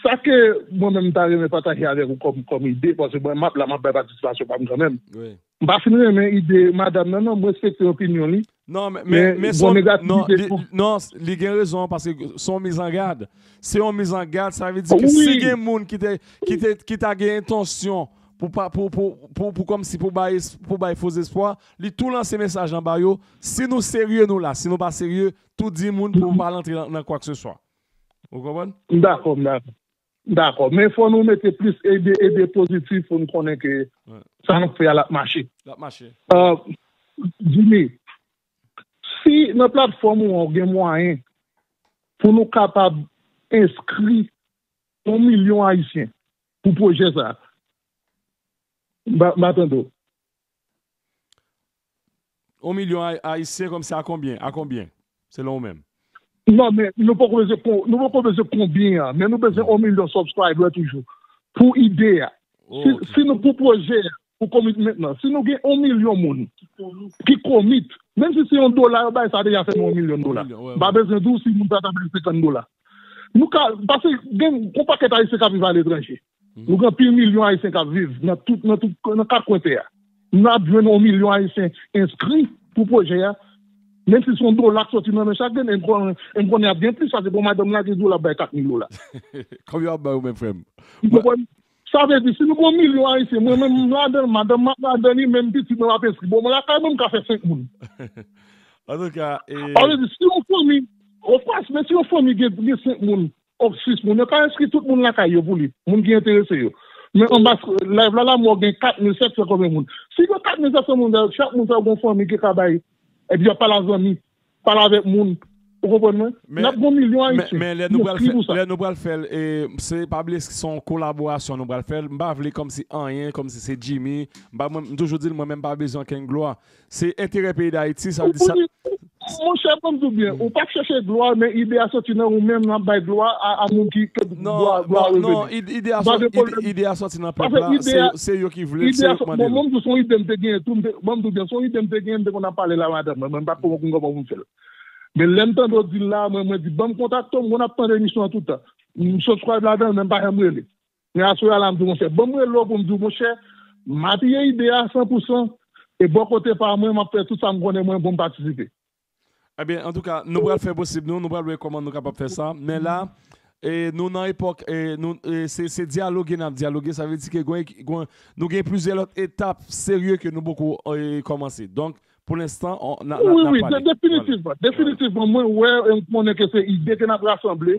sa ke mwen menm m ta renmen pataje avèk ou kòm, kòm ide, paske mwen m ap la, m ap bay patisipasyon pa m kanmenm. Wi. M pa fin renmen ide madanm nan non, m respekte opinyon li. Non, men, men, men se yon, non, li, non, li gen rezon paske se yon mizangad. Se yon mizangad, sa vle di ke si gen moun ki te, ki te, ki ta gen entansyon pou pa, pou, pou, pou, pou kòmsi pou bay, es- pou bay fo espwa, li tou lanse mesaj lan ba yo. Si nou serye, nou la. Si nou pa serye, tou di moun pou pa rantre nan, nan kwa ke se swa. Ou konprann? M dakò, m dakò. M dakò. Men fò nou mete plis ide, ide pozitif pou n konnen ke sa n ap fè a l ap mache. L ap mache. Euh, Jimmy, si nan platfòm ou an ou gen mwayen pou nou kapab enskri yon milyon Ayisyen pou pwojè sa a, m pa, m pa tande w. Yon milyon Ay- Ayisyen kòmsi a konbyen? A konbyen? Selon ou menm? Non, men nou poko bezwen kon- nou poko bezwen konbyen an, men nou bezwen yon milyon subscriber toujou pou ide a. Si, si nou pou pwojè a, pou commitment lan, si nou gen yon milyon moun ki commit, menm si se yon dola yo bay, sa deja fè nou yon milyon dola. M pa bezwen di w si moun sa ta bay senkant dola. Nou ka, paske gen yon pakèt Ayisyen k ap viv aletranje. Nou gen anpil milyon Ayisyen k ap viv nan tout, nan tout, nan kat kwen tè a. N ap jwenn yon milyon Ayisyen enskri pou pwojè a. Menm si se yon dola k soti nan men chak grenn, e m konnen, e m konnen y ap gen plis, paske bon, madanm lage di w l ap bay kat mil dola. Konbyen w ap bay ou menm, frè m? Ou konprann? Sa vle di, si nou gen yon milyon Ayisyen, mwen menm m ladan, madanm m ap ladan li, menm pitit mwen m ap enskri. Bon, mwen lakay mwen, m ka fè senk moun. Antouka, e Sa vle di, si yon fanmi, of course, men si yon fanmi gen, gen senk moun, ok, sis moun, yo ka enskri tout moun lakay yo pou li, moun ki enterese yo. Men anba live la, la, mwen gen kat mil sèt san konbyen moun. Si gen kat mil sèt san moun, chak moun sa yo gen yon fanmi ki ka bay, epi y ap pale a zanmi, pale avèk moun. Ou konprann mwen? N ap gen yon milyon Ayisyen. Men lè nou pral fè, lè nou pral fè l, e, se pa bliye se yon kolaborasyon nou pral fè l. M pa vle kòmsi anyen, kòmsi se Jimmy. M pa, mwen, m toujou di l, mwen menm m pa bezwen okenn glwa. Se enterè peyi Dayiti, sa vle di sa. Monchè, ban m di w byen, ou p ap chèche glwa, men ide a soti nan ou menm, n ap bay glwa a, a moun ki, ke glwa, glwa reveni. Non, ide a soti nan pèp la, se, se yo ki vle l, se yo k mande l. Bon, mwen m di w se yon ide m te genyen tou, m te, ban m di w byen, se yon ide m te genyen, m te konn ap pale la madanm mwen, mwen m pa t konn konn kòman pou m fè l. Men lè m tande w di l la, mwen, mwen di, ban m kontakte w, m konn ap tande emisyon an tout tan. M subscribe ladan l, men m pa janm rele. Men aswè a la, m di, monchè, ban m rele w pou m di w, monchè, m apiye ide a san pou san, e bò kote pa mwen, m ap fè tout sa m konnen mwen pou m patisipe. Ebyen, antouka, nou pral fè posib nou, nou pral wè kòman nou kapab fè sa. Men la, e, nou nan epòk, e, nou, e, se, se dyaloge n ap dyaloge, sa vle di ke gwen, gwen, nou gen plizyè lòt etap serye ke nou poko, e, kòmanse. Donk, pou lenstan, n ap pale. Wi, wi, definitivman. Definitivman, mwen wè, e m konnen ke se ide ke n ap rasanble.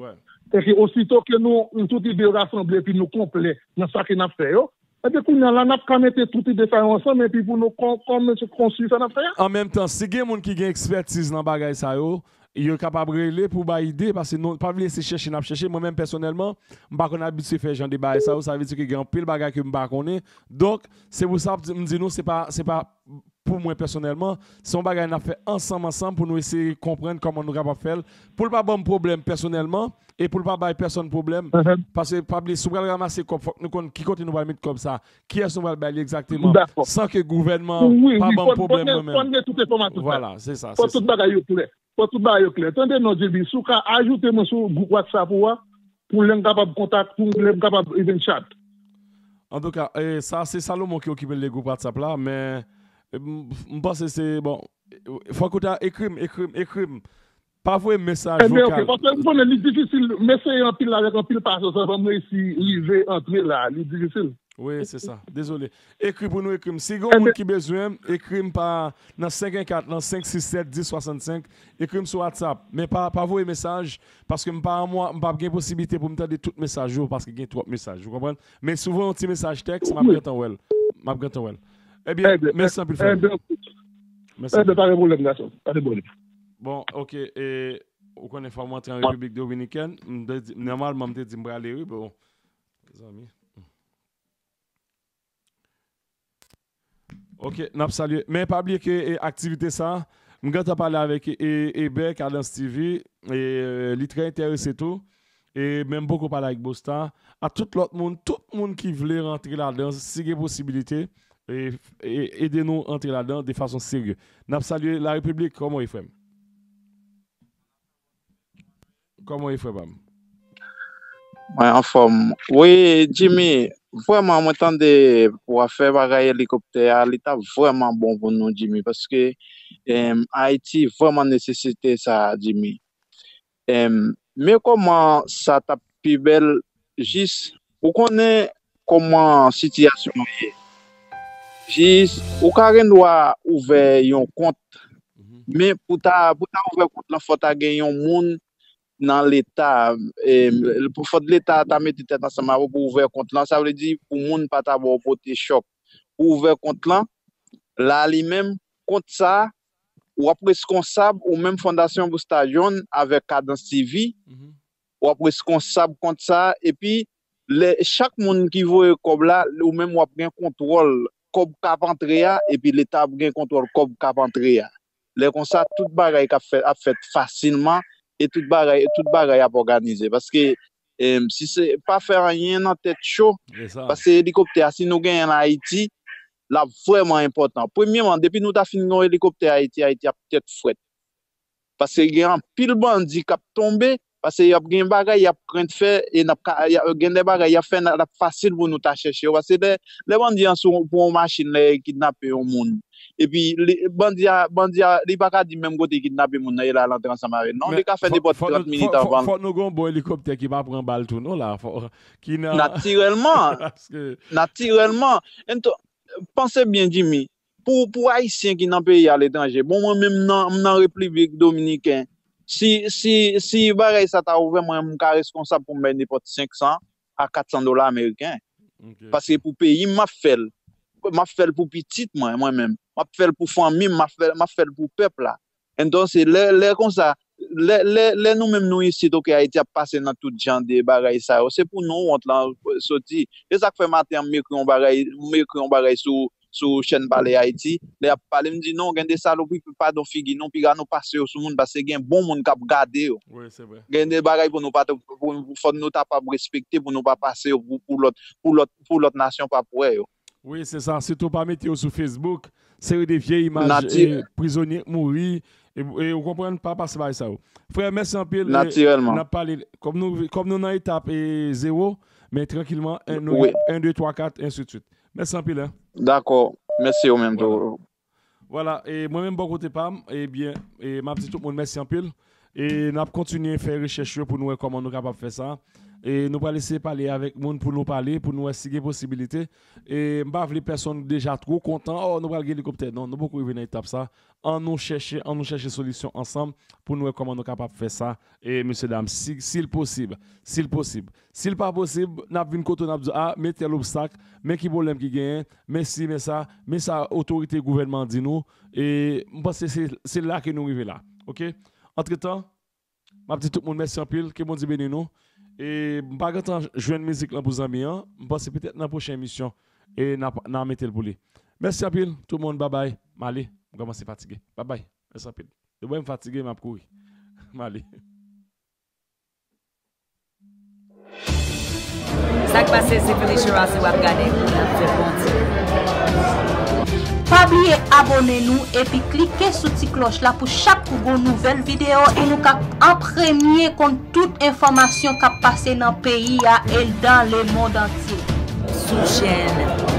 E ke osito ke nou, tout ide yo rasanble, epi nou konplè nan sa ke n ap fè yo, ebyen, kounye a la, n ap ka mete tout ide sa yo ansanm, epi pou nou kon, kon, konstwi sa n ap fè a. An menm tan, si gen moun ki gen ekspètiz nan bagay sa yo, yo kapab rele pou bay ide, paske nou pa vle se chèche n ap chèche. Mwen menm, pèsonèlman, m pa konn abitye fè jan de bagay sa yo, sa vle di ke gen anpil bagay ke m pa konnen. Donk, se pou sa m di nou, se pa, se pa pou mwen pèsonèlman, se yon bagay n ap fè ansanm, ansanm pou nou eseye konprann kòman nou kapab fè l, pou l pa ban m pwoblèm pèsonèlman, e pou l pa bay pèsonn pwoblèm, paske pa bliye, si w pral ranmase kòb, fòk nou konn ki kote nou pral met kòb sa, kiyès nou pral bay li egzakteman, san ke gouvènman pa ban m pwoblèm mwen menm. Vwala, se sa, se sa. Fò tout bagay yo klè. Fò tout bagay yo klè. Tande non, J B, si w ka ajoute mwen sou gwoup WhatsApp ou a, pou lè m kapab kontak, pou lè m kapab even chat. Antouka, e, sa se Salomon ki okipe l de gwoup WhatsApp la, men, e, m, m panse se, bon, fòk ou ta ekri m, ekri m, ekri m. Pa voye m mesaj vokal. Ebyen, ok, paske m konnen li difisil, m eseye anpil avèk anpil pasyans anvan m reyisi rive antre la, li difisil. Wi, se sa. Dezole. Ekri pou nou, ekri m. Si gen yon moun ki bezwen m, ekri m pa nan senk en kat, nan senk sis sèt dis swasannsenk, ekri m sou WhatsApp. Men pa, pa voye mesaj, paske m pa, m p ap gen posiblite pou m tande tout mesaj yo, paske gen twòp mesaj, ou konprann? Men si w voye yon ti mesaj tèks, m ap gentan wè l. M ap gentan wè l. Ebyen, mèsi anpil, frè m. Mèsi anpil. Ebyen, pa gen pwoblèm, gason. Pa gen pwoblèm. Bon, ok, e, ou konnen fò m antre an Repiblik Dominikèn, m te di, nòmalman, m te di m prale, wi, bon. Zanmi. Ok, n ap salye. Men pa bliye ke, e, aktivite sa, m gentan pale avèk, e, Eber, Kadans T V, e, li trè enterese tou. E men m poko pale avèk Bosta. A tout lòt moun, tout moun ki vle rantre ladan, si gen posibilite, e, e, ede nou rantre ladan de fason serye. N ap salye Larepiblik, kòman w ye, frè m? Kòman w ye, frè pa m? Mwen anfòm. Wi, Jimmy, vrèman, mwen tande pou w ap fè bagay elikoptè a, li t ap vrèman bon pou nou, Jimmy, paske, em, Ayiti vrèman nesesite sa, Jimmy. Em, men kòman sa t ap pi bèl, jis, ou konnen, kòman sitiyasyon an ye. Jis, ou ka gen dwa ouvè yon kont, men pou ta, pou ta ouvè kont lan, fò ta gen yon moun nan Leta, e, fò Leta ta mete tèt ansanm avè w pou ouvè kont lan. Sa vle di, pou moun pa ta ba w pote chòk. Pou ouvè kont lan, la li menm, kont sa, w ap reskonsab, ou menm Fondasyon Busta John avèk Kadans T V, w ap reskonsab kont sa, epi lè, chak moun ki voye kòb la, ou menm w ap gen kontwòl kòb k ap antre a, epi Leta ap gen kontwòl kòb k ap antre a. Lè konsa, tout bagay k ap fèt, ap fèt fasilman, e tout bagay, tout bagay ap òganize. Paske, em, si se pa fè anyen nan tèt cho, paske elikoptè a, si nou genyen l Ayiti, l ap vrèman enpòtan. Premyeman, depi nou ta fin gen yon elikoptè Ayiti, Ayiti ap tèt frèt. Paske gen anpil bandi k ap tonbe, paske y ap gen bagay y ap krent fè, e n ap ka, y a, gen de bagay y ap fè, n a, l ap fasil pou nou ta chèche yo. Paske lè, lè bandi an sou, pou yon machin, lè y kidnape yon moun, epi li, bandi a, bandi a, li pa ka di menm kote y kidnape moun nan, e la l antre ansanm avè l. Non, li ka fè nenpòt trant minit anvan l. Fòk nou gen yon bon elikoptè ki pa pran bal tou, non, la. Fò, ki nan... Natirèlman. Paske... Natirèlman. Ento, panse byen, Jimmy. Pou, pou Ayisyen ki nan peyi aletranje, bon, mwen menm nan, m nan Repiblik Dominiken, si, si, si bagay sa ta ouvè, mwen, m ka reskonsab pou m bay nenpòt senk san a kat san dola ameriken. Paske pou peyi m, m ap fè l. M ap fè l pou pitit mwen, mwen menm. M ap fè l pou fanmi m, m ap fè, m ap fè l pou pèp la. Entonse, lè, lè konsa, lè, lè, lè nou menm nou isit, oke, Ayiti ap pase nan tout jan de bagay sa yo, se pou nou wont lan soti. E sa k fè maten an, m ekri yon bagay, m ekri yon bagay sou, sou chèn Pale Ayiti. Lè y ap pale, m di, "Non, gen de salopri, padon figi nou, piga nou pase yo sou moun, paske gen bon moun k ap gade yo." Gen de bagay pou nou pa, pou, fò nou ta pa respekte, pou nou pa pase yo pou, pou lòt, pou lòt, pou lòt nasyon pa p wè yo. Wi, se sa. Sitou pa mete yo sou Facebook. Seri de vye imaj, e, prizonye k mouri. E, e, ou konprann, pa pase bagay sa yo. Frè, mèsi anpil. Natirèlman. N ap pale, kòm nou, kòm nou nan etap, e, zewo, men trankilman, en, nou, en, de, twa, kat, ensidswit. Mèsi anpil, en. Dakò. Mèsi ou menm tou. Vwala, e mwen menm bò kote pa m, ebyen, e m ap di tout moun mèsi anpil. E n ap kontinye fè rechèch yo pou nou wè kòman nou kapab fè sa. E nou pral eseye pale avèk moun pou nou pale, pou nou wè si gen posibilite. E m pa vle pèsonn deja twò kontan, "Oh, nou pral gen elikoptè." Non, nou poko rive nan etap sa. An nou chèche, an nou chèche solisyon ansanm pou nou wè kòman nou kapab fè sa, e mesye dam, si, si l posib, si l posib. Si l pa posib, n ap vin kote w, n ap di, "A, men tèl obstak, men ki pwoblèm ki genyen, men si, men sa, men sa otorite gouvènman an di nou." E m panse se, se la ke nou rive la. Oke? Antretan, m ap di tout moun mèsi anpil, ke Bondye beni nou. E m pa gentan jwenn mizik lan pou zanmi an, m panse petèt nan pwochen emisyon, e n a, n a mete l pou li. Mèsi anpil, tout moun, babay, m ale, m kòmanse fatige. Babay, mèsi anpil. Depi m fatige, m ap kouri. M ale. Sa k pase, se Felicia Rossi w ap gade, n ap fè Bondye. Pa bliye abòne nou epi klike sou ti klòch la pou chak kou gon nouvèl videyo e nou ka an premye konn tout enfòmasyon k ap pase nan peyi a e dan lemonn antye. Sou chèn